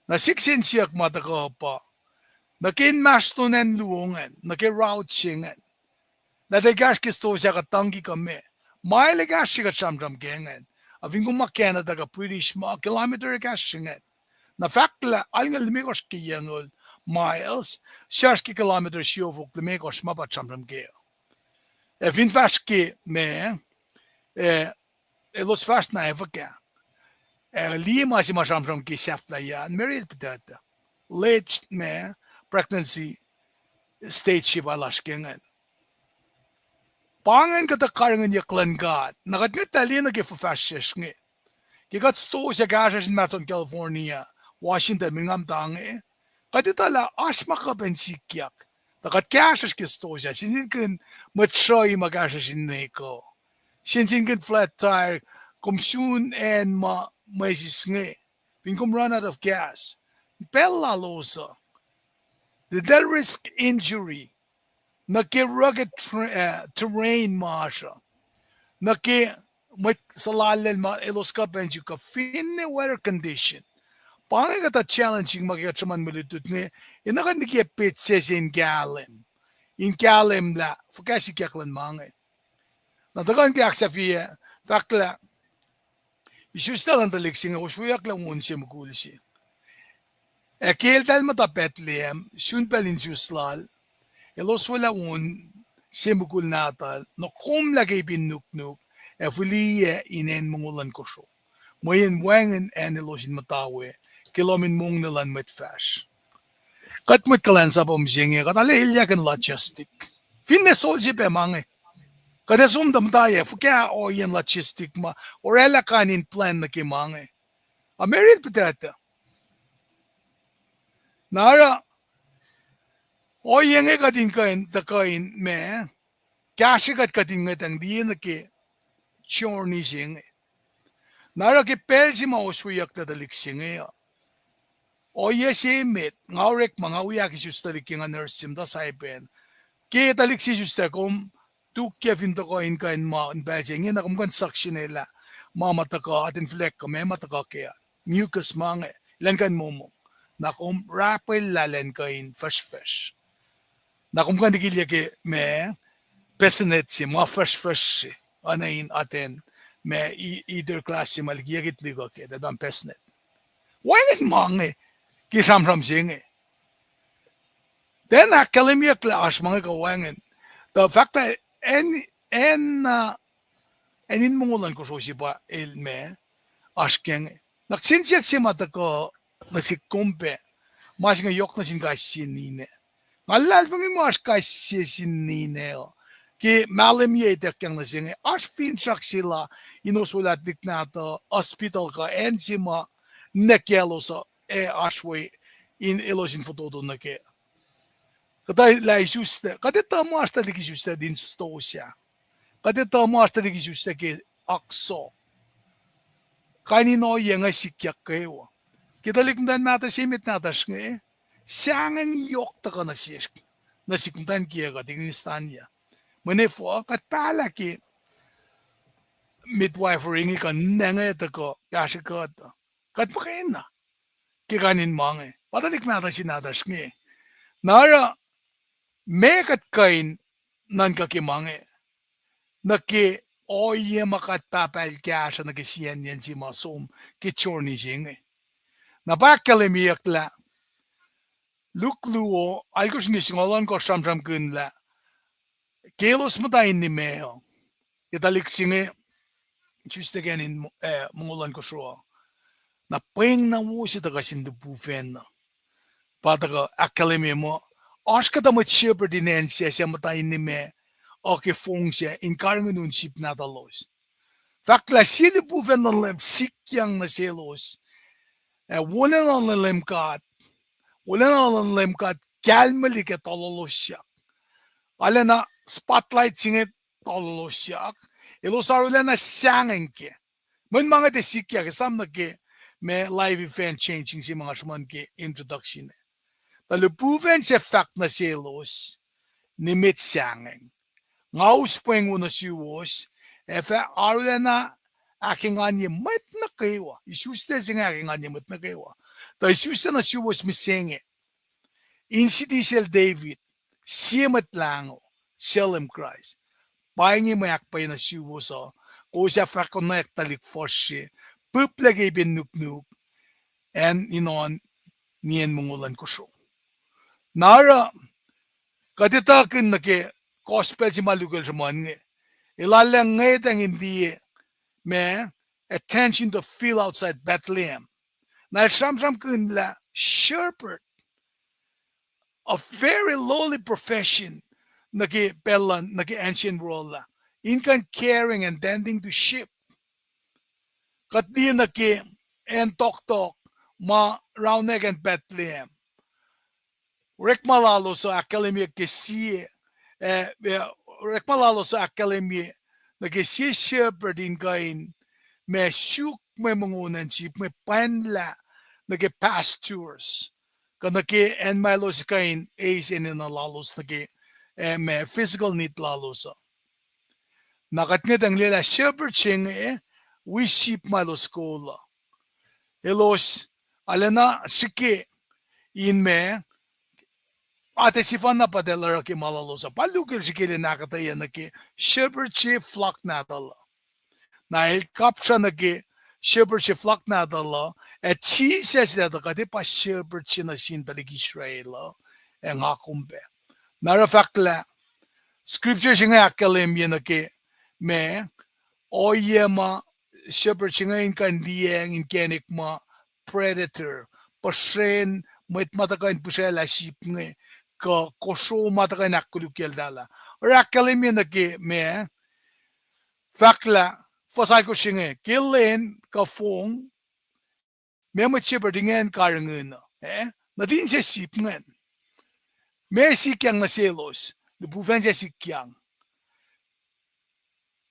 Na sik sen siyuck ma tuhkuh pa, nuh ke inmahsrlon acn luo ingacn, nuh ke route se ingacn, lah tuh ekahsr ke stosah kuh tangki kuh meac, ma el ekahsr se kuht sramsram kac ingacn. A fin kom ma Canada kuh British ma, kilometer ekahsr se ingacn. Na fahk lah alngoul limekohsr ke yac angngaul miles, sesr ke kilometer siofok limekohsr ma pa sramsram kac. Ac fin fahsr ke ma, eh, elos fahsr na ac fuhkah. Ac liye ma se ma sramsram ke sahflahiyac an, Mary el puhtatah. Late ma pregnancy stage se pa lasr ke ingacn. Pa ingacn kuhtuh karihngihnyuck luhn God. Na kuht ngwetlah liye nuh ke fuhfahsryucsr inge. Ke kuht stosah kahsruhsr in mahtuh California, Washington, mweyen nga muhta inge, kuht etuh lah oasr ma kuh pac in sikyak. Tuh kuht kahsruhsr ke stosah, sensenkihn mwet sruhi ma kahsruhsr in ne kuh. Sensenkihn flat tire, kom sun acn ma mwesis inge. Fin kom run out of gas, pacl lalos uh, the death risk injury, nuh ke rugged tra-, eh, terrain ma oasr uh, nuh ke mwet suhlallacl ma elos kuh pac in suk kuh finne weather condition. Pa inge kuhtuh challenging ma ke kuht sruhmuhn mwe lutlut inge, enenuh kuht niki petsac se in kahlwem. In kahlwem lah fuhkah sikyak luhn ma inge. Na tuhkuh in ke ahksahfyelah, fahk lah isuslac luhn tuhlihk se inge osweyucklah on se mukul se. Ac ke eltahl muhta Bethlehem, sun pacl in isuslal, elos oswelah on se mukul nahtuhl, nokomlah ke ipin nuknuk, ac fihliyac in acn mongo luhn kosro. Mweyen wacngihn acn elos in muhta we, ke lohm in monglac luhn mwet fahsr. Kuht mwet kuhlwacnsap uh mihsenge, kuht arlac elyah in logistic. Finne sol se pac ma inge. Kuht ac som tuh muhta ac fuhkah ohiyacn logistic ma, oraclah kain in plan nuh ke ma inge. A Mary el puhtatah. Na oruh, ohiyac inge kuht in kuh in, tuhkuh in ma, kahsrwe kuht kuht in ngwetacng liye nuh ke journey se inge. Na oruh ke pacl se ma osweyuck tuh tuhlihk se inge uh, ohiyac se met, nga orekma nga wi ahkisuslac tuhlihk ke nga nurse se muhta Saipan. Ke tuhlihk se isuslac kom, tukyac fin tuhkuh in kuh in ma in pacl se inge na kom kuh in suction-elah ma ma tuhkuh, atacn flack kuh ma ma tuhkuh ke, mucus ma inge, elan kuh in momong. Na kom wrap-elah elan kuh in fahsrfahsr. Na kom kuh in likilyac ke ma, bassinet se ma fahsrfahsr se, oacna in atacn ma, heater glass se ma likiyucki tuhlihk uh ke, eltahl pa bassinet. Wacngihn ma inge, ke sramsram se inge. Tiacna ahkkahlwemyeyuck lah oasr ma inge kuh wacngihn. Tuh fahk lah acn, acn, uh, acn in mongo luhn kosro se pa el ma, oasr ke inge. Na kihsen siyuck se ma tuhkuh nuh sihk kom pac, ma se inge yohk nuh sin kais sie ninac. Nga luhlahlfongi muh oasr kais sie sin ninac uh. Ke mahlwem ye ituckyang nuh se inge, oasr finsrak se la in oswelah tuhlihk nahtuhl uh hospital kuh acn se ma nuh kaclos uh, ac oasr we in elos in fototo nuh kac. Kuhtuh lah isuslac, kuht etuh muh oasr tuhlihk isuslac in stosah. Kuht etuh muh oasr tuhlihk isuslac ke akso. Kain in ohiyac inge sikyak kwewa. Ke tuhlihk muhtwacn mahtuh se met nahtuhsr inge, sahngweng yohk tuhkuh nuh sesr, nuh sihk muhtwacn kiyuhk uh, Tikinis Tanya. Mweyen efuh kuht pahlah ke midwifery inge kuh ninac inge tuhkuh kahsrwe kuht uh, kuht muhkwena ke kain in ma inge. Pa tuhlihk mahtuh se nahtuhsr inge. Na oruh, meac kuht kuh in nuhnkuh ke ma inge, nuh ke ohiyac ma kuht pahpah el kahsruh nuh ke siyacnyacn se ma som ke journey se inge. Na pa ahkkahlwemyeyuck lah, Luk luo, alkosr nuh ke singucul ohnkohsr sramsramkihn lah, ke elos muhta in nime uh, ke tuhlihk se inge, isuslac ke acn in, eh, mongo luhn kosro uh, na pweng na wo se tuhkuh sin lihpufacn uh. Pa tuhkuh ahkkahlwemye muh, oasr kuhtuh mwet shepherd in acn se suc muhta in nime uh ke fong sac in karihngihn un sip nahtuhlos. Fahk lah sie lihpufacn luhn Leum sikyang nuh selos, ac wolacna luhn Leum God, wolacna luhn Leum God kalmaclihk ac tololosyak. Arulacna spotlight se inge tololosyak. Elos arulacna sahngweng kac. Mweyen ma inge tiac sikyak, esam nuh ke ma life event changing se ma nga sruhmuhn ke introduction. Tuh lihpufacn sac fahk nuh selos, nimet sahngweng. Nga us pweng wo nuh suwos, ac fah arulacna ahkenganye mwet nuh kwewa. Isuslac se inge ahkenganye mwet nuh kwewa. Tuh isuslac nuh suwos mihsenge, in siti sel David, sie Mwet Lahngo, suc Leum Kraist. Pa inge mwe ahkpwacye nuh suwos uh, kowos ac fah konwacack tuhlihk fuhsr se, pihplac ke ipin nuknuk, acn in oan nien mongo luhn kosro. Na oruh, kuht etuhkihn nuh ke gospel se ma lukel sruhmuhn inge. El arlac ngwetacng in liye ma attention to fill outside Bethlehem. Na el sramsramkihn lah shepherd, a very lowly profession nuh ke pacl luhn, nuh ke ancient world ah, in kuh in caring and tending to sheep. Kuht liye nuh ke acn tohktohk ma raunweacng Bethlehem, orekma lalos uh ahkkahlwemye ke sie, eh, eh, orekma lalos uh ahkkahlwemye nuh ke sie shepherd in kuh in ma suk mwe mongo nuh in sheep, mwe pwacnlah nuh ke pastures, kuh nuh ke acn ma elos kuh in eis enenuh lalos nuh ke, eh, ma physical need lalos uh. Na kuht ngwetacng liye lah shepherd se inge wi sheep ma elos kol uh. Elos arulacna srihke in ma atac sefanna pa eltahl oruh ke ma lalos uh. Pa lukel srihke in ahkuhtweyac nuh ke shepherd se flock nahtuhl uh. Na el kapsra nuh ke shepherd se flock nahtuhl uh, ac Jisus el tuh kuht, e pa shepherd se nuh sin tuhlihk Israel uh, ac nga kom pac. Na oruh fahk lah scripture se inge ahkkahlwemye nuh ke ma ohiyac ma shepherd se inge in kuh in liyacacng inkacnek ma predator, puhsren mwet ma tuhkuh in pihsraclah sheep inge, kuh kosro ma tuhkuh in ahkkolukyacltahl ah. Oruh ahkkahlwemye nuh ke ma fahk lah fuhs alkosr se inge, ke lwen kuh fong, ma mwet shepherd ingacn karihngihn uh, eh, nuhtin se sheep ingacn. Ma sikyang nuh selos, lipufacn se sikyang.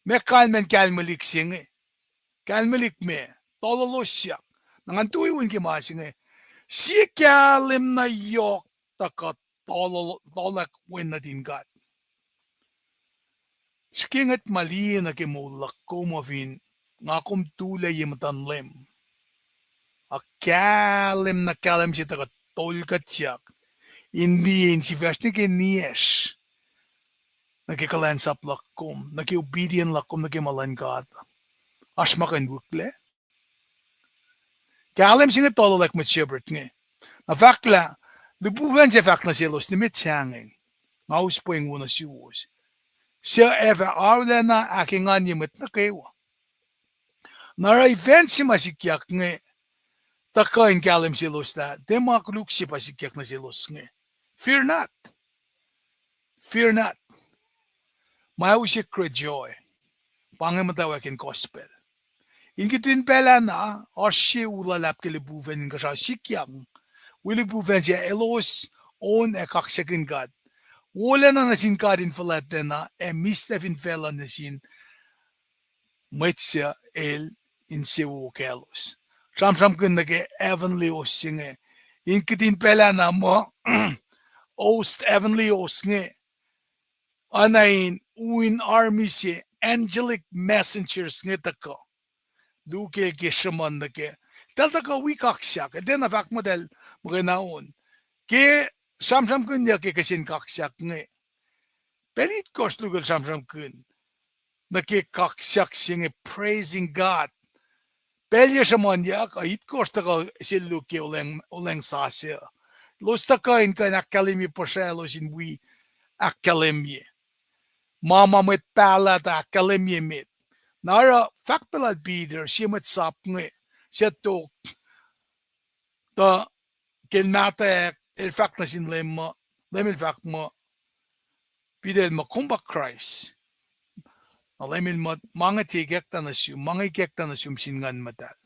Ma kalmacn kalmelik se inge. Kalmelik ma, tololos siyuck. Na ngan tui un ke ma se inge. Sie kahlwem na yohk tuhkuh tolo-, tolak wen nuhtin God. Srihke ngwet ma liye nuh ke moul luhk kom uh fin nga kom tulac ye muhtuhn Leum, a kahlwem na kahlwem se tuhkuh tolkuhtyak in liye insifacsr nuh ke niyacsr, nuh ke kuhlwacnsap luhk kom, nuh ke obedient luhk kom nuh ke ma luhn God. Oasr ma kuh in wihklac. Kahlwem se inge tololak mwet shepherd inge. Na fahk lah, lipufacn se fahk nuh selos, nimet sahngweng, nga us pweng wo nuh suwos. Suc ac fah arulacna ahkenganye mwet nuh kwewa. Na oruh event se ma sikyak inge tuhkuh in kahlwem selos lah tiac ma koluk se pa sikyak nuh selos inge. Fear not. Fear not. Ma use great joy. Pa inge muhtwacwacack in gospel. In kihtin pacl ah na, oasr sie u luhlahp ke lipufacn inkuhsrao sikyang. Wi lipufacn se elos on ac kaksakihn God. Wolacna nuh sin God in fuhlwactlacna ac mihslac fin facluh nuh sin mwet suc el insewowo kaclos. Sramsramkihn nuh ke heavenly host se inge. In kihtin pacl ah na muh host, heavenly host inge, oacna in u in army se, angelic messengers inge tuhkuh lukel ke sruhmuhn nuh ke, eltahl tuhkuh wi kaksak, eltahl na fahk muh eltahl muhkwena on. Ke sramsramkihnyuck ke kihsen kaksak inge, pacl itkohsr lukel sramsramkihn nuh ke kaksak se inge, praising God. Pacl ye sruhmuhnyuck uh, itkohsr tuhkuh sel luo ke olweacng, olweacng sasuc. Elos tuhkuh in kuh in ahkkahlwemye puhsralos in wi ahkkahlwemye ma ma mwet pahluh tuh ahkkahlwemye met. Na oruh fahk pac lal Peter, sie mwet sap inge, suc tok, tuh ke el mahtuh, el fahk nuh sin Leum, Leum el fahk muh, Peter el muh, kom pa Kraist. Na Leum el muh, ma inge tiac ikacklah nuh sum, ma inge ikacklah nuh sum sin Nguhn Muhtahl.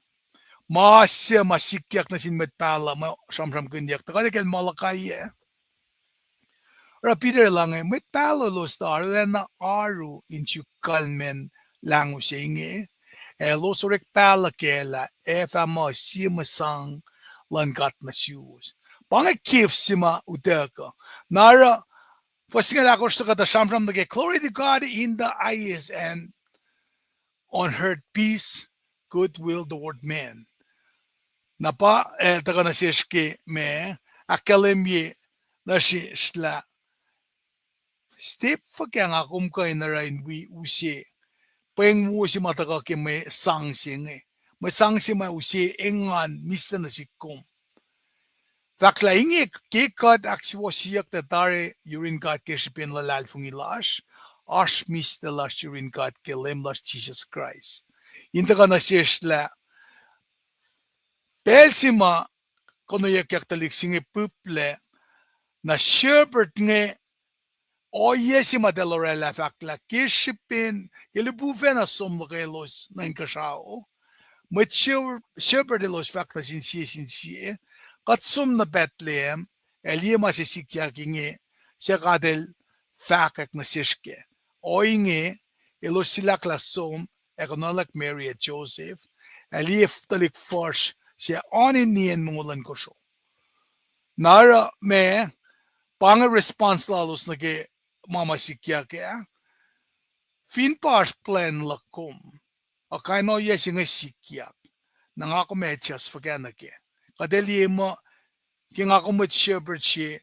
Ma se ma sikyak nuh sin mwet pahluh ma sramsramkihnyuck, tuh kuht ke Malachi ah. Oruh Peter el inge, mwet pahluh elos tuh arulacna oaru in suk kalmacn lahngo se inge, ac elos orek pahluh kac lah ac fah muh sie mwe sang luhn God nuh suwos. Pa inge gift se ma utuckuh. Na oruh fuhs singucul ahkosr tuh kuht sramsram nuh ke glory to God in the highest and on earth peace, goodwill toward men. Na pa, eh, tuhkuh nuh sesr ke ma ahkkahlwemye nuh sesr lah step fuhkah nga kom kuh in oruh in wi use pweng wo se ma tuhkuh ke mwe sang se inge. Mwe sang se ma use engan mihslac nuh sihk kom. Fahk lah inge ke kuht ahksuwohsyeyucklac tari yurin God ke srihpen luhlahlfongi lasr, oasr mihslac lasr yurin God ke Leum lasr Jisus Kraist. In tuhkuh nuh sesr lah pacl se ma konweyuckyak tuhlihk se inge pihplac, na shepherd inge, ohiyac se ma eltahl oraclah fahk lah ke srihpen, ke lihpufacn na som luhk elos nuh inkuhsrao, mwet shepherd elos fahk nuh sin sie sin sie, kuht som nuh Bethlehem, ac liye ma se sikyak inge, suc God El fahkwack nuh sesr kac. Ohinge, elos silahk lah som, ac konwaclwack Mary ac Joseph, ac liye tuhlihk fuhsr se oan in nien mongo luhn kosro. Na oruh ma, pa inge response lalos nuh ke ma ma sikyak ah. Fin pa oasr plwacn luhk kom, ac kain ohiyac se inge sikyak, na nga kom ac adjust fuhkah nuh kac? Kuht ac liye muh, ke nga kom mwet shepherd se,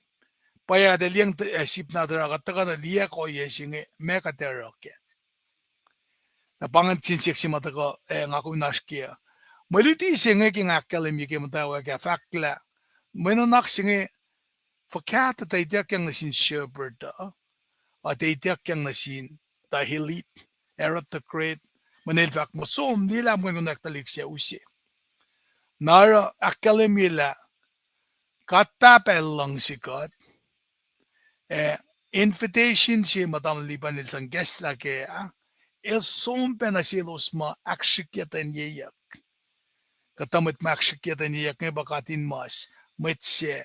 pwacye kuht ac liyacacng sip nahtuhl uh, kuht tuhkuh nuh liyacack ohiyac se inge, ma kuht ac oruh kac? Na pa ingacn siyuck se ma tuhkuh, eh, nga kom in oasr kac uh. Mwe luti se inge ke nga ahkkahlwemye ke muhtwacwacack ah fahk lah, mwe nuhnak se inge, fuhkah tuh tiac ituckyang nuh sin shepherd uh, a tiac ituckyang nuh sin the elite, Herod the Great, mweyen el fahk muh som, liye lah mwe nuhnak tuhlihk se use. Na oruh ahkkahlwemye lah, God Pahpah El luhngse kuht, ac invitation se ma tamuhlwel Lipan el sang kahslah kac ah, el som pac nuh selos ma ahksrihkyeteneyuck. Kuhtuh mwet ma ahksrihkyeteneyuck inge pa katinmas, mwet se,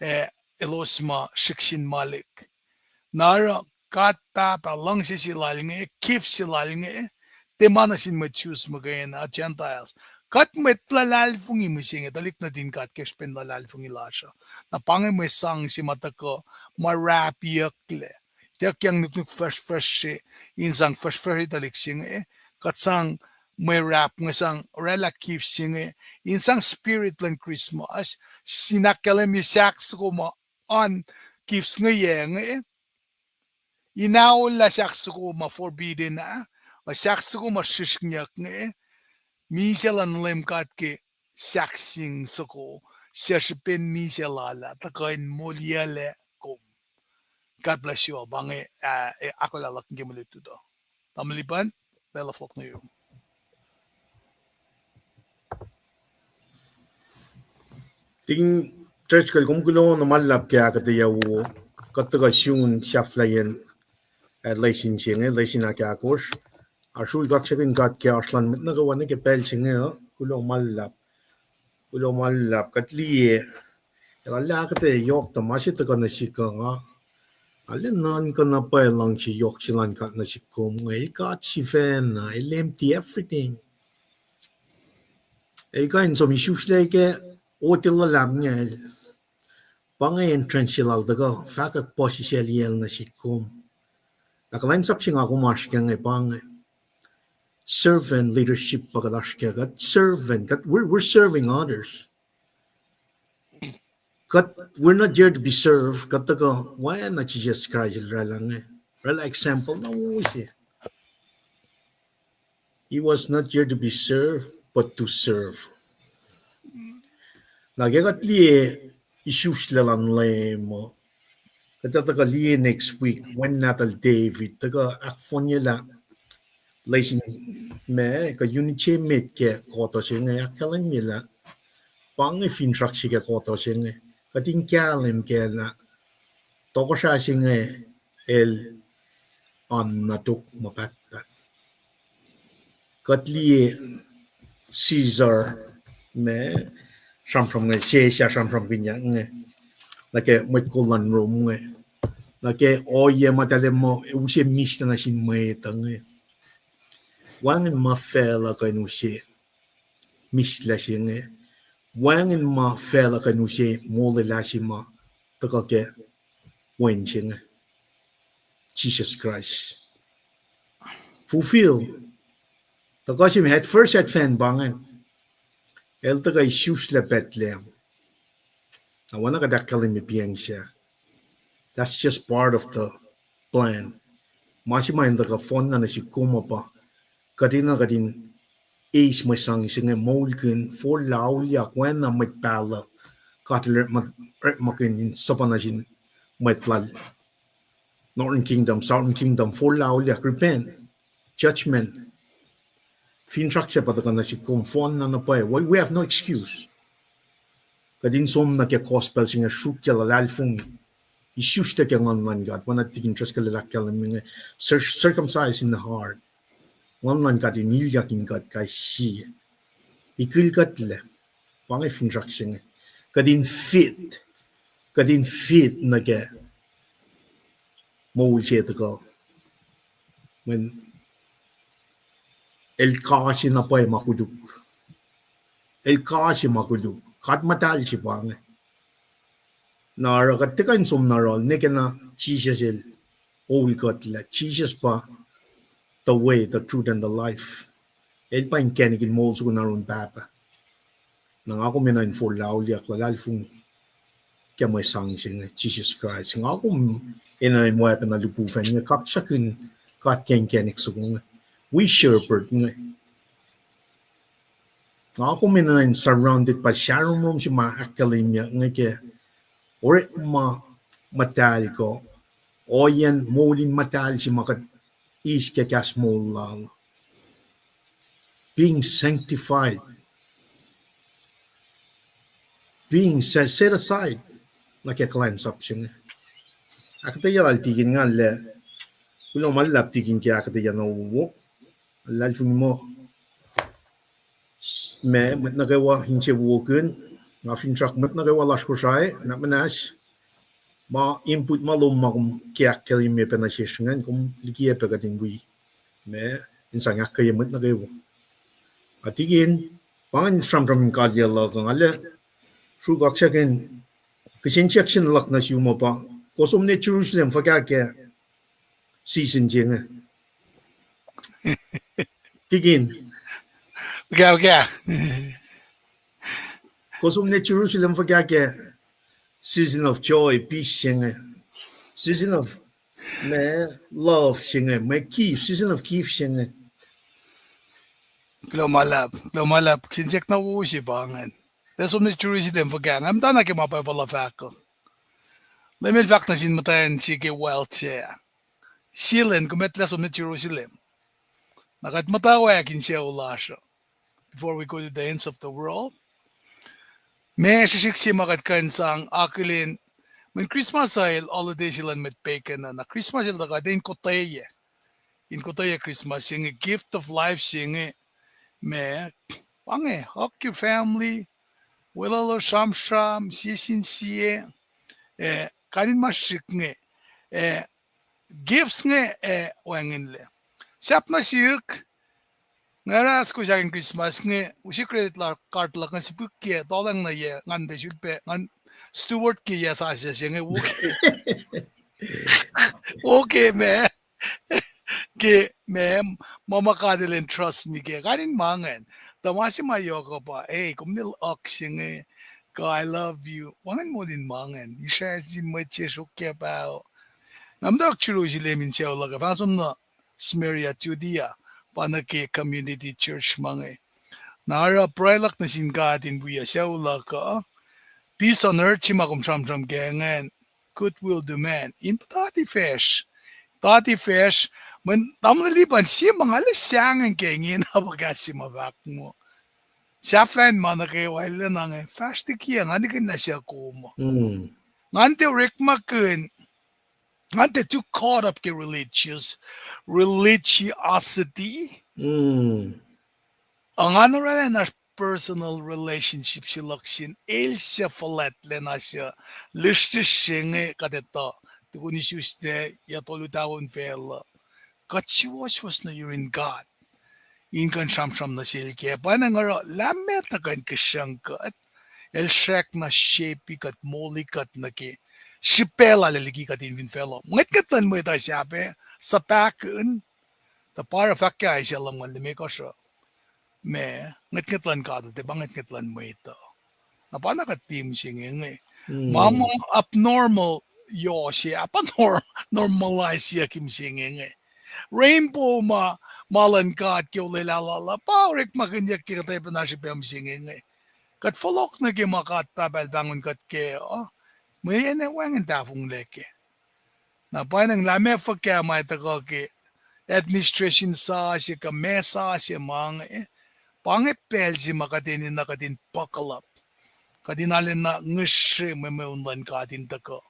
ac elos ma srihk sin malik. Na oruh God Pahpah luhngse se lal inge, gift se lal inge, tiac ma nuh sin mwet Jews muhkwena, Gentiles. Kuht mwet luhlahlfongi mihsenge, tuhlihk nuhtin God ke srihpen luhlahlfongi lasr uh. Na pa inge mwe sang se ma tuhkuh, ma rapiyucklac. Ituckyang nuknuk fuhsrfuhsr se, in sang fuhsrfuhsr tuhlihk se inge, kuht sang mwe rap inge sang oraclah gift se inge, in sang spirit luhn Christmas, sin ahkkahlwemye sahk soko ma oan gift se inge yac inge, in aollah sahk soko ma forbidden ah, ac sahk soko ma srihsrngiyuck inge, misac luhn Leum God ke sahk sing soko, suc srihpen misac lal ah, tuhkuh in moliyuclac kom. God bless you all. Pa inge, ah, ahkolah luhk ke mwe lutlut uh. Tamuhlwel Lipan, pacl uh fohlohk nuh yurum. Tin, Driscoll, kom kuloh na ma luhlahp ke ahkuhtweyac wo. Kuht tuhkuh sun sahflahiyacn, ah, lesin se inge, lesin ahkahkosr. Oasr ui kaksakihn God ke oasr luhn mwet nuh kwewa nuh ke pacl se inge uh, kuloh ma luhlahp. Kuloh ma luhlahp, kuht liye. Ac arlac ahkuhtweyac yohk tuh ma se tuhkuh nuh sihk uh nga, arlac nuhnkuh na pwacye luhngse yohk se luhn God nuh sihk kom inge. El God sifacna, El empty everything. El kuh in som isuslac ke hotel luhlahp inge. Pa inge entrance se lal tuhkuh fahkwack puhsisacl liyacl nuh sihk kom. Na kuhlwacnsap se nga kom oasr kac inge pa inge. Servant leadership pa kuht oasr kac, kuht servant, kuht, we're, we're serving others. Kuht, we're not there to be served, kuht tuhkuh oacna Jisus Kraist el oraclah inge. Oraclah example na wo se. He was not here to be served, but to serve. Na ke kuht liye isuslac luhn Leum uh, kuht tuhkuh liye next week, Wen Nahtuhl David, tuhkuh ahkfohnyelah lesin ma kuh unit se met ke koto se inge, ahkkahlwemyelah pa inge finsrak se ke koto se inge. Kuht in kahlwem kac lah tohkohsrah se inge el oan na tok ma pahtpaht. Kuht liye Caesar, ma sramsram inge, Caesar sramsramkihnyuck inge, nuh ke mwet kol luhn Rome inge, nuh ke ohiyac ma eltahl muh use mihslac nuh sin mwet uh inge. Wacngihn ma facluh kuh in use mihslac se inge. Wacngihn ma facluh kuh in use molwelah se ma tuhkuh ke Wen se inge, Jisus Kraist. Fulfill. Tuhkuh sihk at first advent pa ingacn. El tuhkuh isuslac Bethlehem. Na oacna kuht ahkkahlwemye piyacng sac, that's just part of the plan. Ma se ma in tuhkuh fohnlah nuh sihk kom uh pa kuht enenuh kuht in eis mwe sang se inge moulkihn forlah auliyak oacna mwet pahluh God el orekmakihn in suhpwacna sin mwet lal Northern Kingdom, Southern Kingdom, forlah auliyak, repent, judgment. Finsrak se pa tuhkuh nuh sihk kom fohnna na pwacye. We, we have no excuse. Kuht in som nuh ke gospel se inge, sruokyac luhlahlfongi. Isuslac ke Nguhn luhn God. Oacna tikin Driscoll el ahkkahlwemye inge, cir-, circumcise in the heart. Nguhn luhn God in ilyak in kuht kais sie. Ikil kuhtlac. Pa inge finsrak se inge. Kuht in fit. Kuht in fit nuh ke moul se tuhkuh. Mweyen el kase na pwacye ma koluk. El kase ma koluk. God muhtahl se pa inge. Na oruh kuht tiac kuh in som na yohrohl, ne ke na Jisus el ohl kuhtlac. Jisus pa the way, the truth, and the life. El pa inkacnek in moul soko nuh yurin Pahpah. Na nga kom enenuh in forlah auliyak luhlahlfongi ke mwe sang se inge, Jisus Kraist. Nga kom enenuh in oacpacna lihpufacn inge, kaksakihn God ke inkacnek soko inge. Wi shepherd inge. Nga kom enenuh in surrounded by sahromrom se ma ahkkahlwemye inge ke orekma muhtahl kuh ohiyacn moul in muhtahl se ma kuht eis ke kahs moul lal. Being sanctified, being set, set aside, nuh ke kuhlwacnsap se inge. Ahkuhtweyac lal tikin nga lah, kuloh ma luhlahp tikin ke ahkuhtweyac na wowo. Luhlahlfongi muh ma mwet nuh kwewa insewowo kihn, nga finsrak mwet nuh kwewa lasr Kosrae, nuhnak muhnahs, ma input ma lom ma kom ke ahkkahlwemye pacna sesr ingacn, kom likiyac pac kuht in wi ma in sang ahkkweye mwet nuh kwewa. A tikin, pa ingacn sramsram in kalyei luhk uh, nga lah sruok kaksakihn, kihsen siyuck se luhk nuh sum uh pa, kowos som nuh Jerusalem fuhkah ke season se inge? Tikin. Fuhkah, fuhkah. Kowos som nuh Jerusalem fuhkah ke season of joy, peace se inge? Season of, ma, love se inge, ma gift, season of gift se inge. Kuloh ma luhlahp, kuloh ma luhlahp, kihsen siyuck na wowo se pa ingacn. Lah som nuh Jerusalem fuhkah, nga muhtana ke ma Bible uh fahk uh. Leum el fahk nuh sin muhtwacn se ke wealth se. Selen, kom etuh lah som nuh Jerusalem. Na kuht muhtwacwacack in sucu lasr uh before we go to the ends of the world. Ma srihsrihk se ma kuht kuh in sang akihlen, mweyen Christmas uh el holiday se luhn mwet pagan uh, na Christmas el tuh kuht in kotweyac. In kotweyac Christmas se inge, gift of life se inge, ma, pa inge, hug your family, weluhlos sramsram, sie sin sie, eh, kain in ma srihsrihk inge, eh, gifts inge, eh, wacngihnlac. Sahp nuh sihk, nga oruh ask kom sahk in Christmas inge, use credit la-, card luhk inge sipihk ke, tolacng nuh yac, ngan tiac sulpac, ngan steward ke yac sasuc se inge, okay. Okay, ma. Ke, ma, ma ma God el entrust me ke, kain in ma ingacn. Tuh ma se ma yohk uh pa, hey, kom nil hug se inge, kuh I love you. Wacngihn moul in ma ingacn. Israel sin mwet se sruokyac paho. Nga muhtwacwacack Jerusalem in sucu luhk uh, fahsr som nuh Samaria, Judea, pa nuh ke community church ma inge. Na oruh pruhe luhk nuh sin God in wi sucu luhk uh, peace on earth se ma kom sramsram ke ingacn, good will to man. In puhtati facsr. Puhtati facsr. Mweyen tamuhlwel Lipan, sie ma nga lah sahngweng ke ingena pa kahs se ma fahk muh, sahflahiyacn ma nuh kwewa el lacna inge, fahsr liki ah, nga nikihn na suc kom. Ngan tiac orekmakihn, ngan tiac too caught up ke religious, religiosity. Ac ngan oraclah na personal relationship se luhk sin el suc fuhlwactlacna suc lihsrlihsr se inge kuht etuh, tukun isuslac yac tolu tausin facluh. Kuht suwohswohs nuh yurin God in kuh in sramsram nuh sel kac. Pa na nga oruh lah met uh kuh in kihsruhng kuht, el srackna shape kuht, moli kuht nuh ke srihpac lal liki kuht in fin facluh. Ngwetngwet luhn mwet uh sahp ac suhpahkihn, tuh pa oruh fahk ke Isaiah lumngaul limekohsr uh, ma, ngwetngwet luhn God uh tiac pa ngwetngwet luhn mwet uh. Na pa na kuht tiac mihsenge inge. Ma ma abnormal yohk se, a pa nor-, normalize-yuck mihsenge inge. Rainbow ma, ma luhn God ke olwelah lal uh, pa orekmakihnyuck ke kuhtwena srihpac mihsenge inge. Kuht fohlohk nuh ke ma God Pahpah El pahngon kuht kac uh, mweyen ac wacngihn tahfonglac kac. Na pwacnwacng lah meac fuhkah ma tuhkuh ke administration sasuc kuh ma sasuc ma inge, pa inge pacl se ma kuht enenuh kuht in buckle up. Kuht in arulacna ngihsre mwe mweun luhn God in tuhkuh.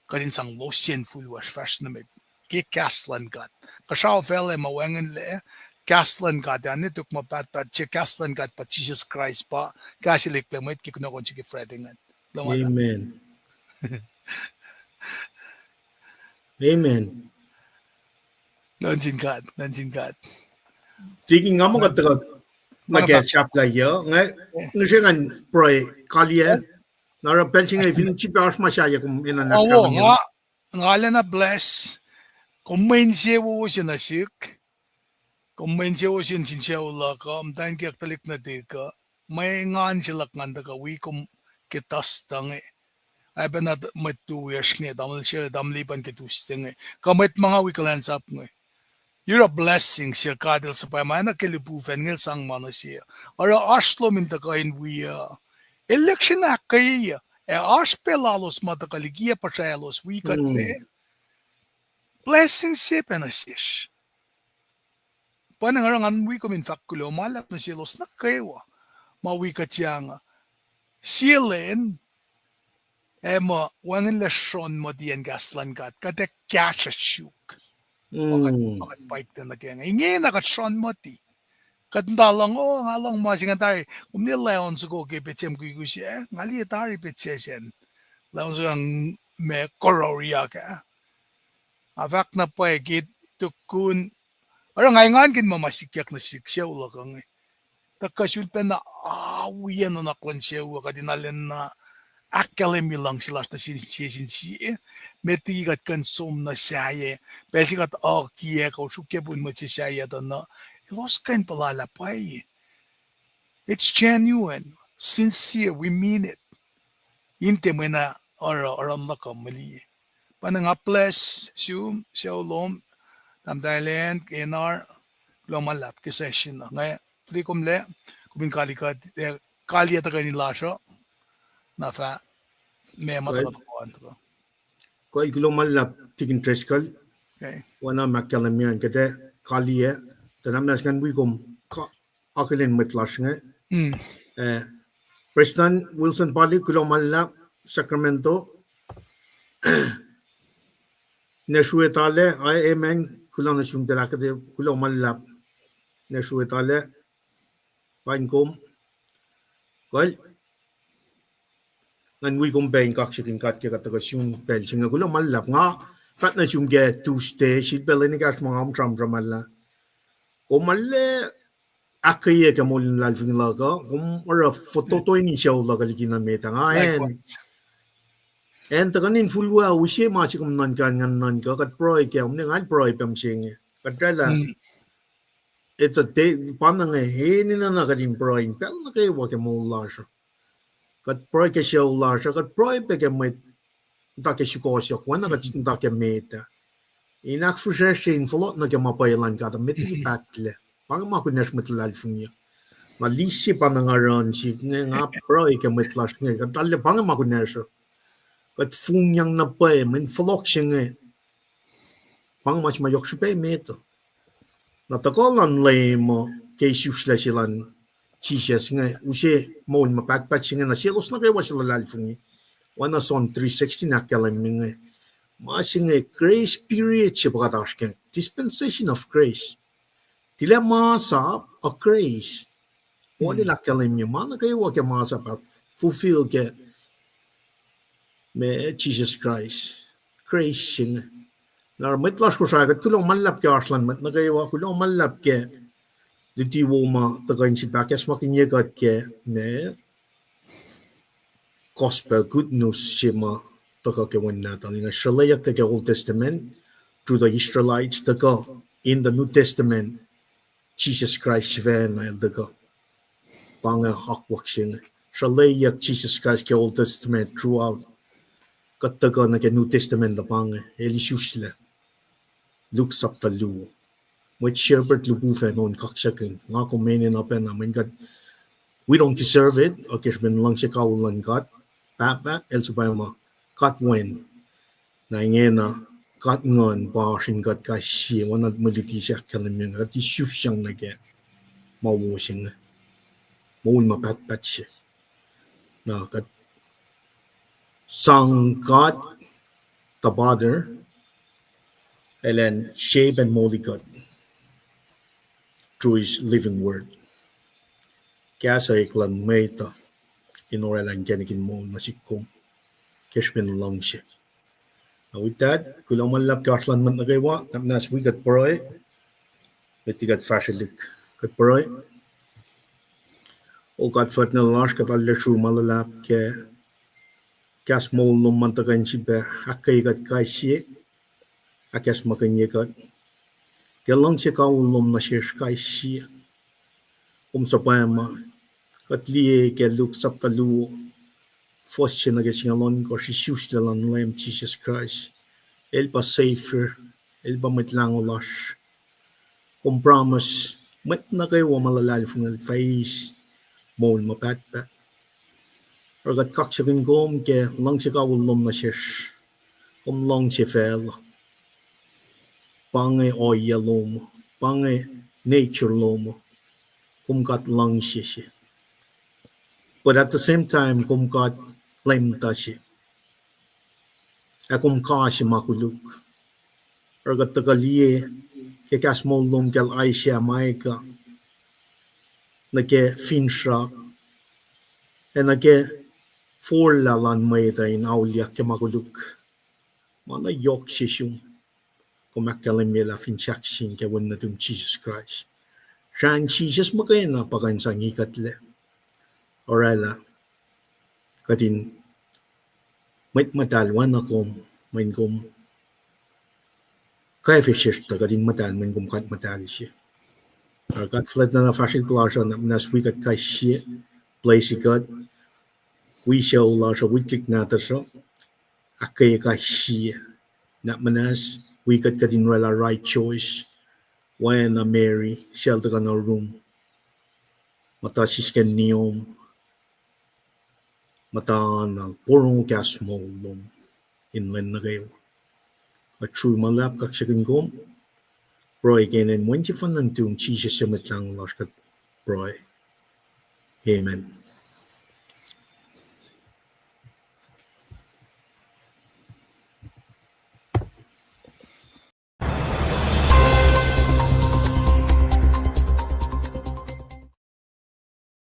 Kuht in sang losyacn fuhlwacsr fahsr nuh met ke kahs luhn God. Kuhsrao facluh ma wacngihnlac, kahs luhn God ah ne tok ma pahtpaht se, kahs luhn God pa Jisus Kraist pa kahs el eklac mwet ke kunohkohn se ke Friday ingacn. Amen. Amen. Luhngse God, luhngse God. Tikin nga muh kuht tuhkuh nuh ke sahflah uh, nga, nga se ngan pruhe, kaliyac. Na oruh pacl se inge fin sip oasr ma sahyac kom enenuh na, nga lacna bless. Kom mwe insewowo se nuh sihk. Kom mwe insewowo se nuh sin sucu luhk uh, muhtwacn kiyuhk tuhlihk nuhtihk uh. Mwe engan se luhk ngan tuhkuh wi kom ke Thursday inge. Ac pacna mwet tu wiyacsr inge, tamuhlwel Shere, tamuhlwel Lipan ke Tuesday inge, kuh mwet ma nga wi kuhlwacnsap inge. You're a blessing, se God El suhpwacma na ke lipufacn inge El sang ma nuh se. Oruh oasr lom in tuhkuh in wi uh. Election ahkkweye, ac oasr pac lalos ma tuhkuh likiyac puhsraclos wi kuht me. Blessing se pac nuh sesr. Pwacnwacng oruh ngan wi kom in fahk kuloh ma luhlahp nuh selos nuh kwewa ma wi kuht yang uh. Sie lwen, ac muh wacngihnlac srohn muhtiyacn kahs luhn God, kuht ac kahsruh suk. Kuht paikta nuh ke inge, ingena kuht srohn muhti. Kuht muhta lohng, o, nga lohng ma se inge tari, kom liye lac on soko ke petsac mukwikwi se, nga liye tari petsac sacn. Lac on soko ma kororiak ah. Nga fahk na pwacye ke tukun, oruh nga engankihn ma ma sikyak nuh sihk sucu luhk uh inge. Tuhkuh sulpacna awiyac nuhnak luhn sucu uh, kuht in arulacna ahkkahlwemye luhngse lasr nuh sin sie sin sie. Met liki kuht kuh in som nuh sahyac, pacl se kuht oakiyac kuh sruokyac pun mwet se sahyac tuh na, elos kuh in puhla lah pwacye. It's genuine, sincere, we mean it. In tiac mwena oruh, oruh luhk uh meliye. Pwacnwacng nga bless sum, sucu lom, tahmtahel Enar, kuloh ma luhlahp ke session uh. Nga tuhlihk kom lac, kom in kali kuht, eh, kaliyac tuhkweni lasr uh, na fah, ma ma tuhkuh tuhkuh an tuhkuh. Kuh kuloh ma luhlahp Tikin Driscoll. Oacna ma ahkkahlwemye an kuht ac kaliyac, tuh na muhnahs ngan wi kom akihlen mwet lasr inge. Eh, Prestuhn Wilson Palik, kuloh ma luhlahp, Sacramento. Nesruetale, a, amen, kuloh nuh sum tuh ahkuhtweyac, kuloh ma luhlahp. Nesruetale, paing kom. Kuh ngan wi kom pac in kaksakihn God ke kuht tuhkuh sum pacl se inge. Kuloh ma luhlahp, nga fahk nuh sum ke Tuesday, sifilpac lwen ekahsr ma nga sramsram lah kom arlac ahkkweye ke moul in luhlahlfongi luhk uh, kom oruh fototo in sucu luhk uh liki na met ah. Nga acn, acn tuhkuh in infulwac use ma se kom nuhnkuh, ngan nuhnkuh, kuht pruhe ke, omne nga pruhe pac mihsenge. Kuht oraclah, etuh, pa na inge, enenuh na kuht in pruhe in pacl nuh kwewa ke moul lasr uh. Kuht pruhe ke sucu lasr uh, kuht pruhe pac ke mwet muhta ke sukohsohk, oacna kuht muhta ke met ah. In ahkfihsracsrye in fohlohk nuh ke ma pwacye luhn God uh, met liki pahtlac. Pa inge ma kunacsr mwet luhlahlfongi uh. Na lihsye pa na nga oruh sihk inge, nga pruhe ke mwet lasr inge, kuht arlac pa inge ma kunacsr uh. Kuht fongyang na pwacye, mweyen fohlohk se inge pa inge ma se ma yohk srihpac met uh. Na tuhkuh luhn Leum uh ke isuslac se luhn Jisus inge, use moul ma pahtpaht se inge nuh selos nuh kwewa suc luhlahlfongi. Oacna John three sixteen ahkkahlwemye inge, ma se inge grace period se pa kuht oasr ke, dispensation of grace. Tilac masap a grace. Oacna el ahkkahlwemye, ma nuh kwewa ke masap ah fulfill ke ma Jisus Kraist. Grace se inge. Na oruh mwet lasr Kosrae, kuht kuloh ma luhlahp ke oasr luhn mwet nuh kwewa, kuloh ma luhlahp ke luti wo ma tuhkuh in sifil ahkacsmakihnye kuht ke ma gospel, good news se ma tuhkuh ke Wen Nahtuhl inge, sruhleyuck ke Old Testament through the Israelites, tuhkuh in the New Testament, Jisus Kraist sifacna el tuhkuh. Pa inge akwuck se inge. Sruhleyuck Jisus Kraist ke Old Testament throughout. Kuht tuhkuh nuh ke New Testament uh, pa inge el isuslac. Luke sapta luo. Mwet shepherd lihpufacn on kaksakihn. Nga kom enenuh pacna, mweyen kuht we don't deserve it, uh, ke srihpen luhngse kawihl luhn God, Pahpah, el suhpwacma God Wen. Na ingena, God Nguhn pa oasr in kuht kais sie, oacna mwe luti se ahkkahlwemye, kuht isusyang nuh ke ma wo se inge, moul ma pahtpaht se. Na kuht sang God the Father, elan shape and mold kuht through his living word. Kahs eklac mwet uh in orwaclah inkacnek in moul nuh sihk kom ke srihpen luhngse. With that, kuloh ma luhlahp ke oasr luhn mwet nuh kwewa, na muhnahs wi kuht pruhe, met liki kuht fahsrwelihk, kuht pruhe. O God fuhlwact lasr, kuht arlac sruhi ma luhlahp ke kahs moul lom ma tuhkuh in sifilpac ahkkweye kuht kais sie, ahkacsmakihnye kuht ke luhngse kawihl lom nuh sesr kais sie. Kom suhpwacma, kuht liye ke Luke sapta luo, fuhs se nuh ke singucul ohnkohsr, isuslac luhn Leum Jisus Kraist. El pa Savior, el pa Mwet Lahngo lasr. Kom promise mwet nuh kwewa ma luhlahlfongi fah eis moul ma pahtpaht. Oruh kuht kaksakihn kom ke luhngse kawihl lom nuh sesr. Kom luhngse facluh. Pa inge ohiyac lom, pa inge nature lom. Kom God luhngse se. But at the same time, kom God leumtuh se. Ac kom kase ma koluk. Oruh kuht tuhkuh liye ke kahs moul lom kacl Isaiah, Micah, nuh ke finsrak, ac nuh ke forlah luhn mwet uh in auliyak ke ma koluk. Ma na yohk se sum, kom ahkkahlwemye lah fin sahk sin ke Wen nuhtum Jisus Kraist. Srahn Jisus muhkwena pa kuh in sang ikuhtlac. Orwaclah kuht in mwet muhtahl oacna kom, mweyen kom kwacfe sesr tuh kuht in muhtahl, mweyen kom kuht muhtahl se. Oruh God fuhlwact na fahsrwelihk lasr uh, na muhnahs wi kuht kais sie, bless kuht, wi sucu lasr uh, wi tuhlihk nahtuhsr uh, ahkkweye kais sie, na muhnahs wi kuht kuht in orwaclah right choice, oacna Mary, sel tuhkuh nuh yurum, muhta sisken niom, muhta na porongo kahs moul lom in lwen nuh kwewa. Kuht sruhi ma luhlahp, kaksakihn kom, pruhe ke inen Wen sefanna nuhtum Jisus, Mwet Lahngo lasr, kuht pruhe. Amen.